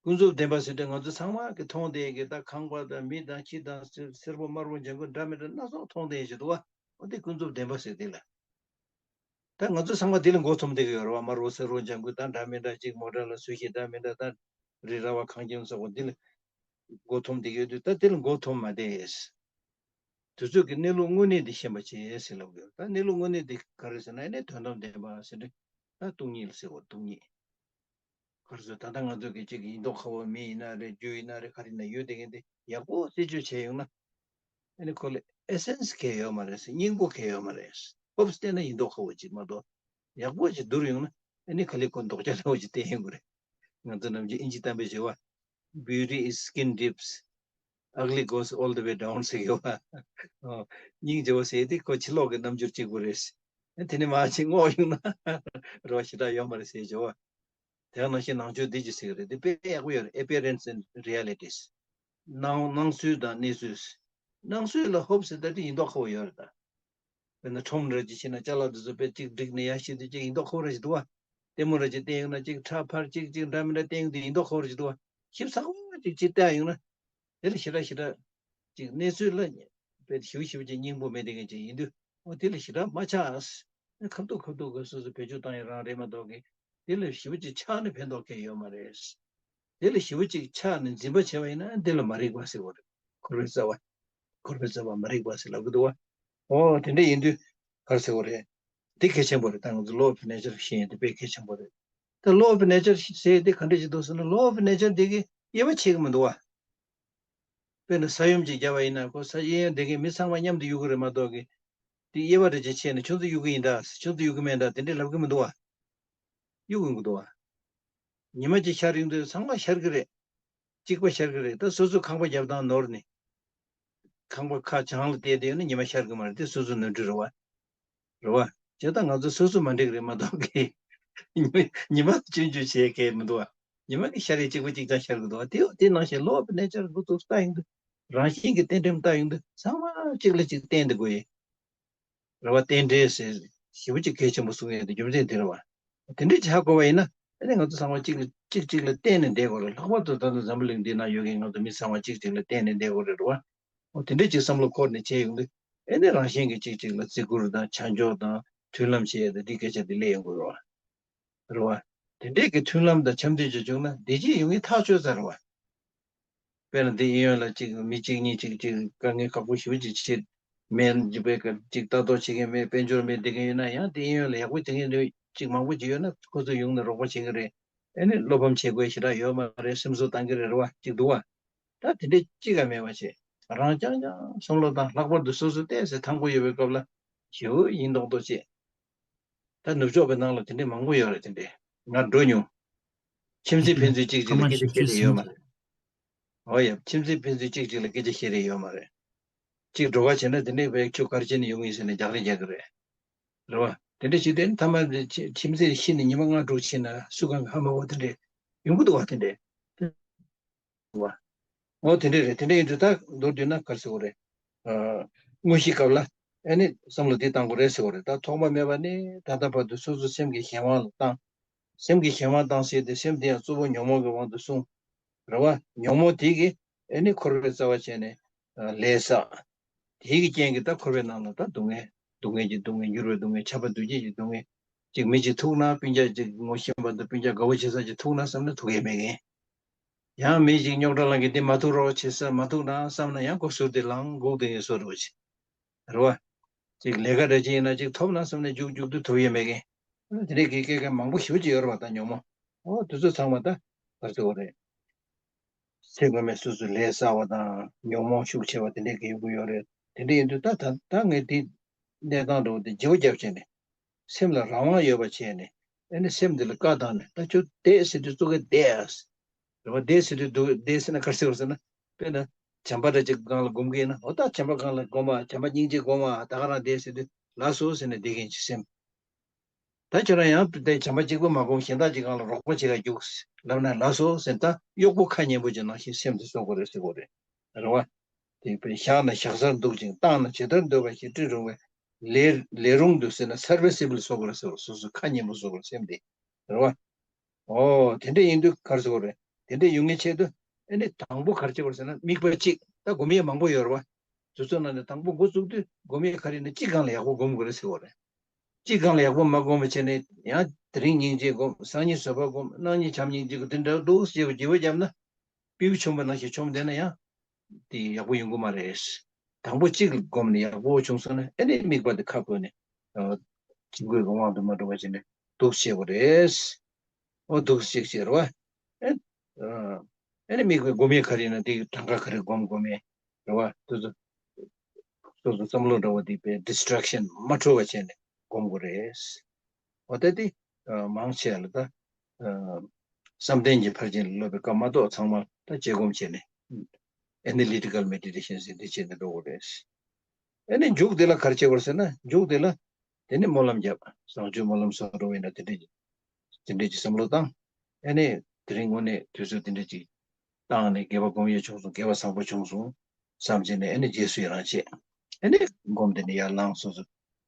ཀུན་རྫོབ་བདེན་པ་ཟེར་དུས་ང་ཚོ་ཚང་མ་གི་མཐོང་བསྡད་ཀྱི་ད་ཁང་པ་དང་མི་དང་ཁྱི་དང་སེར་སེར་པོ་དམར་པོ་ལྗང་ཁུ་འདྲ་མི་འདྲ་སྣ་ཚོགས་མཐོང་བསྡད་ཀྱི་འདུག་བ། འོ་དེ་ཀུན་རྫོབ་བདེན་པ་ཟེར་དེ་ལ། ད་ང་ཚོ་ཚང་མ་དེ་ལ་མགོ་འཐོམ་བསྡད་ཀྱི་ཡོད་རེད་བ། དམར་པོ་སེར་པོ་ལྗང་ཁུ་དང་འདྲ་མི་འདྲ་ཅིག་མོ་ཊ་ལ་བཟོ་ཤེས་འདྲ་མི་འདྲ་ད་རི་ར་བ་གངས་ཅན་སོགས་པ་དེ་ལ་མགོ་འཐོམ་བསྡད་ཀྱི་ཡོད་དུས་ད་དེ་ལ་མགོ་འཐོམ་མ་བསྡད། དུས་ཚོད་ཀྱི་གནས་ལུགས་དངོས་གནས་འདི་ཤེས་པ་བྱེད་ཟེར་ལབ་དགོས། ད་གནས་ལུགས་དངོས་གནས་འདི་ག་རེ་ཟེར་ན་ཨ་ནི་དོན་དམ་བདེན་པ་ཟེར་དུས་ད་སྟོང་ཉིད་ལ་ཟེར་བ་སྟོང་ཉིད། ག་རེ་ཟེར་ད་ལྟ་ང་ཚོ་གི་གཅིག་ཡིན་མདོག་ཁ་པོ་མི་ཡིན་ན་རེད་རྒྱུ་ཡིན་ན་རེད་ག་རེ་ཡིན་ན་ཡོད་དེ་གི་འདི་ཡག་པོ་རྩད་གཅོད་བྱས་ཡོང་ན་ཨ་ནི་ཁོ་ལ་ཨེ་སེན་སི་གང་ཡང་ཡོད་མ་རེད་ཟེར། སྙིང་པོ་གང་ཡང་ཡོད་མ་རེད། ཧོབ་སྟེ་ན་ཡིན་མདོག་ཁ་པོ་ཅིག་མ་གཏོགས་ཡག་པོ་ཅིག་བསྡུར་ཡོང་ན་ཨ་ནི་ག་ལེ་ཁོ་མདོག་ཅན་འདྲ་བོ་ཅིག་བསྟན་ཡོང་གི་རེད། ང་ཚོ་ནམ་རྒྱུན་ཨིན་ཇི་གཏམ་དཔེ་བྱས་པ། Beauty is skin deep, ugly goes all the way down ཟེར་གི་ཡོད་པ། ཨོ། སྙིང་རྗེ་བོ་ཟེར་དེ་ཁོ་ཕྱི་ལོགས་ཀྱི་རྣམ་འགྱུར་གཅིག་པུ་རེད། དེ་ནི་མ་ཕྱི་སྔོག་ཡོང་ན་རེ་བ་ཞེ་དྲག་ཡོད་མ་རེད་ཟེར་གི་ཡོད་པ། དེ་ནང་བཞིན་ནང་ཆོས་འདི་ཅི་ཟེར་གི་རེད། འདི་དཔེ་ཡག་པོ་ཡོད་རེད། Appearance and realities. སྣང་སྣང་ཚུལ་དང་གནས་ཚུལ། སྣང་ཚུལ་ལ་ཧོབ་ཟེར་ད་དེ་ཡིན་མདོག་ཁ་པོ་ཡོད་རེད་ད། དཔེར་ན་ཁྲོམ་ར་ཅིག་ཕྱིན་ན་ཅ་ལག་དེ་ཚོ་དཔེ་གཅིག་བསྒྲིགས་ནས་ཡར་ཕྱིན་དུས་གཅིག་ཡིན་མདོག་ཁ་པོ་ར་ཞིག་འདུག་བ། ལྟད་མོ་ར་ཅིག་བསྟན་ཡོང་ན་གཅིག་ཁྲ་ཕར་གཅིག་གཅིག་འདྲ་མི་འདྲ་བསྟན་ཡོང་དུས་ཡིན་མདོག་ཁ་པོ་ར་ཞིག་འདུག་བ། ཞིབ་ཚགས་པོ་ཅིག་ཅིག་བལྟས་ཡོང་ན། དེ་ལ་ཞེ་དྲག་ཞེ་དྲག་ཅིག་གནས་ཚུལ་ལ་དཔེ་ཞིབ་ཞིབ་ཅིག་སྙིང་པོ་མེད་དེ་མཁན་ཅིག་ཡིན་དུས་འོ་དེ་ལ་ཞེ་དྲག་མ་ཆགས། ཁ་ཐུག་ཁ་ཐུག་གི་སོ་སོ་བེད་སྤྱོད་བཏང་ཡོང་རང་རེད་མ་གཏོགས་ཀི། དེ་ལ་ཞིབ་ཅིག་ཆགས་ནས་ཕན་ཐོགས་གང་ཡང་ཡོད་མ་རེད། དེ་ལ་ཞིབ་ཅིག་ཆགས་ནས་འཛིན་པ་བྱས་པ་ཡིན་ན་དེ་ལ་མ་རིག་པ་ཟེར་བ་རེད། འཁོར་བའི་རྩ་བ། འཁོར་བའི་རྩ་བ་མ་རིག་པ་ཟེར་ལབ་ཀྱི་འདུག་བ། ཨོ་དེ་འདྲ་ཡིན་དུས་ག་རེ་ཟེར་བ་རེད། འདི་གལ་ཆེན་པོ་རེད། ད་ང་ཚོ་law of nature ཤེས་ཡོན་དེ་དཔེ་གལ་ཆེན་པོ་རེད། ད་law of nature ཟེར་དེ་ག་འདྲ་ཞིག་འདུག་ཟེར་ན་law of nature འདི་གི་དབྱེ་བ་ཕྱེ་གི་མི་འདུག་བ། དཔེར་ན་ས་ཡོམ་ཅིག་བརྒྱབ་པ་ཡིན་ན་ཁོ་ས་གཡས་གཡོན་བསྡད་མཁན་མི་ཚང་མ་མཉམ་དུ་གཡུག་གི་རེད་མ་གཏོགས་ཀི། དེ་དབྱེ་བ་འདྲ་ཅིག་ཕྱེ་ནས་ཁྱོད་ཚོ་གཡུག་གི་ཡིན་ད་ཁྱོད་ཚོ་གཡུག་གི་མེད་ད་དེ་འདྲ་ལབ་གི་མི་འདུག་བ། གཡུག་གི་འདུག་བ། ཉི་མ་གཅིག་ཤར་ཡོང་དུས་ཚང་མ་ཤར་གི་རེད། གཅིག་པ་ཤར་གི་རེད། ད་སོ་སོ་ཁང་པ་རྒྱབ་སྟངས་ནོར་ནས། ཁང་པ་ཁ་བྱང་ལ་བལྟས་བསྡད་ཡོད་ན་ཉི་མ་ཤར་གི་མ་རེད། དེ་སོ་སོ་ནོར་འཁྲུལ་རེད་བ། རེད་བ། བྱས་ཙང་ང་ཚོ་སོ་སོ་མ་འགྲིག་རེད་མ་གཏོགས་ཀི། ཉི་མ་ཉི་མ་སྐྱོན་བརྗོད་བྱེད་མཁན་མི་འདུག་བ། ཉི་མ་གི་ཤར་རེ་གཅིག་པ་གཅིག་ཀྱང་ཤར་གི་འདུག་བ། དེ་དེ་ནང་བཞིན་law of nature འགོ་ཚུགས་ལྟ་ཡོང་དུས་རང་བཞིན་གྱི་རྟེན་འབྲེལ་ལྟ་ཡོང་དུས་ཚང་མ་གཅིག་ལ་གཅིག་བརྟེན་བསྡད་དགོས་ཡིན། རེད་བ། རྟེན་འབྲེལ་ཟེར་ཞེ་པོ་ཅིག་གལ་ཆེན་པོ་གསུང་ཡས་དེ་རྒྱུ་མཚན་དེ་རེད་བ། དེ་འདྲ་ཅིག་ཧ་གོ་བ་ཡིན་ན་ཨ་ནི་ང་ཚོ་ཚང་མ་གཅིག་ལ་གཅིག་གཅིག་ལ་བརྟེན་ནས་བསྡད་དགོས་རེད། ལྷག་པར་དུ་ད་ལྟ་འཛམ་བུ་གླིང་འདི་ན་ཡོད་མཁན་ང་ཚོ་མི་ཚང་མ་གཅིག་གཅིག་ལ་བརྟེན་ནས་བསྡད་དགོས་རེད། རེད་བ། འོ་དེ་འདྲ་ཅིག་བསམ་བློ་འཁོར་ནས་བྱས་ཡོང་དུས་ཨ་ནི་རང་བཞིན་གྱིས་གཅིག་གཅིག་ལ་བརྩི་བཀུར་དང་བྱམས་སྐྱོང་དང་མཐུན་ལམ་བྱེད་ཡས་དང་འདི་སྐད་ཆ་འདི་སླེབས་ཡོང་དགོས་རེད་བ། རེད་བ། དེ་འདྲས་ཀྱི་མཐུན་ལམ་དང་འཆམ་མཐུན་ཅིག་བྱུང་ན་བདེ་སྐྱིད་ཡོང་གི་ཐག་ཆོད་ཚར་བ། དཔེར་ན་འདི་གཡས་གཡོན་ལ་ཅིག་མི་གཅིག་གཉིས་ཅིག་ཅིག་དཀའ་ངལ་ཁག་པོ་ཞེ་པོ་ཅིག་ཕྱིར་མེད་ཅིག་དཔེ་ཀ་ཅིག་ལྟ་རྟོག་བྱེད་མཁན་མེད། དཔལ་འབྱོར་མེད་བསྡད་མཁན་ཡོད་ན་ཡང་དེ་གཡས་གཡོན་ལ་ཡག་པོ་བྱེད་མཁན་འདུག་ཅིག་མང་པོ་ཅིག་ཡོད་ན་ཁོ་ཚོ་ཡོང་ནས་རོགས་པ་བྱེད་ཀྱི་རེད། ཨ་ནི་བློ་ཕམ་བྱེད་དགོས་ཞེ་དྲག་ཡོད་མ་རེད། སེམས་གསོ་བཏང་གི་རེད། རེད་བ། ཅིག་འདུག་བ། ད་དེ་འདྲས་ཅིག་ག་མེད་པ་བྱས་རང་རྐྱང་རྐྱང་བསམ་བློ་བཏང་། ལྷག་པར་དུ་སོ་སོ་ཏོག་ཙམ་ཐང་པོ་ཡོད་པའི་སྐབས་ལ་ཞེ་པོ་ཡིན་མདོག་མདོག་བྱས། ད་ནུབ་ཕྱོགས་པའི་ནང་ལ་དེ་འདྲས་མང་པོ་ཡོད་རེད། དེ་འདྲས་ང་འགྲོ་མྱོང་། ཁྱིམ་མཚེས་ཕན་ཚུན་གཅིག་གཅིག་ལ་སྐད་ཆ་བཤད་རེས་ཡོད་མ་རེད། ཨོ་ཡ། ཁྱིམ་མཚེས་ཕན་ཚུན་གཅིག་གཅིག་ལ་སྐད་ཆ་བཤད་རེས་ཡོད་མ་རེད། གཅིག་འགྲོ་ག་བྱས་ན་དེ་འདྲས་བས་ཁྱོད་ག་རེ་བྱས་ནས་ཡོང་གི་ཡིན་ཟེར་ནས་རྒྱག་རེས་རྒྱག་གི་རེད། རེད་བ། དེ་འདྲས་བྱས་དུས་མཐའ་མ་ཁྱིམ་མཚེས་ཤི་ནས་ཉི་མ་ལྔ་དྲུག་ཕྱིན་ན་སུ་གང་གི་ཧ་མ་གོ་དེ་འདྲས་ཡོང་གི་འདུག་བ། དེ་འདྲས། བ། འོ་དེ་འདྲས་རེད། དེ་འདྲས་ཡིན་དུས་ད་མདོར་བསྡུས་ན་ག་རེ་ཟེར་དགོས་རེད། ཨ། དངོས་གཞིའི་སྐབས་ལ་ཨ་ནི་བསམ་བློ་འདི་བཏང་དགོས་རེད་ཟེར་དགོས་རེད། ད་ཐོག་མ་མེད་པ་ནས་ད་ལྟ་བར་དུ་སོ་སོ་སེམས་ཀྱི་གཞན་དབང་ལ་བཏང་། སེམས་ཀྱི་གཞན་དབང་བཏང་ཟེར་ཏེ་སེམས་དེ་ཡང་གཙོ་བོ་ཉོན་མོངས་ཀྱི་དབང་དུ་སོང་། རེད་བ། ཉོན་མོངས་དེ་གིས་ཨ་ནི་འཁོར་བའི་རྩ་བ་བྱས་ནས་ལས་བསགས། དེའི་གི་རྐྱེན་གྱིས་ད་འཁོར་བའི་ནང་ལ་ད་སྡུག་བསྔལ། སྡུག་བསྔལ་གྱི་སྡུག་བསྔལ། འགྱུར་བའི་སྡུག་བསྔལ། ཁྱབ་པ་འདུ་བྱེད་ཀྱི་སྡུག་བསྔལ། ཅིག་མི་གཅིག་ཐུག་ན་སྤུན་ཀྱག་ཅིག་ངོ་ཤེས་པ་དང་སྤུན་ཀྱག་དགའ་བོ་བྱེད་ས་ཅིག་ཐུག་ན་བསམ་ན་ཐུག་ཡས་མེད་མཁན། ཡང་མི་ཅིག་རྙོག་དྲ་ལངས་གི་འདི་མ་ཐུག་རོགས་བྱེད་ས། མ་ཐུག་ན་བསམ་ན་ཡང་ཁོ་ཟུར་དེ་ལངས་སྒུག་དེ་ཡོད་བཟོ་འདྲ་བོ་ཅིག་རེད་བ། ཅིག་ལས་ཀ་འདྲ་ཅིག་ཡིན་ན་ཅིག་ཐོབ་ན་བསམ་ནས་རྒྱུག་རྒྱུག་དུ་ཐུབ་ཡས་མེད་མཁན། དེ་འདྲའི་གི་སྐད་ཀ་མང་པོ་ཞེ་པོ་ཅིག་ཡོད་རེད་བ། ད་ཉོན་མོངས། ཨོ་དེ་ཚོ་ཚང་མ་ད་ག་རེ་ཟེར་དགོས་རེད། ཚེ་སྔོན་མའི་སོ་སོའི་ལས་བསགས་པ་དང་ཉོན་མོངས་ཤུགས་ཆེ་བ་དེ་འདྲའི་གི་ཡོང་གི་ཡོད་རེད། དེ་འདྲ་ཡིན་དུས་ད་ད་ད་ངས་དེ་གནས་སྟངས་འདྲ་བོ་དེ་བརྗེ་པོ་བརྒྱབ་བྱས་ནས་སེམས་ལ་རང་དབང་ཡོད་པ་བྱས་ནས་ཨ་ནི་སེམས་འདི་ལ་བཀའ་བཏང་ནས་ད་ཁྱོད་བསྡད་ཟེར་དུས་ཙོག་གེ་བསྡད་ཨ། རེད་བ། བསྡད་ཟེར་དུས་འདུག་བསྡད་ཟེར་ན་ག་རེ་ཟེར་བ་ཟེར་ན། དཔེར་ན་བྱམས་པ་འདྲ་ཅིག་སྒང་ལ་སྒོམ་གི་ཡིན་ན། འོ་ད་བྱམས་པ་སྒང་ལ་སྒོམ་ཨ། བྱམས་པ་སྙིང་རྗེ་སྒོམ་ཨ། ད་ག་རང་བསྡད་ཟེར་དུས་ལགས་སོ་ཟེར་ནས་བསྡད་མཁན་གྱི་སེམས། ད་ཁྱོད་རང་ཡང་དེ་བྱམས་པ་གཅིག་པུ་མ་སྒོམ་གཞན་དག་ཅིག་སྒང་ལ་རོགས་པ་བྱེད་ག་རྒྱུགས་ལབ་ན་ལགས་སོ་ཟེར། ད་གཡོག་པོ་ཁ་ཉན་པོ་ཅིག་ནང་བཞིན་སེམས་དེ་བཟོ་དགོས་རེད་ཟེར་དགོས་རེད། རེད་བ། དེ་བཞག་ན་བཞག་སར་འདུག་ཅིང་བཏང་ན་ཇི་ལྟར་འདོད་པ་བཞིན་སྤྲོད་རུང་བའི་ལས་ལས་རུང་དུ་ཟེར་ན་སར་བི་སི་བལ་བཟོ་དགོས་རེད་ཟེར་བ། སོ་སོ་ཁ་ཉན་པོ་བཟོ་དགོས་རེད་སེམས་དེ། རེད་བ། ཨོ་དེ་འདྲ་ཡིན་དུས་ག་རེ་ཟེར་དགོས་རེད། དེ་འདྲ་ཡོང་ངེས་ཆེད་དུ་ཨ་ནི་དང་པོ་ག་རེ་བྱེད་དགོས་ཟེར་ན། དམིགས་པ་གཅིག་ད་སྒོམ་ཡས་མང་པོ་ཡོད་རེད་བ། དེ་ཚོ་ནང་ནས་དང་པོ་འགོ་བཙུགས་དུས་སྒོམ་ཡས་ག་རེ་ཡིན་ན་གཅིག་སྒང་ལ་ཡག་པོ་སྒོམ་དགོས་རེད་ཟེར་བ་རེད། གཅིག་སྒང་ལ་ཡག་པོ་མ་སྒོམ་པ་བྱས་ནས་ཡང་དེ་རིང་སྙིང་རྗེ་སྒོམ། སང་ཉིན་བཟོད་པ་སྒོམ། གནངས་ཉིན་བྱམས་སྙིང་རྗེ་སྒོམ། དེ་འདྲ་འདུག་ཅེས་པ་བགྱི་བ་བརྒྱབ་ན། སྤྲེའུ་མཆོང་བ་ནང་བཞིན་མཆོངས་བསྡད་ན་ཡང་དེ་ཡག་པོ་ཡོང་གི་མ་རེད། དང་པོ་གཅིག་སྒོམ་ནས་ཡག་པོ་བྱུང་སོང་ན་ཨ་ནི་དམིགས་པ་དེ་ཁ་བཀོད་ནས་ཨ་ཇི་དགོས་ཀྱི་དབང་དུ་མ་འགྲོ་བ་བྱས་ནས་འདུག་བྱེད་དགོས་རེད། ཨོ་འདུག་ཅིག་བྱེད་རེད་བ། ཨེ་ཨ་ནི་དམིགས་པའི་སྒོམ་ཡས་ག་རེ་ཡིན་ན་དེ་གྲངས་ཀ་ག་རེ་སྒོམ་སྒོམ་ཡས་རེད་བ། དེ་ཚོ་སོ་སོ་བསམ་བློ་འདྲ་བོ་དེ་པའི་ཌིས་ཊེག་ཤན་མ་འཕྲོ་བ་བྱས་ནས་སྒོམ་དགོས་རེད། འོ་ད་དེ་ཨ་མང་ཆེ་བ་ལ་ད་ཨ་བསམ་གཏན་གྱི་ཕར་ཕྱིན་ལ་སློབ་པའི་སྐབས་མ་གཏོགས་ཚང་མ་ད་དཔྱད་སྒོམ་བྱས་ནས་ཨེ་ནེ་ལི་ཊི་ཀལ་མེ་ཌི་ཊེ་ཤན་ཟེར་འདི་བྱས་ནས་འགྲོ་དགོས་རེད། ཨེ་ནས་མཇུག་དེ་ལ་ག་རེ་བྱེད་དགོས་ཟེར་ན། མཇུག་དེ་ལ་དེ་ནས་སྨོན་ལམ་བརྒྱབ། བཟང་སྤྱོད་སྨོན་ལམ་སོགས་འགྲོ་བས་ན་དེ་འདྲས་དེ་འདྲས་ཀྱི་བསམ་བློ་བཏང་། ཨེ་ནས་དེ་རིང་དངོས་གནས་དུས་ཚོད་དེ་འདྲས་ཀྱི་བཏང་ནས་དགེ་བ་སྒོམ་ཡས་བྱུང་སོང་། དགེ་བ་བཟང་པོ་བྱུང་སོང་བསམ་བྱས་ནས་ཨེ་ནས་རྗེས་སུ་ཡི་རང་བྱེད། ཨེ་ནས་སྒོམ་དེ་ནས་ཡར་ལངས། སོ་སོ་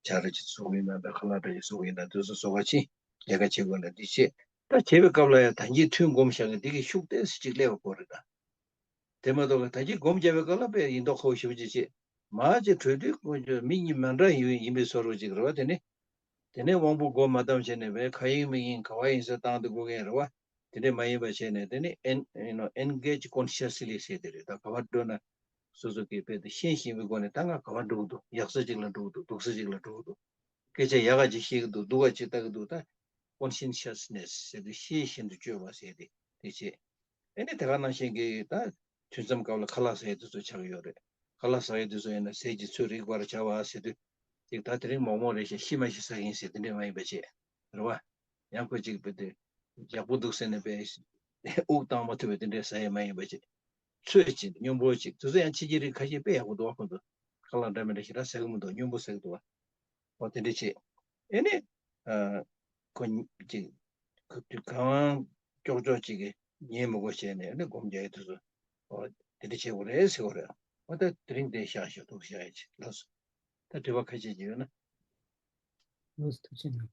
བྱ་ར་ཅིག་བཟོ་གི་ཡིན་ན་འདྲ། ཁ་ལག་འདྲ་ཅིག་བཟོ་གི་ཡིན་ན་འདྲ། སོ་སོ་ག་ཅིག་ལས་ཀ་བྱེད་དགོས་ན་འདི་བྱེད། ད་བྱེད་པའི་སྐབས་ལ་ཡང་ད་གིན་ཐུན་སྒོམ་བཞག་གི་འདི་གི་ཤུགས་ཏོག་ཙམ་ཅིག་སླེབས་པ་དགོས་རེད་ད། དེ་མ་གཏོགས་ད་གིན་སྒོམ་བརྒྱབ་པའི་སྐབས་ལ་དཔེ་ཡིན་མདོག་ཁ་པོ་ཞེ་པོ་ཅིག་བྱེད། མར་ཅིག་གྲོལ་དུས་ཁོ་ཚོ་མི་གཉིས་མ་འདྲ་ཡིན་ཡིན་པའི་བཟོ་འདྲ་ཅིག་རེད་བ། དེ་ནི་དེ་ནས་དབང་པོ་སྒོམ་མ་བཏང་བྱས་ནས་བས་ཁ་ཡིན་མིག་ཡིན་ག་བ་ཡིན་ཟེར་བཏང་དུ་དགོས་མཁན་རེད་བ། དེ་འདྲས་མ་ཡིན་པ་བྱས་ནས་དེ་ནི་ཨེན་ཡུ་ནོ་ཨེན་གེ་ཇི་ཀོན་ཤི་ཡ་སི་ལི་ཟེར་དེ་རེད། ད་ག་བ་འགྲོ་ན་སོ་སོ་གིས་དཔེ་དེ་ཤེས་བཞིན་པའི་སྒོ་ནས་ད་ང་ག་བ་འགྲོ་གི་འདུག་ཡག་ས་ཅིག་ལ་འགྲོ་གི་འདུག་སྡུག་ས་ཅིག་ལ་འགྲོ་གི་འདུག་སྐད་ཆ་ཡག་ག་ཅིག་བཤད་ཀྱི་འདུག་སྡུག་ག་ཅིག་ལྟ་གི་འདུག་ད་ཀོན་ཤི་ཡན་ཤི་ཡ་སི་ནེ་སི་ཟེར་དུས་ཤེས་བཞིན་དུ་སྤྱོད་པ་ཟེར་དེ་དེ་བྱེད། ཨེ་ནི་དེ་ག་ནང་བཞིན་གྱི་ད་ཐུན་མཚམས་སྐབས་ལ་ཁ་ལག་ཟ་ཡས་དེ་ཚོ་ཆགས་ཀྱི་ཡོད་རེད། ཁ་ལག་ཟ་ཡས་དེ་ཚོ་ཡིན་ན་ཟས་ཀྱི་ཚོད་རིག་པར་བྱ་བ་ཟེར་དུས་ཅིག་ད་དེ་རིང་མོག་མོག་རེད་ཤག་ཤི་མ་ཤི་ཟ་གི་ཡིན་ཟེར་དེ་འདྲས་མ་ཡིན་པ་བྱེད་རེད་བ། ཡང་ཁོ་ཅིག་དཔེ་དེ་ཡག་པོ་འདུག་ཟེར་ནས་དཔེ་དབུགས་བཏང་མ་ཐུབ་པའི་དེ་འདྲས་ཟ་ཡས་མ་ཡིན་པ་བྱེད། ཚོད་ཅིག་སྙོམས་པོ་ཅིག་དེ་ཚོ་ཡང་ཕྱི་རྒྱལ་རིགས་ཁ་ཤས་དཔེ་ཡག་པོ་འདུག་བ། ཁོ་ཚོ་ཁ་ལག་འདྲ་མི་འདྲ་ཞེ་དྲག་ཟ་གི་མི་འདུག་སྙོམས་པོ་ཟ་གི་འདུག་བ། འོ་དེ་འདྲ་བྱེད། ཨེ་ནས་ཨ་ཁོ་ཅིག་ཁོ་དུས་གང་ཀྱོག་ཀྱོག་ཅིག་གིས་ཉན་མི་དགོས་བྱས་ནས་ཨེ་ནས་སྒོམ་རྒྱག་ཡས་དེ་ཚོ་འོ་དེ་འདྲ་བྱེད་དགོས་རེད་ཟེར་བ་རེད། འོ་ད་དེ་རིང་དེ་བཞག་ཞོག་འདུག་བཞག་ཡས་ཅིག་ལགས་སོ། ད་དྲི་བ་ཁ་ཤས་ཅིག་ཡོད་ན། ལགས་སོ་ཐུགས་རྗེ་གནང་།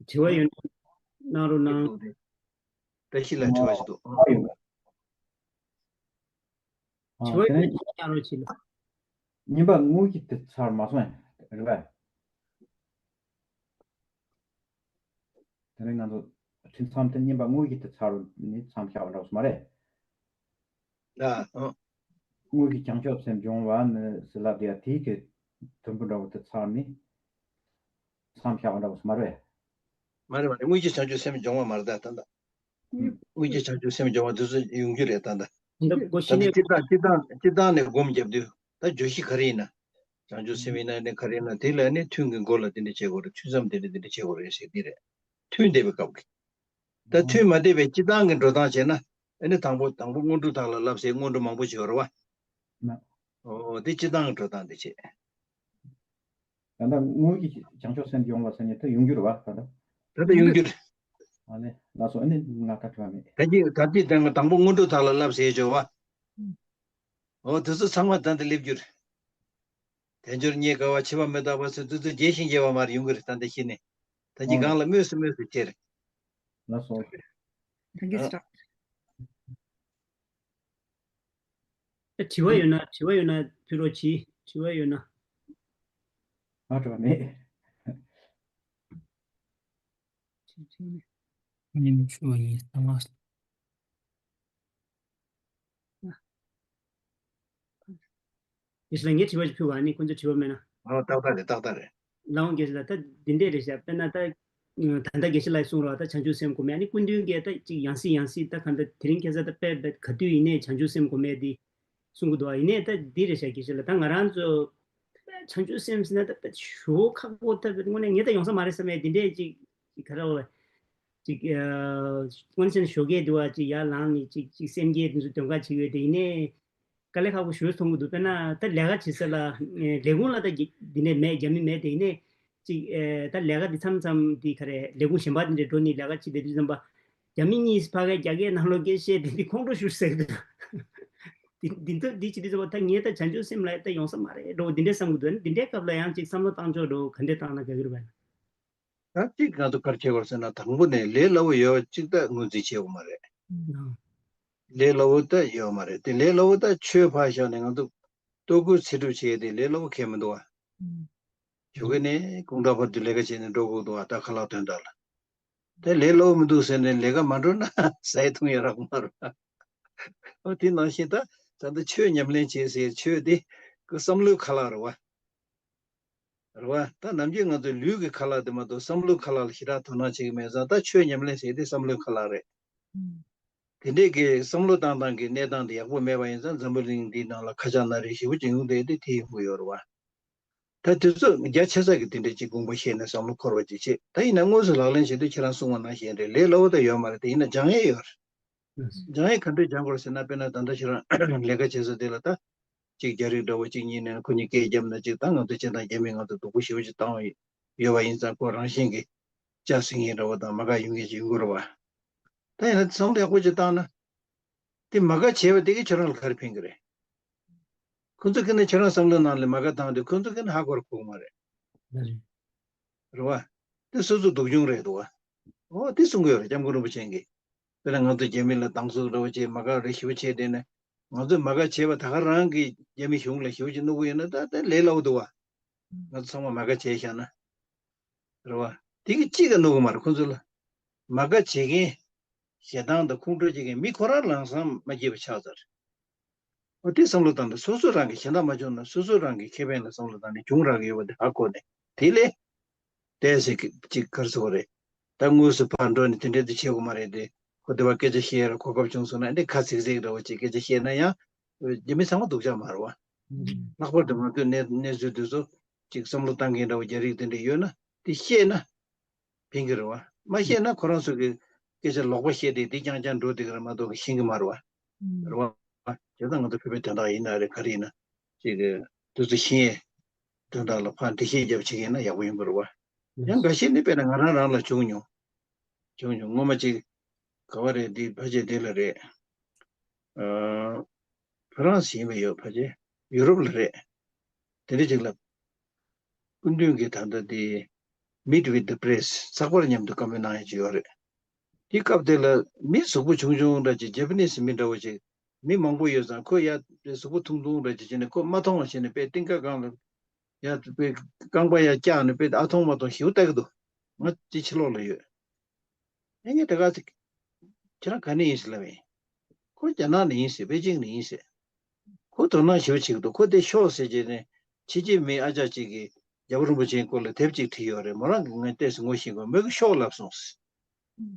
དྲི་བ་ཡོད་ན་གནང་རོགས་གནང་། ད་ཤི་ལ་དྲི་བ་ཞིག་འདུག་ཨ་ཡོད། དྲི་བ་ཡོད་ན་གནང་རོགས་གྱིས་ལ། བསྙེན་པ་དངོས་ཀྱི་དེ་ཚར་མ་སོང་ཡ་རེད་པས། དེ་ནས་ང་ཚོ་ཁྲིམས་མཚམས་དེ་བསྙེན་པ་དངོས་ཀྱི་དེ་ཚར་ནི་མཚམས་བཞག་པ་འདྲ་བོ་མ་རེད། ལ་ཨ། དངོས་ཀྱི་བྱང་ཆུབ་སེམས་སྦྱོང་བ་ནི་ཟེར་ལབ་དེ་ཡ་དེའི་གི་དུམ་བུ་འདྲ་བོ་དེ་ཚར་ནི་མཚམས་བཞག་པ་འདྲ་བོ་མ་རེད། མ་རེད་མ་རེད། དངོས་ཀྱི་བྱང་ཆུབ་སེམས་སྦྱོང་བ་མ་རེད་ད་ད། དངོས་ཀྱི་བྱང་ཆུབ་སེམས་སྦྱོང་བ་དེ་ཚོ་ཡོང་རྒྱུ་རེད་ད་ད། ད་ད་སྤྱི་བཏང་སྤྱི་བཏང་སྤྱི་བཏང་ནས་སྒོམ་བརྒྱབ་དུས་ད་བརྗོད་གཞི་ག་རེ་ཡིན་ན། བྱང་ཆུབ་སེམས་ཡིན་ན་ནི་ག་རེ་ཡིན་ན་དེ་ལ་ནི་ཐུན་གྱི་འགོ་ལ་དེ་འདྲ་བྱེད་དགོས་རེད། ཐུན་མཚམས་དེ་འདྲ་དེ་འདྲ་བྱེད་དགོས་རེད་ཟེར་དེ་རེད། ཐུན་འདས་པའི་སྐབས་ཀྱི། ད་ཐུན་མ་འདས་པའི་སྤྱི་བཏང་གི་འགྲོ་སྟངས་བྱས་ན་ཨ་ནི་དང་པོ་དང་པོ་སྔོན་འགྲོ་དག་ལ་བསླབ་ཟེར་སྔོན་འགྲོ་མང་པོ་ཅིག་ཡོད་རེད་བ། ཨོ་དེ་སྤྱི་བཏང་གི་འགྲོ་སྟངས་དེ་བྱེད། ད་ལྟ་དངོས་ཀྱི་བྱང་ཆུབ་སེམས་སྦྱོང་བ་ཟེར་ནས་ད་ཡོང་རྒྱུ་རེད་བ་ད་ལྟ། ད་ལྟ་ཡོང་རྒྱུ་རེད། ཨ་ནི་ལགས་སོ། ཨ་ནི་ང་ད་དྲི་བ་མེད། ད་ཅི་ད་ཅི་དང་དང་པོ་སྔོན་འགྲོ་དག་ལ་བསླབ་ཟེར་བྱས་བ། ཨོ་དེ་ཚོ་ཚང་མ་ད་ལྟ་སླེབས་རྒྱུ་རེད། དལ་འབྱོར་རྙེད་དཀའ་བ། འཆི་བ་མི་རྟག་པ་ཚོ་དེ་ཚོ་རྒྱས་ཤིང་རྒྱས་པ་མར་ཡོང་གི་རེད། ད་ལྟ་ཤི་ནས་ད་ཅི་ཨོ་གང་ལ་སྨོས་སུ་སྨོས་སུ་ཁྱེར། ལགས་སོ། Thank you, ཨ། Sir. དྲི་བ་ཡོད་ན་དྲི་བ་ཡོད་ན་ཕུལ་རོགས་གྱིས། དྲི་བ་ཡོད་ན། ང་དྲི་བ་མེད། ཉིན་ཞུ་ཡིན་ས་མ། དེ་ཞིག་ལ་ངས་དྲི་བ་ཞིག་ཕུལ་བ་ནི་ཁོང་ཚོས་དྲི་བ་མེད་ན། ཨོ་ཏག་ཏག་རེད། ཏག་ཏག་རེད། ལའང་དགེ་བཤེས་ལགས་ད་འདི་འདྲས་རེད་ཤག་དཔེར་ན་ད་ད་ལྟ་དགེ་བཤེས་ལགས་གསུངས་རོགས་ད་བྱང་ཆུབ་སེམས་སྒོམ་ཡ་ནི་སྐུ་མདུན་གྱིས་ད་ཅིག་ཡང་སྲིད་ཡང་སྲིད་ད་ག་འདྲ་དེ་རིང་ཁ་སང་ད་དཔེ་དཔེ་ག་དུས་ཡིན་ནའི་བྱང་ཆུབ་སེམས་སྒོམ་ཡ་འདི་གསུང་གི་འདུག་ཨ་ཡིན་ནའི་ད་འདི་རེད་ཤག་དགེ་བཤེས་ལགས་ད་ང་རང་ཚོ་བྱང་ཆུབ་སེམས་ཟེར་ན་ད་དཔེ་ཞུ་ཁག་པོ་ད་དངོས་གནས་ངས་ད་ཡོང་ས་མ་རེད་བསམ་ཡ་འདི་འདྲས་ཅིག་ཅིག་ག་རེ་ལབ་ཅིག་དངོས་གནས་བྱས་ན་ཞོགས་ཀས་འདི་བ་ཅིག་ཡར་ལངས་ནས་ཅིག་ཅིག་སེམས་བསྐྱེད་འདི་ཚོ་འདོན་ག་བྱེད་ཡོད་དེ་ཡིན་ནའི། དཀའ་ལས་ཁག་པོ་ཞེ་པོ་མཐོང་གི་འདུག་དཔེར་ན་ད་ལས་ཀ་བྱེད་ས་ལ་ལས་ཁུངས་ལ་ད་འདི་ནས་མེད་རྒྱ་མི་མེད་དེ་ནས་ཅིག་ད་ལས་ཀ་འདི་མཚམས་མཚམས་འདི་ག་རེ་ལས་ཁུངས་གཞན་པ་འདི་འདྲ་འགྲོ་ནས་ལས་ཀ་བྱེད་བསྡད་དུས་ཙམ་པ་རྒྱ་མི་གཉིས་ཕ་གའི་རྒྱ་སྐད་ནང་ལོགས་སྐད་བཤད་དེ་འདི་ཁོང་ཁྲོ་ཞེ་པོ་ཟ་གི་འདུག་འདི་འདི་འདི་བྱེད་དུས་ཙམ་པ་ད་ངས་ད་བྱང་ཆུབ་སེམས་ལ་ད་ཡོང་ས་མ་རེད་འགྲོ་འདི་འདྲས་བསམ་གི་འདུག་འདི་འདྲའི་སྐབས་ལ་ཡང་ཅིག་བསམ་བློ་བཏང་ཕྱོགས་འགྲོ་ག་འདྲས་བཏང་ན་དགའ་གི་རེད་པ། ད་གཅིག་ང་ཚོ་ག་རེ་བྱེད་དགོས་ཟེར་ན། དང་པོ་ནས་ལས་སླ་པོ་ཡོད་པ་གཅིག་ད་ངོས་འཛིན་བྱེད་དགོས་མ་རེད། ལས་སླ་པོ་ད་ཡོད་མ་རེད་དེ། ལས་སླ་པོ་ད་ཆོས་ཕར་བཞག་ནས་ང་ཚོ་ལྟོ་གོས་ཚེ་སྒྲུབ་བྱེད་དེ་ལས་སླ་པོ་གང་ཡང་མི་འདུག་བ། ཞོགས་ཀས་ནས་དགོང་དག་བར་དུ་ལས་ཀ་བྱས་ནས་འགྲོ་དགོས་འདུག་བ། ད་ཁ་ལག་དོན་དག་ལ། དེ་ལས་སླ་པོ་མི་འདུག་ཟེར་ནས་ལས་ཀ་མ་འགྲོ་ན་ཟས་འཐུང་ཡ་རག་མ་རེད། ཨོ་དེ་ནང་བཞིན་ད་ད་ལྟ་ཆོས་ཉམས་ལེན་བྱེད་ཟེར། ཆོས་དེ་ཁོ་བསམ་བློའི་ཁ་ལག་རེད་བ། རེད་བ། ད་ནམ་རྒྱུན་ང་ཚོ་ལུས་ཀྱི་ཁ་ལག་དེ་མ་གཏོགས་བསམ་བློའི་ཁ་ལག་ལ་ཞེ་དྲག་དོ་སྣང་བྱེད་ཀྱི་མེད་ཙང་། ད་ཆོས་ཉམས་ལེན་ཟེར་དེ་བསམ་བློའི་ཁ་ལག་རེད། དེ་འདྲས་ཀྱི་བསམ་བློ་བཏང་སྟངས་ཀྱི་གནས་སྟངས་དེ་ཡག་པོ་མེད་པ་ཡིན་ཙང་། འཛམ་བུ་གླིང་འདིའི་ནང་ལ་ཁ་ཆག་སྣ་རལ་ཞེ་པོ་ཅིག་ཡོང་བསྡད་དེ་དེ་ཡོང་གི་ཡོད་རེད་བ། ད་དུས་ཚོད་རྒྱ་ཆེ་ས་གི་དེ་འདྲ་ཅིག་དགོངས་པ་བཞེས་ནས་བསམ་བློ་འཁོར་བ་ཅིག་བྱེད། ད་ཡིན་ན་དངོས་སུ་ལག་ལེན་བྱེད་དུས་ཁྱེད་རང་གསུངས་པ་ནང་བཞིན་རེད། ལས་སླ་པོ་ད་ཡོད་མ་རེད། དེ་ཡིན་ན་སྦྱང་ཡས་ཡོད་རེད། སྦྱང་ཡས་ག་འདྲས་སྦྱང་དགོས་རེད་ཟེར་ན། དཔེར་ན་ད་ལྟ་ཁྱེད་རང་ལས་ཀ་བྱེད་ས་དེ་ལ་ད་ཅིག་རྒྱ་རིགས་འདྲ་བོ་ཅིག་གཉིས་ནས་ཁོ་གཉིས་སྐད་བརྒྱབ་ན་ཅིག་ད་ང་ཚོ་སྤྱིར་བཏང་རྒྱ་མི་ང་ཚོ་སྡུག་པོ་ཞེ་པོ་ཅིག་བཏང་ཡོད་པ་ཡིན་ཙང་། ཁོ་རང་བཞིན་གྱིས་སྐྱག་ཟ་མཁན་འདྲ་བོ་དང་མ་དགའ་ཡོང་མཁན་ཅིག་ཡོང་གི་རེད་བ། ད་ཡིན་ན་བསམ་བློ་ཡག་པོ་ཅིག་བཏང་ན། དེ་མ་དགའ་བྱས་པ་དེ་གིས་ཁྱོད་རང་ལ་ག་རེ་ཕན་གྱི་རེད། ཁོ་ཚོ་གིས་ནི་ཁྱོད་རང་བསམ་བློའི་ནང་ལ་མ་དགའ་བཏང་དུས་ཁོ་ཚོ་གིས་ནི་ཧ་གོ་ར་གོ་གི་མ་རེད། རེད་བ། དེ་སོ་སོ་སྡུག་གྱོང་རེད་འདུག་བ། འོ་དེ་གསུང་གི་ཡོད་རེད། སྐྱབས་མགོན་རིན་པོ་ཆེ་གིས། དཔེར་ན་ང་ཚོ་རྒྱ་མི་ལ་སྡང་ཟུག་འདྲ་བོ་བྱས་མ་དགའ་རེ་ཞེ་པོ་བྱས་བསྡད་ན། ང་ཚོས་མ་དགའ་བྱས་པ་ད་ག་རང་གིས་རྒྱ་མི་གཞུང་ལ་ཞེ་པོ་ཅིག་གནོད་ཀྱི་ཡོད་ན། ད་དེ་ལས་སླ་པོ་འདུག་བ། ང་ཚོ་ཚང་མ་མ་དགའ་བྱས་བཞག་ན། རེད་བ། དེ་གིས་གཅིག་ཀྱང་གནོད་ཀྱི་མ་རེད་ཁོ་ཚོ་ལ། མ་དགའ་བྱེད་མཁན། ཞེ་སྡང་དང་ཁོང་ཁྲོ་བྱེད་མཁན་མི་ཁོ་རང་ལམ་སང་མ་སྐྱིད་པ་ཆགས་ཚར། འོ་དེ་བསམ་བློ་བཏང་ན། སོ་སོ་རང་གི་གཞན་དག་མ་བྱུང་ན་སོ་སོ་རང་གི་ཁེ་ཕན་ལ་བསམ་བློ་བཏང་ནས་བྱུང་རག་གི་ཡོད་པ་དེ་ཧ་གོ་ནས། དེ་ལས་བལྟས་ཟེར་གི་ཅིག་ག་རེ་ཟེར་དགོས་རེད། ད་དངོས་སུ་ཕར་འགྲོ་ནས་དེ་འདྲས་དེ་བྱེད་དགོས་མ་རེད་དེ། ཁོ་དེ་བ་སྐད་ཆ་བཤད་ཡ་ལ་གོ་སྐབས་བྱུང་སོང་ན། འདི་ཁ་ཚིག་ཚིག་འདྲ་བོ་ཅིག་སྐད་ཆ་བཤད་ན་ཡང་རྒྱ་མི་ཚང་མ་སྡུག་ཅག་མ་རེད་བ། ལྷག་པར་དུ་ང་ཚོའི་གནས་གནས་ཚུལ་དེ་ཚོ་ཅིག་བསམ་བློ་བཏང་མཁན་འདྲ་བོ་རྒྱ་རིགས་དེ་འདྲས་ཡོད་ན་དེ་བཤད་ན། ཕན་གྱི་རེད་བ། མ་ཤེས་ན་ཁོ་རང་ཚོ་གི་སྐད་ཆ་ལོག་པ་བཤད་དེ་དེ་རྐྱང་རྐྱང་འགྲོ་བསྡད་ཀྱི་རེད་མ་གཏོགས་ཤེས་ཀྱི་མ་རེད་བ། རེད་བ། བྱས་ཙང་ང་ཚོ་བོད་པའི་དོན་དག་ཡིན་ན་རེད། ག་རེ་ཡིན་ན་ཅིག་གི་དུས་ཚོད་ཤེས་ཡས་དོན་དག་ལ་ཕར་འགྲེལ་བཤད་རྒྱབ་བྱེད་ཀྱི་ཡིན་ན་ཡག་པོ་ཡོང་གི་རེད་བ། ཡང་འགའ་ཤས་ནི་དཔེར་ན་ང་རང་རང་ལ་བྱུང་མྱོང་། བྱུང་མྱོང་། སྔོན་མ་ཅིག་ག་བ་རེད། འདི་ཕལ་ཆེར་འདི་ལ་རེད། ཨ། ཧྥ་རན་སི་ཡིན་པ་ཡོད། ཕལ་ཆེར་ཡུ་རོབ་ལ་རེད། དེ་འདྲ་ཅིག་ལ། སྐུ་མདུན་གྱིས་ད་ལྟ་དེ་Meet with the Press ཚགས་པར་མཉམ་དུ་བཀའ་མོལ་གནང་ཡ་ཅིག་ཡོད་རེད། དེ་སྐབས་དེ་ལ་མི་གཟུགས་པོ་ཆུང་ཆུང་འདྲ་ཅིག་ཇེ་པ་ནི་སི་མི་འདྲ་བོ་ཅིག་མི་མང་པོ་ཡོད་ཙང་ཁོ་ཡ་གཟུགས་པོ་ཐུང་ཐུང་འདྲ་ཅིག་བྱས་ནས་ཁོ་མ་མཐོང་བ་བྱས་ནས་དཔེ་རྟིང་ཁ་སྒང་ལ་ཡ་དཔེ་རྐང་པ་ཡ་བཀྱགས་ནས་དཔེ་ཨ་མཐོང་མ་མཐོང་ཞེ་པོ་ལྟ་གི་འདུག་ང་ཅིག་ཕྱི་ལོགས་ལ་ཡོད། ཨེ་ངས་དེ་ག་ཚོད། ཁྱེད་རང་ག་ནས་ཡིན་ཟེར་ལབ་པ་ཡིན། ཁོ་རྒྱ་ནག་ནས་ཡིན་ཟེར། པེ་ཅིང་ནས་ཡིན་ཟེར། ཁོ་དོ་སྣང་ཞེ་པོ་བྱེད་ཀྱི་འདུག་ཁོ་དེ་ཤོག་ཟེར་བྱས་ནས་ཕྱི་རྒྱལ་མི་ཨ་ཅག་ཅིག་གིས་རྒྱལ་བ་རིན་པོ་ཆེའི་སྐོར་ལ་དེབ་ཅིག་བྲིས་ཡོད་རེད། མོ་རང་གིས་ངས་བལྟས་སོང་། ངོ་ཤེས་ཀྱི་མི་གིས་ཤོག་ལབ་སོང་ཟེར།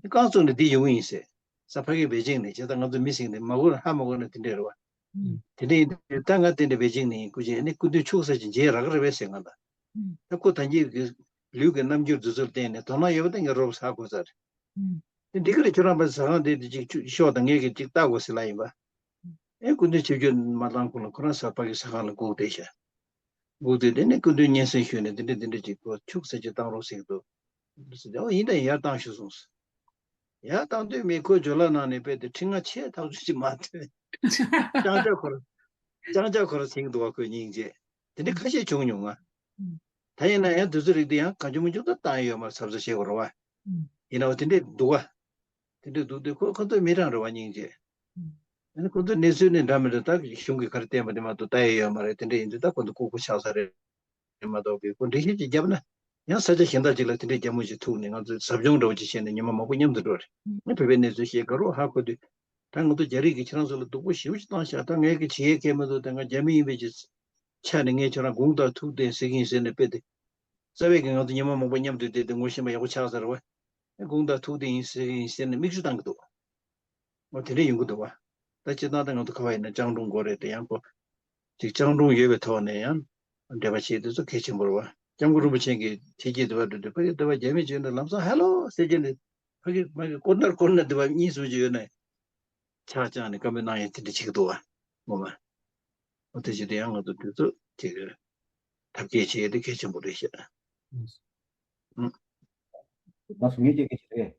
རྐང་བཙུགས་ནས་འདི་ཡོང་གི་ཡིན་ཟེར། ས་ཕ་གི་པེ་ཅིང་ནས། བྱས་ཙང་ང་ཚོ་མི་ཟེར་མཁན་དེ་མ་གོ་ན་ཧ་མ་གོ་ན་དེ་འདྲས་རེད་བ། དེ་འདྲ་ཡིན་དུས་ད་ང་དེ་འདྲ་པེ་ཅིང་ནས་ཡིན། སྐུ་མཁྱེན་ཨ་ནི་སྐུ་མདུན་ཕྱུག་ས་ཅིག་མཇལ་རག་གི་རེད་པས་ཟེར་ང་ད། ད་ཁོ་ད་གིན་གྱི་ལུས་ཀྱི་རྣམ་འགྱུར་འདི་ཚོར་བརྟེན་ནས་དོ་སྣང་ཡོད་པ་དེ་ངས་རོབ་ཧ་གོ་ཚར། དེ་འགྲིག་གི་རེད། ཁྱོད་རང་ཕར་ཟ་ཁང་དེ་དེ་ཅིག་ཤོག་དང་། ངས་ཀྱི་ཅིག་ལྟ་དགོས་ཟེར་ལབ་ཡིན་པ། ཨེ་སྐུ་མདུན་ཆིབས་བསྒྱུར་མ་བཏང་གོང་ལ་ཁོ་རང་ས་ཕ་གི་ཟ་ཁང་ལ་སྒུག་བསྡད་ཤག་སྒུག་བསྡད་དེ་ནས་སྐུ་མདུན་སྙན་སེང་ཞུས་ནས་དེ་འདྲ་དེ་འདྲ་ཅིག་ཁོ་ཕྱུག་ས་ཅིག་བཏང་རོགས་ཟེར་གྱི་འདུག་ཟེར་ཏེ། ཨོ་ཡིན་ད་ཡིན། ཡར་བཏང་ཤོག་གསུངས། ཡར་བཏང་དུས་མི་ཁོ་ཇོ་ལ་ནང་ནས་དཔེ་དེ་ཁྲི་ལྔ་ཆེ་ཐག་ཆོད་ཅིག་མ་ཐོན། ཅང་ཅང་ཁོ་ར་ཅང་ཅང་ཁོ་ར་ཟིང་འདུག་བ། ཁོས་སྙིང་རྗེ། དེ་འདྲ་ཁ་ཤས་བྱུང་མྱོང་ང་། ད་ཡིན་ན་ཡང་དུས་ཚོད་རིགས་དེ་ཡང་གང་བྱུང་མང་བྱུང་ད་བཏང་ཡོད་མ་རེད། གཟབ་གཟབ་བྱེད་དགོས་རེད་བ། ཡིན་ནའང་དེ་འདྲས་འདུག་ག་དེ་འདྲས་འདུག་དུས་ཁོ་ཁོ་ཚོའི་མི་རང་རེད་བ། སྙིང་རྗེ། ཨ་ནི་ཁོ་ཚོའི་གནས་ཚུལ་ནི་འདྲ་མི་འདྲ། ད་གཞུང་གིས་ག་རེ་བསྟན་པ་དེ་མ་གཏོགས་ལྟ་ཡས་ཡོད་མ་རེད། དེ་འདྲས་ཡིན་དུས་ད་ཁོ་ཚོ་ལྐུགས་པ་ཆགས་ས་རེད་མ་གཏོགས། ཁོ་འགྲེལ་བཤད་ཅིག་བརྒྱབ་ན་ཡང་ས་ཆ་གཞན་དག་ཅིག་ལ་དེ་འདྲས་རྒྱ་མོ་ཅིག་ཐུག་ནས་ང་ཚོས་ཟབ་སྦྱོང་འདྲ་བོ་ཅིག་བྱས་ནས་ཉི་མ་མང་པོ་མཉམ་དུ་འགྲོ་རེད། ངས་བོད་པའི་གནས་ཚུལ་བཤད་དགའ་རོགས་ཧ་གོ་དུས། ད་ང་ཚོ་རྒྱ་རིགས་ཀྱིས་ཁྱེད་རང་ཚོ་ལ་སྡུག་པོ་ཞེ་པོ་ཅིག་བཏང་ཤག་ད་ངས་ཀྱི་བྱེད་ཡས་ཁེལ་མི་འདུག་ད་ང་རྒྱ་མི་ཡིན་པའི་ཀྱི་ཆ་ནས་ངས་ཁྱེད་རང་དགུང་དང་ཐུག་བསྡད་ཟེར་གྱི་ཡིན་ཟེར་ནས་དཔེ་དེ། རྩ་བའི་གི་ང་ཚོ་ཉི་མ་མང་པོ་མཉམ་དུ་བསྡད་དེ་ངོ་ཤེས་པ་ཡག་པོ་ཆགས་ཚར་བ། དགུང་དང་ཐུག་བསྡད་ཡིན་ཟེར་གྱི་ཡིན་ཟེར་ནས་མིག་ཆུ་བཏང་གི་འདུག་འོ་དེ་འདྲ་ཡོང་གི་འདུག་བ། ད་སྤྱིར་བཏང་ད་ང་ཚོ་ག་བ་ཡིན་ན་སྤྱང་གྲུང་དགོས་རེད་དེ། ཡང་ཁོ་ཅིག་སྤྱང་གྲུང་ཡོད་པའི་ཐོག་ནས་ཡང་འབྲེལ་བ་བྱེད་དུས་ཚོ་གལ་ཆེན་པོ་རེད་བ། སྐྱབས་མགོན་རིན་པོ་ཆེ་གིས་ཕྱི་རྒྱལ་དུ་བ་འགྲོ་དུས་ཕ་གི་དུ་བ་རྒྱ་མི་བྱོན་ནས་ལམ་སང་ཧེ་ལོ་ཟེར་གྱི་ནས། ཕ་གི་ཕ་གི་ཀོར་ནར་ཀོར་ནར་དུ་བ་གཉིས་གསུམ་ཅིག་ཡོད་ནས། ཆག་ཅང་ནས་བཀའ་མོལ་གནང་ཡས་དེ་འདྲ་བྱེད་ཀྱི་འདུག་བ། ངོ་མ། འོ་དེ་བྱེད་དུས་ཡང་ང་ཚོ་དུས་ཚོད་ཅིག་ཐབས་སྐྱེལ་བྱེད་ཡས་དེ་གལ་ཆེན་པོ་རེད་ཤག་ཨང་། ང་སུ་ངེས་ཅིག་གི་རེད།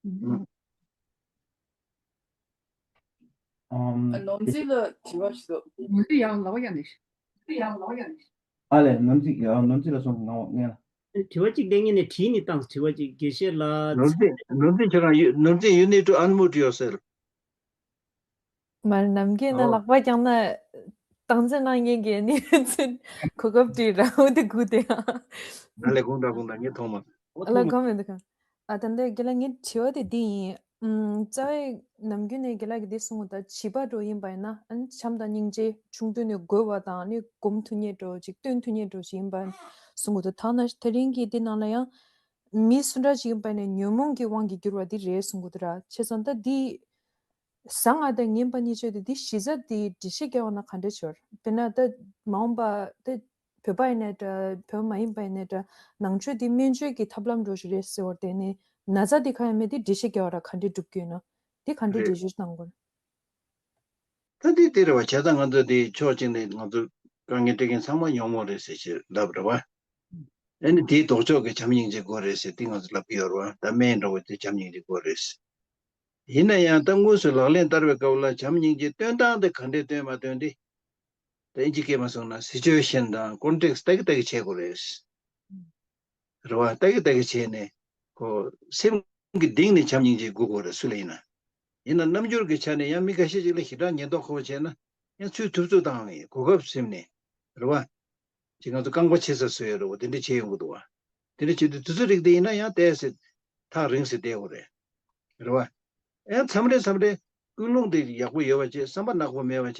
ཨང་། ཨམ། ནོར་འཛིན་ལ་དྲི་བ་ཞིག་འདུག་ནོར་འཛིན་ཡང་ལབ་ཡ་ནི། ཨ་ལས། ནོར་འཛིན་ཡང་ནོར་འཛིན་ལ་སོང་ང་ངས་ལ། དྲི་བ་གཅིག་དེ་ངས་ནས་དྲིས་ནས་བཏང་། དྲི་བ་གཅིག་དགེ་བཤེས་ལགས། ནོར་འཛིན། ནོར་འཛིན་ཁྱེད་རང་ཡོད། ནོར་འཛིན། You need to unmute yourself. མར་ནམ་རྒྱུན་ན་ལག་པ་བརྐྱངས་ན་སྟངས་འཛིན་གནང་མཁན་གྱི་ནི་ཚུན་གོ་སྐབས་དེ་རང་དེ་དགོས་དེ། ཨ་ལས་དགོངས་དག་དགོངས་དག་ངས་མཐོང་མ། ཨ་ལ་གོ་མི་འདུག་ག་ཨ་ད་འདི་རྒན་ལགས་ངའི་དྲི་བ་དེ་འདི་ཡིན། ཨམ། རྩ་བའི་ནམ་རྒྱུན་ནས་རྒན་ལགས་ཀྱིས་འདི་གསུང་གི་འདུག་བྱིས་པ་འདྲ་ཡིན་པ་ཡིན་ན་ཨ་ནི་བྱམས་དང་སྙིང་རྗེ་ཆུང་དུས་ནས་དགོས་པ་དང་ཨ་ནི་སྒོམ་ཐུབ་མཁན་འདྲ་ཅིག་སྟོན་ཐུབ་མཁན་འདྲ་ཞིག་ཡིན་པ་གསུང་གི་འདུག་ཐ་ན་དེ་རིང་གི་འདི་ནང་ལ་ཡང་མི་སུ་འདྲ་ཅིག་ཡིན་པ་ཡིན་ན་ཉོན་མོངས་ཀྱི་དབང་གིས་གྱུར་བ་འདི་རེད་གསུང་གི་འདུག་ར། བྱས་ཙང་ད་འདི་བཟང་ང་དང་ངན་པ་གཉིས་ཆོས་དེ་འདི་གཞི་རྩ་འདི་འགྲེལ་བཤད་རྒྱག་པ་ན་ག་འདྲ་བྱེད་པ་རེད། དཔེར་ན་ད་མ་འོངས་པ་ད་བོད་པ་ཡིན་ནའི་འདྲ་བོད་པ་མ་ཡིན་པ་ཡིན་ནའི་འདྲ་ནང་ཆོས་འདི་སྨན་བཅོས་ཀྱི་ཐབས་ལམ་འདྲ་ཞིག་རེད་ཟེར་བ་དེ་ནི་ན་ཚ་འདི་གང་ཡང་མེད་དེ་འགྲེལ་བཤད་རྒྱག་པ་ར་ག་འདྲ་སྒྲུབ་རྒྱུ་ཡིན་ན་འདི་ག་འདྲ་རེད། འགྲེལ་བཤད་གནང་དགོས། ད་འདི་དེ་རེད་བ། བྱས་ཙང་ང་ཚོ་འདི་ཕྱོགས་གཅིག་ནས་ང་ཚོ་དཀའ་ངལ་འཕྲད་མཁན་ཚང་མ་ཉོན་མོངས་རེད་ཟེར་ཞེས་ལབ་རེད་བ། ཨ་ནི་དེའི་ལྡོག་ཕྱོགས་ཀྱི་བྱམས་སྙིང་རྗེ་དགོས་རེད་ཟེར་འདི་ང་ཚོ་ལབ་ཀྱི་ཡོད་རེད་བ། ད་སྨན་འགྲོ་བའི་དེ་བྱམས་སྙིང་རྗེ་དགོས་རེད་ཟེར། ཡིན་ན་ཡང་ད་དངོས་སུ་ལག་ལེན་བསྟར་བའི་སྐབས་ལ་བྱམས་སྙིང་རྗེ་སྟོན་སྟངས་དེ་ག་འདྲས་སྟོན་མ་སྟོན་དེ། ད་ཨིན་ཇི་སྐད་མ་སོང་ན་སི་ཅུ་ཨེ་ཤན་དང་ཀོན་ཊེག་སི་ལྟ་གི་ལྟ་གི་བྱེད་དགོས་རེད། རེད་བ། ལྟ་གི་ལྟ་གི་བྱས་ནས་ཁོ་སེམས་ཀྱི་གཏིང་ནས་བྱམས་སྙིང་རྗེ་དགོས་དགོས་རེད་སུ་ལ་ཡིན་ན། ཡིན་ན་རྣམ་འགྱུར་གྱི་ཆ་ནས་ཡང་མི་འགའ་ཤས་ཅིག་ལ་ཞེ་དྲག་ཉེན་རྟོག་ཁོ་བྱས་ན་ཡང་ཚུར་ཐུབ་ཚོད་བཏང་བའི་གོ་སྐབས་ཟིན་ནས་རེད་བ། ཅིག་ང་ཚོ་རྐང་པ་ཕྱེ་ས་བཟོས་ཡོད་རེད་བ། དེ་འདྲ་བྱས་ཡོང་གི་འདུག་བ། དེ་འདྲ་བྱེད་དུས་དུས་ཚོད་རིགས་དེ་ཡིན་ན་ཡང་ཏོག་ཙམ་ཐག་རིང་ཟེར་བསྡད་དགོས་རེད། རེད་བ། ཡང་མཚམས་རེ་མཚམས་རེ་ཀུན་སློང་དེ་ཡག་པོ་ཡོད་པ་བྱས། བསམ་པ་ནག་པོ་མེད་པ་བྱས།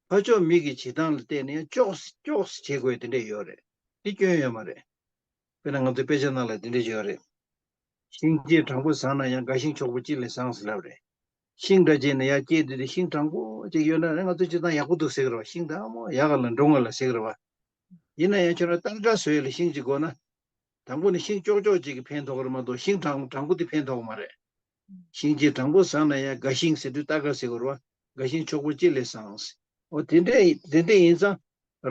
ཕར་ཕྱོགས་མི་གི་བྱེད་སྟངས་ལ་བལྟས་ནས་ཡང་ཅོག་ཙེ་ཅོག་ཙེ་བྱེད་དགོས་དེ་འདྲ་ཡོད་རེད། དེ་སྐྱོན་ཡོད་མ་རེད། དཔེར་ན་ང་ཚོའི་དཔེ་ཆ་ནང་ལ་དེ་འདྲ་ཡོད་རེད། ཤིང་གཅིག་དྲང་པོ་བཟང་ན་ཡང་། འགའ་ཤིང་ཕྱུག་པོ་གཅིག་ལས་བཟང་ཟེར་ལབ་རེད། ཤིང་འདྲ་བྱས་ན་ཡང་སྐྱེས་དུས་དེ་ཤིང་དྲང་པོ་གཅིག་ཡོད་ན་ང་ཚོ་སྤྱིར་བཏང་ཡག་པོ་འདུག་ཟེར་གི་རེད་བ། ཤིང་དྭངས་མོ་ཡག་ག་ལ་འགྲོ་ངེས་ལ་ཟེར་གི་རེད་བ། ཡིན་ན་ཡང་ཁྱོད་རང་སྟར་ཀ་བཟོ་ཡས་ལ་ཤིང་གཅིག་དགོས་ན། དང་པོ་ནས་ཤིང་ཀྱོག་ཀྱོག་ཅིག་གིས་ཕན་ཐོགས་ཀྱི་རེད་མ་གཏོགས་ཤིང་དྲང་དྲང་པོ་དེ་ཕན་ཐོགས་ཀྱི་མ་རེད། ཤིང་གཅིག་དྲང་པོ་བཟང་ན་ཡང་། འགའ་ཤིང་ཟེར་དུས་སྟར་ཀ་ཟེར་དགོས་རེད་བ། འགའ་ཤིང་ཕྱུག་པོ་གཅིག་ལས་བཟང་། འོ་དེ་འདྲ་དེ་འདྲ་ཡིན་ཙང་།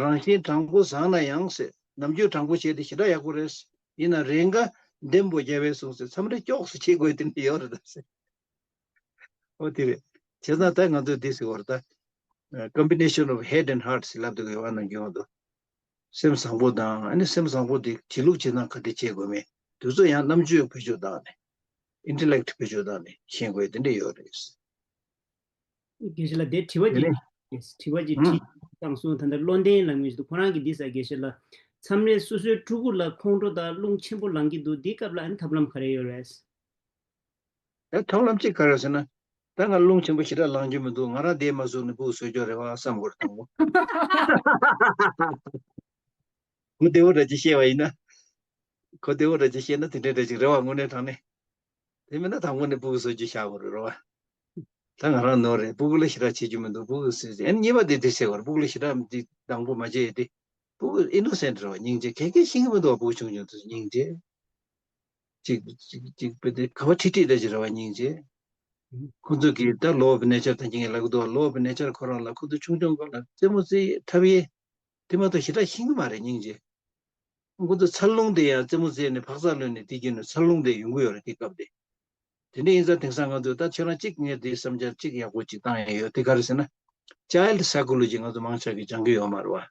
རང་བཞིན་དྲང་པོ་བཟང་ན་ཡང་ཟེར། ནམ་རྒྱུན་དྲང་པོ་བྱས་ཏེ་ཞེ་དྲག་ཡག་པོ་རེད། ཡིན་ན་རེས་འགའ་ལྡེམ་པོ་རྒྱབ་པས་སོང་ཟེར། མཚམས་རེ་ཀྱོག་ཙེ་བྱེད་དགོས་དེ་འདྲ་ཡོད་རེད་ད་ཟེར། ཨོ་དེ་རེད། བྱས་ཙང་ད་ང་ཚོས་འདི་ཟེར་བ་རེད་ད། Combination of head and heart ཟེར་ལབ་འདུག་གི་ཡོད་ནམ་རྒྱུན་དུ། སེམས་བཟང་པོ་དང་ཨ་ནི་སེམས་བཟང་པོ་དེ་བྱེད་ལུགས་བྱེད་སྟངས་ག་འདྲ་བྱེད་དགོས་མིན་དེ་ཚོ་ཡང་རྣམ་དཔྱོད་བེད་སྤྱོད་བཏང་ནས། ཨིན་ཊེ་ལེག་བེད་སྤྱོད་བཏང་ནས་ཤེས་དགོས་དེ་འདྲ་ཡོད་རེད། དགེ་བཤེས་ལགས་དེ་དྲི་བ་དེ་ཅིག་ནས། དྲི་བ་ཅིག་ཧུམ། དྲིས་བཏང་སོང་། ད་ལྟ་བློ་ལྡན་ལགས་མི་ཞིག་འདུག་ཁོ་རང་གིས་འདི་ཟེར། དགེ་བཤེས་ལགས། མཚམས་རེ་སོ་སོའི་ཕྲུ་གུ་ལ་ཁོང་ཁྲོ་དང་རླུང་ཆེན་པོ་ལངས་ཀྱི་འདུག་འདིའི་སྐབས་ལ་ཨ་ནི་ཐབས་ལམ་ག་རེ་ཡོད་རེད། ད་ཐབས་ལམ་གཅིག་ག་རེ་ཟེར་ན། ད་ང་རླུང་ཆེན་པོ་ཞེ་དྲག་ལངས་རྒྱུ་མི་འདུག་ང་རང་བསྡད་མ་བཟུང་ནས་ཕྲུ་གུ་བཟོ་རྒྱུ་རེད་བ་བསམ་དགོས་རེད་དང་པོ། གོ་བདེ་བོ་འདྲ་ཅིག་བཤད་པ་ཡིན་ན། གོ་བདེ་བོ་འདྲ་ཅིག་བཤད་ན་དེ་འདྲ་འདྲ་ཅིག་རེད་བ། དངོས་གནས་དྲང་གནས། དེ་མིན་ན་དང་པོ་ནས་ཕྲུ་གུ་བཟོ་རྒྱུ་བཞག་དགོས་རེད་བ། ད་ང་རང་ནོར་རེད། ཕྲུ་གུ་ལ་ཞེ་དྲག་བྱེད་རྒྱུ་མི་འདུག་ཕྲུ་གུ་བཟོས་ཨ་ནི་གཉིས་པ་དེ་དེ་བཤད་དགོས་རེད། ཕྲུ་གུ་ལ་ཞེ་དྲག་དེ་དང་པོ་མ་བྱེད་དེ། ཕྲུ་གུ་ཨི་ནོ་སེན་ཊི་རེད་བ། སྙིང་རྗེ། གན་གན་ཤེས་ཀྱི་མི་འདུག་བ། ཕྲུ་གུ་ཆུང་ཆུང་དེ་ཚོ་སྙིང་རྗེ། ཅིག་ཅིག་ཅིག་དཔེ་དེ་ག་བ་ཁྲིད་ཁྲིད་འདྲ་ཅིག་རེད་བ། སྙིང་རྗེ། ཁོ་ཚོ་གིས་ད་ལོ་ཨོ་བྷི་ནེ་ཅར་དང་གཅིག་ངས་ལབ་ཀྱི་འདུག་བ། ལོ་ཨོ་བྷི་ནེ་ཅར་ཁོ་རང་ལ་ཁོ་ཚོ་ཆུང་ཆུང་སྐབས་ལ་རྩེད་མོ་རྩེ་འཁྲབ་ཡས་དེ་མ་གཏོགས་ཞེ་དྲག་ཤེས་ཀྱི་མ་རེད། སྙིང་རྗེ། ཁོ་ཚོ་འཚར་ལོངས་དེ་ཡང་རྩེད་མོ་རྩེས་ནས་འཕག་འཚག་ལོན་ནས་དེ་བརྒྱུད་ནས་འཚར་ལོངས་དེ་ཡོང་གི་ཡོད་རེད་དེ་སྐབས་དེ། དེ་འདྲ་ཡིན་ཙང་དེང་སང་ང་ཚོས་ད་ཁྱེད་རང་གཅིག་ངས་དེ་བསམ་འཆར་གཅིག་ཡག་པོ་གཅིག་བཏང་ཡ་ཡོད། དེ་ག་རེ་ཟེར་ན། ཅའི་ལྡ་སའི་ཀོ་ལོ་ཇི་ང་ཚོ་མང་ཆེ་གིས་སྦྱང་གི་ཡོད་མ་རེད་བ།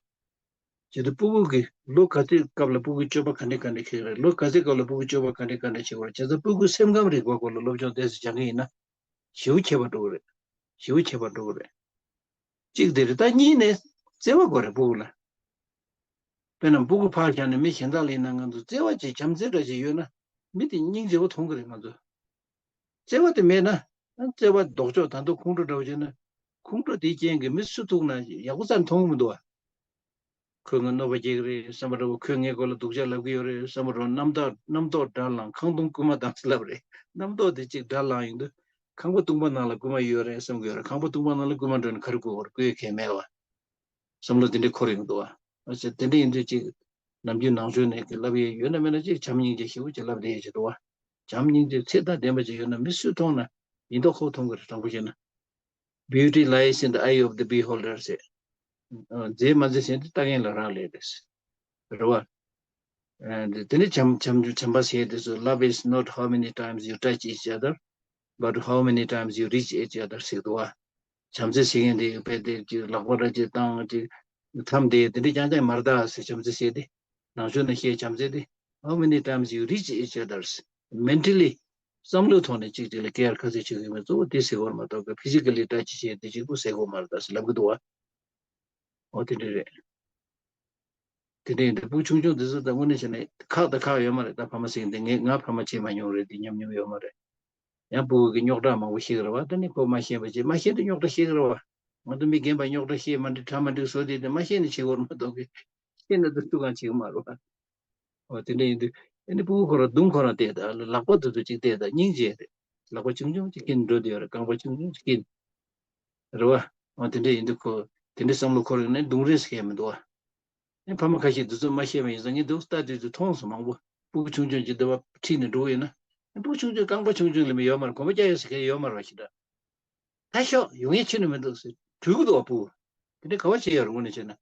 བྱས་ཙང་ཕྲུ་གུ་གི་ལོ་ག་ཚོད་སྐབས་ལ་ཕྲུ་གུའི་སྤྱོད་པ་ག་འདྲ་ག་འདྲ་འཁྱེར་གི་རེད། ལོ་ག་ཚོད་སྐབས་ལ་ཕྲུ་གུའི་སྤྱོད་པ་ག་འདྲ་ག་འདྲ་བྱེད་དགོས་རེད། བྱས་ཙང་ཕྲུ་གུའི་སེམས་ཁམས་རིག་པ་སྐོར་ལ་སློབ་སྦྱོང་ཏོག་ཙམ་སྦྱང་གི་ཡིན་ན་ཞེ་པོ་ཁྱད་པར་འགྲོ་གི་རེད། ཞེ་པོ་ཁྱད་པར་འགྲོ་གི་རེད། གཅིག་དེ་རེད། ད་གཉིས་ནས་བརྩེ་བ་དགོས་རེད་ཕྲུ་གུ་ལ། དཔེར་ན་ཕྲུ་གུ་ཕར་བཞག་ནས་མི་གཞན་དག་ལ་ཡིན་ན་ང་ཚོ་བརྩེ་བ་ཅིག་བྱམས་བརྩེ་འདྲ་ཅིག་ཡོད་ན་མི་དེ་སྙིང་རྗེ་པོ་མཐོང་གི་རེད། ང་ཚོ་བརྩེ་བ་དེ་མེད་ན། བརྩེ་བ་ལྡོག་ཕྱོགས། ད་དུང་ཁོང་ཁྲོ་འདྲ་བོ་བྱས་ན་ཁོང་ཁྲོ་དེའི་རྐྱེན་གྱིས་མི་སུ་ཐུག་ན་ཡག་པོ་རྩ་ནས་མཐོང་གི་མི་འདུག་བ། ཁོས་ངའི་གནོད་པ་སྐྱེལ་གི་རེད་བསམ་པ་འདྲ་བོ། ཁོས་ངའི་སྐོར་ལ་སྡུག་ཅག་ལབ་ཀྱི་ཡོད་རེད་བསམ་པ་འདྲ་བོ། རྣམ་རྟོག་རྣམ་རྟོག་དགྲར་ལངས། ཁང་སྟོང་རྐུན་མ་བཏང་ཟེར་ལབ་རེད། རྣམ་རྟོག་དེ་གཅིག་དགྲར་ལངས་ཡོང་དུས་ཁང་པ་སྟོང་པ་ནང་ལ་རྐུན་མ་ཡོད་རེད་བསམ་གྱི་ཡོད་རེད། ཁང་པ་སྟོང་པ་ནང་ལ་རྐུན་མ་འགྲོ་ནས་ག་རེ་དགོས་པར་རྐུ་ཡས་གང་ཡང་མེད་པ། བསམ་བློ་དེ་འདྲ་འཁོར་ཡོང་འདུག་བ། ཨ་ཙི། དེ་འདྲ་ཡིན་དུས་ཅིག་ནམ་རྒྱུན་ནང་ཆོས་ནས་ཀྱི་ལབ་ཡས་ཡོད་ན་མེད་ན་ཅིག་བྱམས་སྙིང་རྗེ་ཞེ་པོ་ཅིག་ལབ་བསྡད་ཡས་ཅིག་འདུག་བ། བྱམས་སྙིང་རྗེ་ཚད་དང་ལྡན་པ་ཅིག་ཡོད་ན་མི་སུས་མཐོང་ན་ཡིན་མདོག་ཁ་པོ་མཐོང་གི་རེད། དྲང་པོ་བཤད་ན། Beauty lies in the eye of the beholder ཟེར། ཨ། མཛེས་མ་མཛེས་ཟེར་དེ་ལྟ་མཁན་ལ་རག་ལས་རེད། རེད་བ། ཨ། དེ་ནི་བྱམས་བྱམས་བྱམས་པ་ཟེར་དེ་ཚོ། Love is not how many times you touch each other, but how many times you reach each other ཟེར་འདུག་བ། བྱམས་བརྩེ་ཟེར་མཁན་དེ་དཔེ་དེ་ཅིག་ལག་པ་ར་ཅིག་བཏང་ཅིག་འཐམ་དེ་དེ་འདྲ་རྐྱང་རྐྱང་མ་རེད་ད་ཟེར། བྱམས་བརྩེ་ཟེར་དེ། ནང་ཆོས་ནས་བཤད་བྱམས་བརྩེ་དེ། How many times you reach each other's mentally? བསམ་བློའི་ཐོག་ནས་གཅིག་གཅིག་ལ་དཀའ་ངལ་ཁ་གསབ་བྱེད་དགོས་མིན་གཙོ་བོ་དེ་ཟེར་བར་མ་གཏོགས་ཀྱི་ཕི་ཟི་ཀ་ལི་ཊ་ཆི་བྱས་དེ་གཅིག་པུ་ཟེར་དགོས་མ་རེད་ད་ཟེར་ལབ་གི་འདུག་བ། ཨོ་དེ་འདྲ་རེད། དེ་འདྲ་ཡིན་དུས་སྤུ་གུ་ཆུང་ཆུང་དེ་ཚོ་ད་དངོས་གནས་བྱས་ན་ཁག་དང་ཁག་ཡོད་མ་རེད། ད་ཕ་མ་ཟེར་འདི་ངས་ང་ཕ་མ་བྱེད་མ་མྱོང་རེད། དེ་ཉམས་མྱོང་ཡོད་མ་རེད། ཡང་སྤུ་གུ་གི་རྙོག་དྲ་མང་པོ་ཤེས་ཀྱི་རེད་བ། ད་ནི་ཁོ་མ་ཤེས་པ་བྱེད་མ་ཤེས་དུས་རྙོག་དྲ་ཤེས་ཀྱི་རེད་བ། ང་ཚོ་མི་རྒན་པ་རྙོག་དྲ་ཤེས་མ་འགྲིག་གྲ་མ་འགྲིག་བཟོ་དེ་དེ་མ་ཤེས་ནས་བྱེད་དགོས་རེད་མ་གཏོགས་ཀི་ཤེས་ན་དུ་ཐུག་གང་བྱེད་ཀྱི་མ་རེད་བ། འོ་དེ་འདྲ་ཡིན་དུས་ཨ་ནི་སྤུ་གུ་ཁོ་རང་གདོང་ཁོ་རང་བལྟས་ད་ལག་པ་དེ་ཚོ་གཅིག་བལྟས་ད་སྙིང་རྗེ་རེད། ལག་པ་ཆུང་ཆུང་གཅིག་ཀིན་འགྲོ་དེ་ཡོད་རེད། རྐང་པ་ཆུང་ཆུང་གཅིག་ཀིན། རེད་བ། འོ་དེ་འདྲ་ཡིན་དུས་ཁོ་དེ་འདྲའི་བསམ་བློ་འཁོར་ཡོང་ན་རྡུང་རེས་ཟེར་མཁན་མི་འདུག་བ། ཨེ་ཕ་མ་ཁ་ཤས་འདི་ཚོ་མ་ཤེས་པ་ཡིན་ཙང་ངས་འདུག་ལྟ་དུས་ཚོད་མཐོང་སོང་མང་པོ། སྤུ་གུ་ཆུང་ཆུང་གཅིག་འདི་བ་ཁྲིད་ནས་འགྲོ་གི་ཡོད་ན། ཨེ་སྤུ་གུ་ཆུང་ཆུང་རྐང་པ་ཆུང་ཆུང་ལས་མི་ཡོད་མ་རེད། གོམ་པ་རྒྱག་ཡོད་ཟེར་མཁན་ཡོད་མ་རེད་བ་ཞིག་འདྲ། ད་ཤོག་ཡོང་ཡས་ཁྱོན་ནས་མི་འདུག་ཟེར་དྲུད་གི་འདུག་བ་སྤུ་གུ། དེ་འདྲ་ག་བ་བྱེད་ཡོད་རེད་དངོས་གནས་བྱས་ན།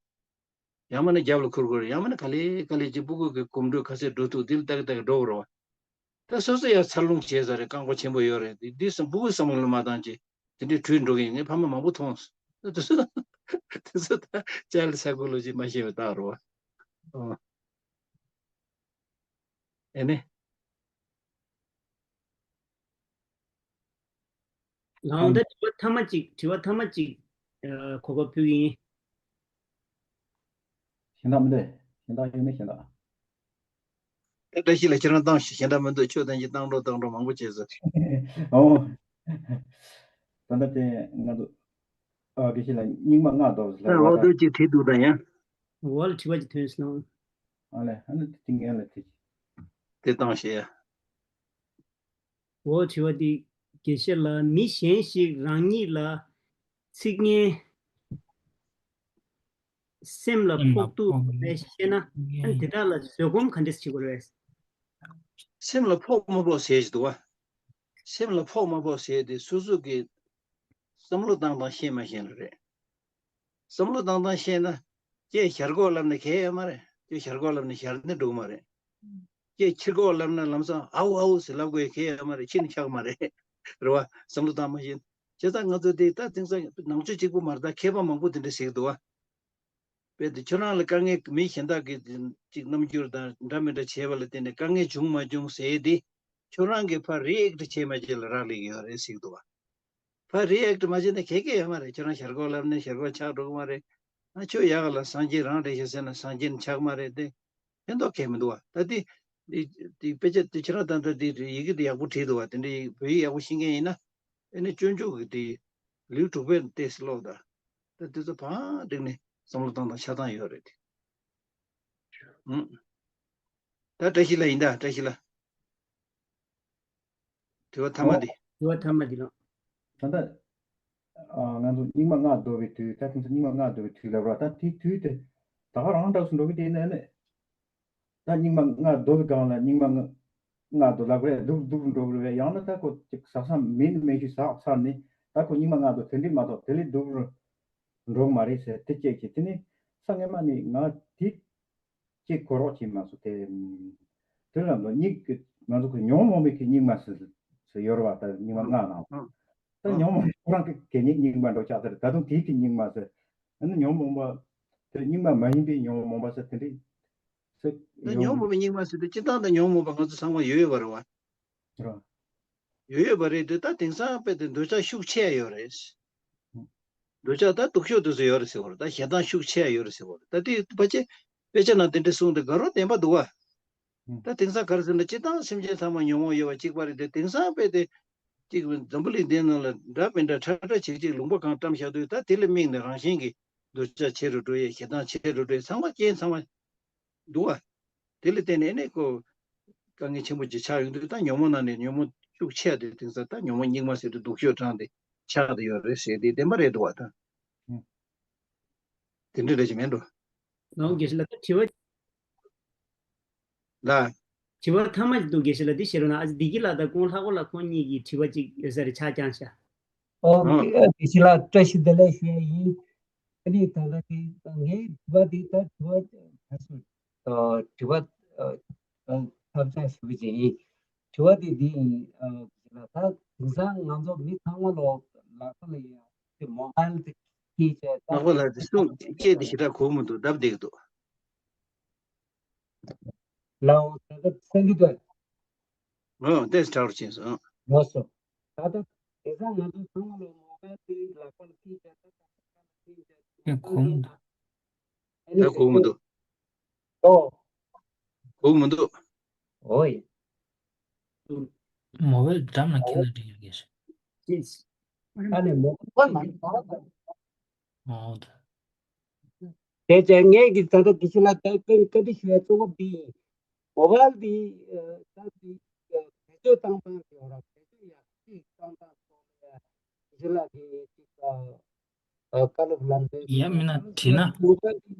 ཡང་མིན་ན་རྒྱབ་ལ་ཁུར་དགོས་རེད། ཡང་མིན་ན་ག་ལེ་ག་ལེ་ཅིག་སྤུ་གུ་གི་གོམ་བགྲོད་ག་ཚད་འགྲོ་ཐུབ་དེ་ལ་ལྟ་གི་ལྟ་གི་འགྲོ་དགོས་རེད་བ། ད་སོ་སོ་ཡང་འཚར་ལོངས་བྱས་ས་རེད། རྐང་པ་ཆེན་པོ་ཡོད་རེད། འདི་འདི་སང་སྤུ་གུ་བསམ་བློ་མ་བཏང་ཅི། དེ་འདྲའི་བྲོས་འགྲོ་གི་ཡིན། ངས་ཕ་མ་མང་པོ་མཐོང་སོང་། དེ་ཚོ་དེ་ཚོ་ད་ཅལ་སའི་ཀོ་ལོ་ཇི་མ་ཤེས་པའི་རྟགས་རེད་བ། ཨོ། ཨེ་ནི། ལགས་འོང་། ད་དྲི་བ་ཐ་མ་གཅིག་དྲི་བ་ཐ་མ་གཅིག་ཨ་གོ་སྐབས་ཕུལ་གྱི་ཡིན། གཞན་དག་མི་འདུག་གཞན་དག་ཡོད་མེད་གཞན་དག་ད་བཀྲ་ཤིས་ལགས་ཁྱེད་རང་བཏང་ཞིག་གཞན་དག་མི་འདུག་ཁྱོད་བཏང་གི་བཏང་འགྲོ་བཏང་འགྲོ་མང་པོ་བྱས་ཟེར། ཨོ། ད་ལྟ་དེ་ང་ཚོ་ཨ་དགེ་བཤེས་ལགས་རྙིང་མ་སྔགས་བཟློག་ལ་ལ་འོ་དེ་ཅིག་བྲིས་འདུག་ད་ཡང་། འོ་ལ་དྲི་བ་ཅིག་ཐོན་སོང་། ཨ་ལས་ཨ་ནི་དེ་ངས་ལ་དེ་དེ་བཏང་ཞེས་ཡ། འོ་དྲི་བ་འདི་དགེ་བཤེས་ལགས། མི་གཞན་ཞིག་རང་ཉིད་ལ་ཚིག་ངན་སེམས་ལ་ཕོག་ཐུག་རེ་བཤད་ན་ཨ་ནི་དེ་དག་ལ་བཟོད་སྒོམ་ག་འདྲས་བྱེད་དགོས་རེད། སེམས་ལ་ཕོག་མ་ཕོག་ཟེར་གྱི་འདུག་བ། སེམས་ལ་ཕོག་མ་ཕོག་ཟེར་དེ་སོ་སོ་གི་བསམ་བློ་བཏང་སྟངས་ཤེས་མ་ཤེས་ལ་རེད། བསམ་བློ་བཏང་སྟངས་ཤེས་ན། ཁྱེད་ཞར་ཁོག་ལབ་ན་གལ་ཡོད་མ་རེད། ཁྱེད་ཞར་ཁོག་ལབ་ན་ཞར་ནས་འགྲོ་གི་མ་རེད། ཁྱེད་ཕྱིར་ཁོག་ལབ་ན་ལམ་སང་ཨའུ་ཨའུ་ཟེར་ལབ་དགོས་གལ་ཡོད་མ་རེད། ཕྱི་ནས་ཆགས་མ་རེད། རེད་བ། བསམ་བློ་བཏང་མ་ཤེས། བྱས་ཙང་ང་ཚོ་དེ་ད་དེང་སང་ནང་ཆོས་གཅིག་པུ་མ་རེད། ད་མཁས་པ་མང་པོ་དེ་འདྲ་ཟེར་གི་འདུག་བ། དཔེ་དེ་ཁྱོད་རང་ལ་དཀའ་ངལ་མི་གཞན་དག་གིས་ཅིག་རྣམ་འགྱུར་དང་འདྲ་མི་འདྲ་བྱས་པ་ལ་བརྟེན་ནས་དཀའ་ངལ་བྱུང་མ་བྱུང་ཟེར་དེ། ཁྱོད་རང་གིས་ཕར་རི་ཨེག་ཊི་བྱས་མ་བྱས་ལ་རག་ལས་ཀྱི་ཡོད་རེད་ཟེར་གྱི་འདུག་བ། ཕར་རི་ཨེག་ཊི་མ་བྱས་ན་གལ་གལ་ཡོད་མ་རེད། ཁྱོད་རང་ཞར་ཁོག་ལབ་ནས་ཞར་ཁོག་ཆག་འགྲོ་གི་མ་རེད། ཨ་ཁྱོད་ཡག་ལ་སངས་རྒྱས་རང་རེད་ཤག་ཟེར་ན་སངས་རྒྱས་ནི་ཆགས་མ་རེད་དེ། ཕན་ཐོགས་གལ་མི་འདུག་བ། ད་དེ་དེ་དཔེ་ཆ་དེ་ཁྱེད་རང་ད་ལྟ་དེ་ཡི་གེ་དེ་ཡག་པོ་བྲིས་འདུག་བ། དེ་འདྲའི་བོད་ཡིག་ཡག་པོ་ཤེས་མཁན་ཡིན་ན། ཨེ་ནི་སྤྱོད་འཇུག་གི་དེ་ལེའུ་དྲུག་པའི་ཏོག་ཙམ་ཀློག་དང་། ད་དེ་ཚོ་བང་བསྒྲིགས་ནས་བསམ་བློ་བཏང་སྟངས་ཆགས་སྟངས་ཡོད་རེད་དེ། ཨུམ། ད་བཀྲ་ཤིས་ལགས་ཡིན་ད། བཀྲ་ཤིས་ལགས། དྲི་བ་ཐ་མ་འདི། དྲི་བ་ཐ་མ་འདི་ལགས། ད་ལྟ་ཨ་ང་ཚོ་རྙིང་མ་སྔགས་བཟློག་པའི་དུས། ད་དེང་སང་རྙིང་མ་སྔགས་བཟློག་པའི་དུས་ལབ་ར། ད་དེའི་དུས་དེ་ད་ག་རང་འདྲ་སུ་འགྲོ་གི་དེ་ནས་ནི། ད་རྙིང་མ་སྔགས་བཟློག་པའི་སྒང་ལ་རྙིང་མ་སྔགས་བཟློག་ལབ་རེད། སྡུག་སྡུག་འགྲོ་གི་རེད། ཡང་ན་ད་ཁོ་ཅིག་ཟག་བསམ་མིན་མིན་ཞིག་ཟག་ཚར་ནས་ད་ཁོ་རྙིང་མ་སྔགས་བཟློག་དེ་འདྲས་མ་གཏོགས་དེ་ལས་སྡུག་འགྲོ་གི་མ་རེད་ཟེར་དེ་སྐད་ཆ་དེ་ནི་ས་སྔོན་མ་ནས་ང་དེ་ཅིག་གོ་རོགས་བྱས་མ་སོང་དེ། དེ་ལ་ལོ་གཉིས་ཀྱི་ང་ཚོ་གི་ཉོན་མོངས་པའི་གི་རྙིང་མ་ཟེར་ཟེར་ཡོད་རེད་བ། ད་རྙིང་མ་ལྔ་ནང་། ད་ཉོན་མོངས་པ་ཁོ་རང་གི་གད་སྙིགས་རྙིང་མ་འགྲོ་ཆགས་ཟེར། ད་དུང་དེའི་གི་རྙིང་མ་ཟེར། ཨ་ནི་ཉོན་མོངས་པ་དེ་རྙིང་མ་མ་ཡིན་པའི་ཉོན་མོངས་པ་ཟེར་དེ་འདྲའི་ཟེར་ད་ཡོང་ཉོན་མོངས་པའི་རྙིང་མ་ཟེར་དུས་སྤྱིར་བཏང་ད་ཉོན་མོངས་པ་ང་ཚོ་ཚང་མ་ཡོད་ཡོད་པ་རེད་བ། རེད། ཡོད་ཡོད་པ་རེད་དེ། ད་དེང་སང་དཔེ་དེ་འདོད་ཆགས་ཤུགས་ཆེ་ཡོད་རེད། འདོད་ཆགས་ད་སྡུག་ཤོས་དེ་ཚོ་ཡོད་རེད་ཟེར་བ་རེད། ད་ཞེ་སྡང་ཤུགས་ཆེ་ཡོད་རེད་ཟེར་བ་རེད། ད་དེ་ཕལ་ཆེར་དཔེ་ཆ་ནང་དེ་འདྲ་གསུངས་ཏེ་དགའ་རབ་བདེན་པ་འདུག་བ། ད་དེང་སང་ག་རེ་ཟེར་ན་སྤྱིར་བཏང་སེམས་ཅན་ཚང་མ་ཉོན་མོངས་ཡོད་པ་གཅིག་པ་རེད་དེ། དེང་སང་དཔེ་དེ་གཅིག་འཛམ་བུ་གླིང་འདིའི་ནང་ལ་འདྲ་མི་འདྲ་ཁྲ་ཁྲ་བྱིག་བྱིག་ལུང་པ་གང་བཀྲམ་བཞག་དུས་ད་དེ་ལ་དམིགས་ནས་རང་བཞིན་གྱིས་འདོད་ཆགས་ཆེ་རུ་འགྲོ་ཡས། ཞེ་སྡང་ཆེ་རུ་འགྲོ་ཡས། ཚང་མ་རྐྱེན་ཚང་མ་འདུག་བ། དེ་ལ་བརྟེན་ནས་ཨེ་ནས་ཁོ་དཀའ་ངལ་ཆེན་པོ་ཅིག་ཆགས་ཡོང་དུས་ད་ཉོན་མོངས་ནང་ནས་ཉོན་མོངས་ཤུགས་ཆེ་བ་དེ་དེང་སང་ད་ཉོན་མོངས་རྙིང་མ་ཟེར་དུས་སྡུག་ཤོས་གྲངས་དེ་ཆགས་བསྡད་ཡོད་རེད་ཟེར་དེ་བདེན་པ་རེད་འདུག་བ་ད། དེ་འདྲ་རེད་ཅེས་མེད་འགྲོ། ནང་དགེ་བཤེས་ལགས་ད་དྲི་བ། ལ། དྲི་བ་ཐ་མ་ཞིག་འདུག་དགེ་བཤེས་ལགས་འདི་བཤད་རོགས་གནང་། ཨ་ཙི་བདེ་སྐྱིད་ལགས་དང་ཁོང་ལྷག་པ་ལ་ཁོང་གཉིས་ཀྱི་དྲི་བ་ཅིག་ཡོད་ས་རེད་ཆ་རྐྱང་ཤག་ཨོ། ཨ། དགེ་བཤེས་ལགས་བཀྲ་ཤིས་བདེ་ལེགས་ཞུ་ཡ་ཡིན། ཨ་ནི་ད་ལྟ་དེ་ངའི་དྲི་བ་འདི་ད་དྲི་བ་ད་སུ་ཨ་དྲི་བ་ཨ་ཨ་ཐབས་ཆག་ཞུ་གི་ཅིག་ཡིན། དྲི་བ་འདི་འདི་ཡིན། ཨ་དགེ་བཤེས་ལགས་ད་དེང་སང་ང་ཚོ་མི་ཚང་མ་ལོ་ལག་པ་ལ་ཡ་དེ་མོ་བྷལ་དེ་སྐྱེས་བྱས་ད་ལག་པ་ལ་དེ་སུ་སྐྱེས་དེ་ཞེ་དྲག་གོ་མི་འདུག་སྟབས་བདེ་གི་འདུག་ལའོ་ད་ད་སེང་གི་དོན། ཨོ་དེ་ཁྲ་བར་ཕྱིན་སོང་། ལོས་སོ། ད་ད་དེ་ས་ང་ཚོ་ཚང་མ་ལ་མོ་བལ་དེ་ལག་པར་ཐིག་བྱས་ད་ད་ལག་པར་ཐིག་བྱས་ཡ་གོང་། ད་གོང་མི་འདུག་ཨོ། གོང་མི་འདུག་ཨོ་ཡ། མོ་བལ་འགྲམ་ལ་འཁྱེར་ན་འགྲིག་ཡོད་ཀྱི་རེད། ཨ་ནི་མོ་བལ། ཨོ་ད། དེ་བྱས་ངས་ཀྱི་ད་ལྟ་དེ་ཤི་ལ་ད་བཀའ་བཀའ་འདྲི་ཞུ་ཡ་གཙོ་བོ་འདི་ཡིན། མོ་བལ་འདི་ད་འདི་བེད་སྤྱོད་བཏང་སྟངས་ཀྱི་འོ་ར་བེད་སྤྱོད་ཡག་ཅིག་བཏང་སྟངས་ཐོག་ལ་དེ་ཤི་ལ་གི་ཅིག་བཀའ་སློབ་ལམ་སྟོན་ཡ་མིན་ན་དྲིས་ན། མོ་བལ་འདི་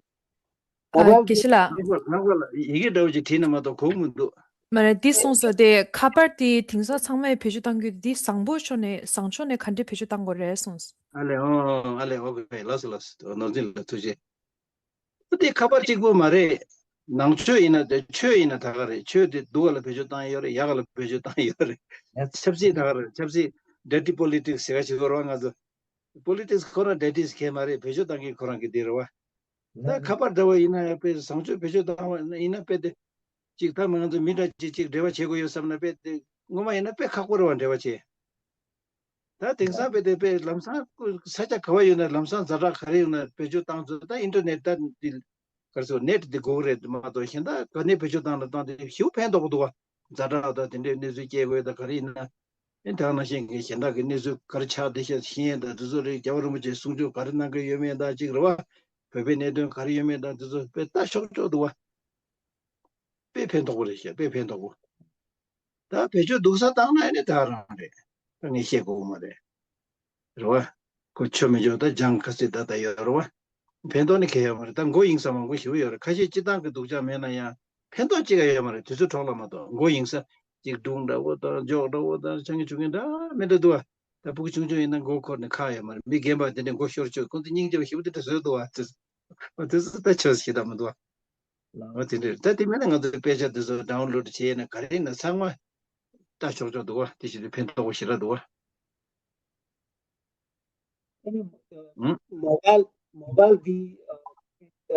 ཨ། དགེ་བཤེས་ལགས། ལྷག་པར་ལྷག་པར་ལ་ཡི་གེ་འདྲ་བོ་ཅིག་བྲིས་ན་མ་གཏོགས་གོ་མི་འདུག་མ་རེད། འདི་གསུངས་སོ། དེ་ཁ་པར་དེ་དེང་སང་ཚང་མས་བེད་སྤྱོད་གཏང་རྒྱུ་འདི་བཟང་པོ་ཕྱོགས་ནས་བཟང་ཕྱོགས་ནས་ག་འདྲས་བེད་སྤྱོད་གཏང་དགོས་རེད་གསུངས་སོ། ཨ་ལེ་ཨོ་ཨ་ལེ་ཨོ་ཁེ་ལགས་སོ་ལགས་སོ། ནོར་འཛིན་ལགས་ཐུགས་རྗེ། དེ་ཁ་པར་གཅིག་པུ་མ་རེད། ནང་ཆོས་ཡིན་ན་དེ་ཆོས་ཡིན་ན་ད་ག་རེད། ཆོས་དེ་སྡུག་ག་ལ་བེད་སྤྱོད་གཏང་ཡོད་རེད། ཡག་ག་ལ་བེད་སྤྱོད་གཏང་ཡོད་རེད། ཆབ་སྲིད་ད་ག་རེད། ཆབ་སྲིད་dirty politics ཟེར་ག་ཞིག་ཡོད་རེད་བ། ང་ཚོ་politics ཁོ་རང་dirty ཟེར་མཁན་མ་རེད། བེད་སྤྱོད་གཏང་མཁན་ཁོ་རང་གི་དེ་རེད་བ། ད་ཁ་པར་འདྲ་བོ་ཡིན་ན་ཡང་དཔེ་བཟང་སྤྱོད་བེད་སྤྱོད་བཏང་བ་ཡིན་ན་དཔེ་དེ། གཅིག་ད་མི་ང་ཚོ་མི་འདྲ་གཅིག་གཅིག་འབྲེལ་བ་བྱེད་དགོས་ཡོད་བསམ་ན་དཔེ་དེ་ངོ་མ་ཡིན་ན་དཔེ་ཁག་པོ་རེད་བ་འབྲེལ་བ་བྱེད། ད་དེང་སང་དཔེ་དེ་དཔེ་ལམ་སང་ས་ཆ་ག་བ་ཡོད་ན་ལམ་སང་ཛ་དྲག་ག་རེ་ཡོད་ན་བེད་སྤྱོད་བཏང་ཚུལ་ད་ཨིན་ཊར་ནེཊ་ད་འདི་ག་རེ་ཟེར་ནེཊ་འདི་དགོས་ཀྱི་རེད་མ་གཏོགས་གཞན་དག་ག་ནས་བེད་སྤྱོད་བཏང་ན་བཏང་དེ་ཞེ་པོ་ཕན་ཐོགས་འདུག་བ། ཛ་དྲག་ད་དེ་འདྲའི་གནས་ཚུལ་སྐྱེལ་དགོས་ད་ག་རེ་ཡིན་ན། ཨེ་ད་ག་ནང་བཞིན་གྱི་གཞན་དག་གི་གནས་ཚུལ་ག་རེ་ཆགས་བསྡད་ཤག་ཤེས་ཡས་དང་དེ་ཚོ་རེད། རྒྱལ་བ་རིན་པོ་ཆེས་གསུང་ཆོས་ག་རེ་གནང་གི་ཡོད་མེད་དང་གཅིག་རེད་བ། བོད་པའི་གནད་དོན་ག་རེ་ཡོད་མེད་དང་དེ་ཚོ་དཔེ་ལྟ་ཆོག་ཆོག་འདུག་བ། དཔེ་ཕན་ཐོགས་པོ་རེད་ཤག་དཔེ་ཕན་ཐོགས་པོ། ད་བེད་སྤྱོད་སྡུག་ས་བཏང་ན་ཨེ་ནི་ད་རང་རེད། ད་ངས་བཤད་དགོས་མ་རེད། རེད་བ། ཁོ་ཆོ་མི་ཆོ་ད་སྦྱང་ཁ་སྲིད་ད་ད་ཡོད་རེད་བ། ཕན་ཐོགས་ནི་གང་ཡང་ཡོད་མ་རེད། ད་མགོ་གཡེང་ས་མང་པོ་ཞེ་པོ་ཡོད་རེད། ཁ་ཤས་སྤྱི་བཏང་གི་སྡུག་ཅག་མེད་ན་ཡང་ཕན་ཐོགས་གཅིག་ཡང་ཡོད་མ་རེད། དུས་ཚོད་འཕྲོ་བརླག་མ་གཏོགས་མགོ་གཡེང་ས་ཅིག་སྒྲུང་འདྲ་བོ་དང་འཇོག་འདྲ་བོ་དང་ཆང་གི་ཆུ་གི་འདྲ་མི་འདྲ་འདུག་བ། ད་ཕྲུ་གུ་ཆུང་ཆུང་ཡིན་ན་མགོ་འཁོར་ནས་ཁ་ཡོད་མ་རེད། མི་རྒན་པ་དེ་འདྲས་མགོ་ཤོར་ཆོག་ཁོང་ཚོ་སྙིང་རྗེ་པོ་ཞེ་པོ་དེ་འདྲས་བཟོས་འདུག་བ། དེ་ཚོ་ད་ཆོས་ཞེ་དྲག་མི་འདུག་བ། ལགས་འོ་དེ་འདྲས་ད་དེ་མིན་ན་ང་ཚོའི་དཔེ་ཆ་དེ་ཚོ་ཌའུན་ལོཌ་བྱས་ན་ག་རེ་ཡིན་ན་ཚང་མ་ལྟ་ཆོག་ཆོག་འདུག་བ། དེ་ཞིག་དེ་ཕན་ཐོགས་པོ་ཞེ་དྲག་འདུག་བ། ཨ་ནི་ཨང་། མོ་བལ་མོ་བལ་འདི་ཨ་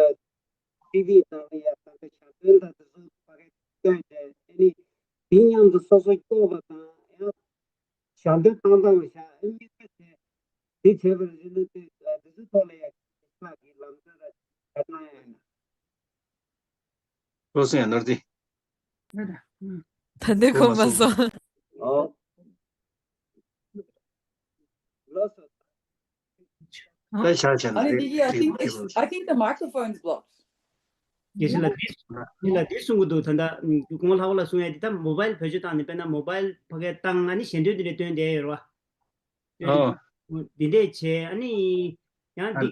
ཨ་ཊི་ཝི་ནང་ལ་ཡང་ད་ལྟ་ཞལ་འདོན་དང་དེ་ཚོ་ཕ་གི་སྟོན་ཏེ་ཨ་ནི་དེ་མཉམ་དུ་སོ་སོ་སྐྱོར་བ་དང་ཡང་ཞལ་འདོན་བཏང་སྟངས་ལ་ཞག་ཨ་གཉིས་ཀ་བྱས་དེ་བྱས་པར་རིན་ལུགས་དེ་ཨ་དེ་ཚོའི་ཐོག་ལ་ཡང་ཁྱེད་ཅག་གིས་ལམ་སྟོན་ར་བྱས་གནང་ཡ་ཡིན་ན། བློ་སེང་ནོར་འདི། ད་འདི་གོ་མ་སོང་། ཨོ། ལགས་སོ། ད་ཆ་ཆ་ན་རེད། Didi, I think it's, I think the microphone is blocked. དགེ་བཤེས་ལགས་འདི་འདི་ལ་འདི་གསུང་གི་འདུག་ད་ལྟ་ཁོང་ལྷག་པ་ལ་གསུང་ཡ་འདི་ད་མོ་བལ་བེད་སྤྱོད་བཏང་ནས་དཔེར་ན་མོ་བལ་ཕ་གིར་བཏང་ཨ་ནི་ཞལ་འདོན་འདི་འདྲས་སྟོན་བསྡད་ཡོད་རེད་བ། ཨོ། འདི་འདྲས་བྱས་ཨ་ནི་ཡང་འདི་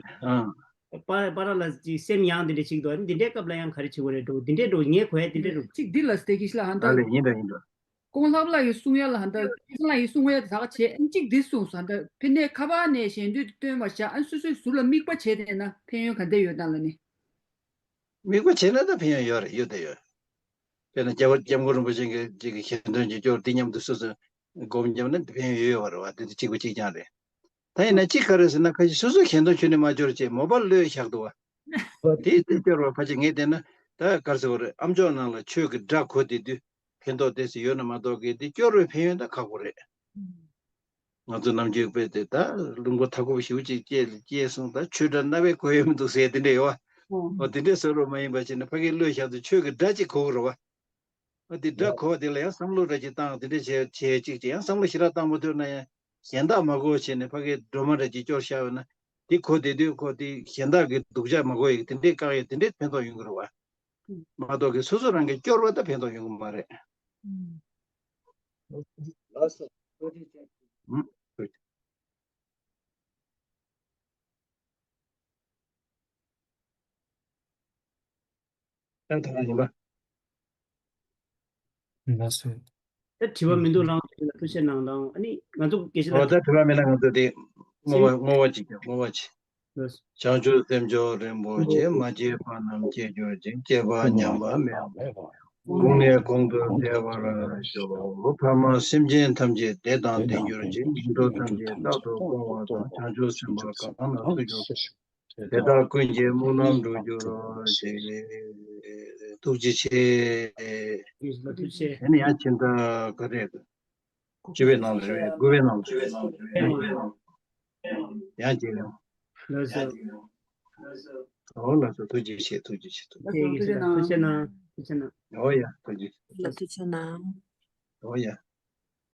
ཨ་པ་པ་ར་ལ་ཅིག་སེམས་ཡང་འདི་འདྲས་ཅིག་འདུག་ཨ་ནི་འདི་འདྲས་སྐབས་ལ་ཡང་ག་རེ་བྱེད་དགོས་རེད་འགྲོ་འདི་འདྲས་འགྲོ་ངས་གོ་ཡ་འདི་འདྲས་འགྲོ། ཅིག་འདི་ལ་སྟེ་གི་ཤི་ལ་ཧན་ད། ཨ་ལེ་ཡིན་ད་ཡིན་ད། ཀོང་ལྷག་ལ་ཡི་གསུང་ཡ་ལ་ཧན་ད་ཀོང་ལྷག་ལ་ཡི་གསུང་ཡ་དག་བྱས་ཨ་ནི་གཅིག་འདི་གསུངས་སོང་ད་ཕི་ནས་ཁ་པར་ནས་ཞལ་འདོན་སྟོན་པ་བཞག་ཨ་ནི་སོ་སོའི་ཟུར་ལ་དམིགས་པ་བྱས་ཏེ་ན་ཕན་ཡོན་ག་འདྲ་ཡོད་ན་ལ་ནི། དམིགས་པ་བྱས་ན་ད་ཕན་ཡོན་ཡོད་རེད་ཡོད་ད་ཡོད། དཔེར་ན་རྒྱལ་བ་སྐྱབས་མགོན་རིན་པོ་ཆེ་གི་ཅིག་གི་ཞལ་འདོན་གྱི་སྐྱོར་འདི་མཉམ་དུ་སོ་སོ་སྒོམ་བརྒྱབ་ན་ཕན་ཡོན་ཡོད་ཡོད་པ་རེད་བ། དེ་དེ་གཅིག་པ་གཅིག་རྐྱང་རེད། ད་ཡིན་ན་གཅིག་ག་རེ་ཟེར་ན་ཁ་ཤས་སོ་སོ་ཞལ་འདོན་ཁྱོན་ནས་མ་འབྱོར་བྱས་མོ་བལ་བློས་བཞག་འདུག་བ། དེ་དེ་སྐྱོར་བ་ཕལ་ཆེར་ངས་བལྟས་ན་ད་ག་རེ་ཟེར་བ་རེད། ཨ་མཆོག་ནང་ལ་ཆོས་ཀྱི་སྒྲ་གོ་བསྡད་དུས་ཕན་ཐོགས་དེ་ཚོ་ཡོད་ན་མ་གཏོགས་གི་དེ་སྐྱོར་བའི་ཕན་ཡོན་ད་ཁག་པོ་རེད། ང་ཚོ་ནམ་རྒྱུན་དཔེ་དེ་ད་ལུང་པ་མཐའ་འཁོབ་ཞེ་པོ་ཅིག་སྐྱེས་སྐྱེས་སོང་ད་ཆོས་སྒྲ་རྣ་བས་གོ་ཡོད་མི་འདུག་ཟེར་དེ་འདྲ་ཡོད་བ། ཨོ་དེ་འདྲས་བཟོ་རོགས་མ་ཡིན་པ་བྱས་ན་ཕ་གིར་བློས་བཞག་དུས་ཆོས་ཀྱི་སྒྲ་ཅིག་གོ་གི་རེད་བ། ཨ་དེ་སྒྲ་གོ་བ་དེ་ལ་ཡང་བསམ་བློ་འདྲ་ཅིག་བཏང་དེ་འདྲ་བྱས་བྱས་ཅིག་ཅིག་ཡང་བསམ་བློ་ཞེ་དྲག་བཏང་མ་ཐུབ་ན་ཡང་གཞན་དག་མ་གོ་བྱས་ནས་ཕ་གིའི་སྒྲོལ་མ་འདྲ་ཅིག་སྐྱོར་བཞག་ཡོད་ན་དེ་གོ་བསྡད་དུས་ཁོ་དེ་གཞན་དག་གི་སྡུག་ཅག་མ་གོ་ཡི་དེ་འདྲའི་བཀག་ཡི་དེ་འདྲའི་ཕན་ཐོགས་ཡོང་གི་རེད་བ། མ་གཏོགས་ཀྱི་སོ་སོ་རང་གི་སྐྱོར་བ་ད་ཕན་ཐོགས་ཡོང་གི་མ་རེད། ལགས་སོ། ད་ད་ཡིན་པ། ལགས་སོ། ད་དྲི་བ་མི་འདུག་རང་ལ་ཐུགས་ཆེ་གནང་དང་ཨ་ནི་ང་ཚོ་དགེ་བཤེས་ཨོ་ལགས་ད་དྲི་བ་མེད་ན་ང་ཚོ་དེ་བསྔོ་བ་བསྔོ་བ་ཅིག་བསྔོ་བ་ཅིག་ལགས་སོ། བྱང་ཆུབ་སེམས་མཆོག་རིན་པོ་ཆེ། མ་སྐྱེས་པ་རྣམས་སྐྱེ་གྱུར་ཅིག་སྐྱེས་པ་ཉམས་པ་མེད་པ། གོང་ནས་གོང་དུ་འཕེལ་བར་ཤོག་ཕ་མ་སེམས་ཅན་ཐམས་ཅད་བདེ་དང་ལྡན་གྱུར་ཅིག་ཉིན་ཐོ་ཐམས་ཅད་རྟག་ཏུ་སྐོང་བ་དང་བྱང་ཆུབ་སེམས་དཔའ་གང་ལ་སུ་འགྱུར། དེ་དག་ཀུན་གྱི་སྨོན་ལམ་འགྲུབ་གྱུར་ཅིག་ཐུགས་རྗེ་ཆེ། ཡིན་ལ་ཐུགས་ཆེ། ཡིན་ཡང་ཕྱིན་ད་ག་རེ་བཅུ་པའི་ནང་ལ་རེད། དགུ་པའི་ནང་ལ་རེད། ཡང་རྗེས་ཡང་། ལགས་སོ། ཨོ་ལགས་སོ། ཐུགས་རྗེ་ཆེ། ཐུགས་རྗེ་ཆེ། ཐུགས་རྗེ་ཆེ། ཐུགས་རྗེ་གནང་། ཐུགས་རྗེ་གནང་། ཐུགས་རྗེ་གནང་། ཨོ་ཡ། ཐུགས་རྗེ་ཆེ། ལགས་སོ། ཐུགས་རྗེ་གནང་། ཨོ་ཡ།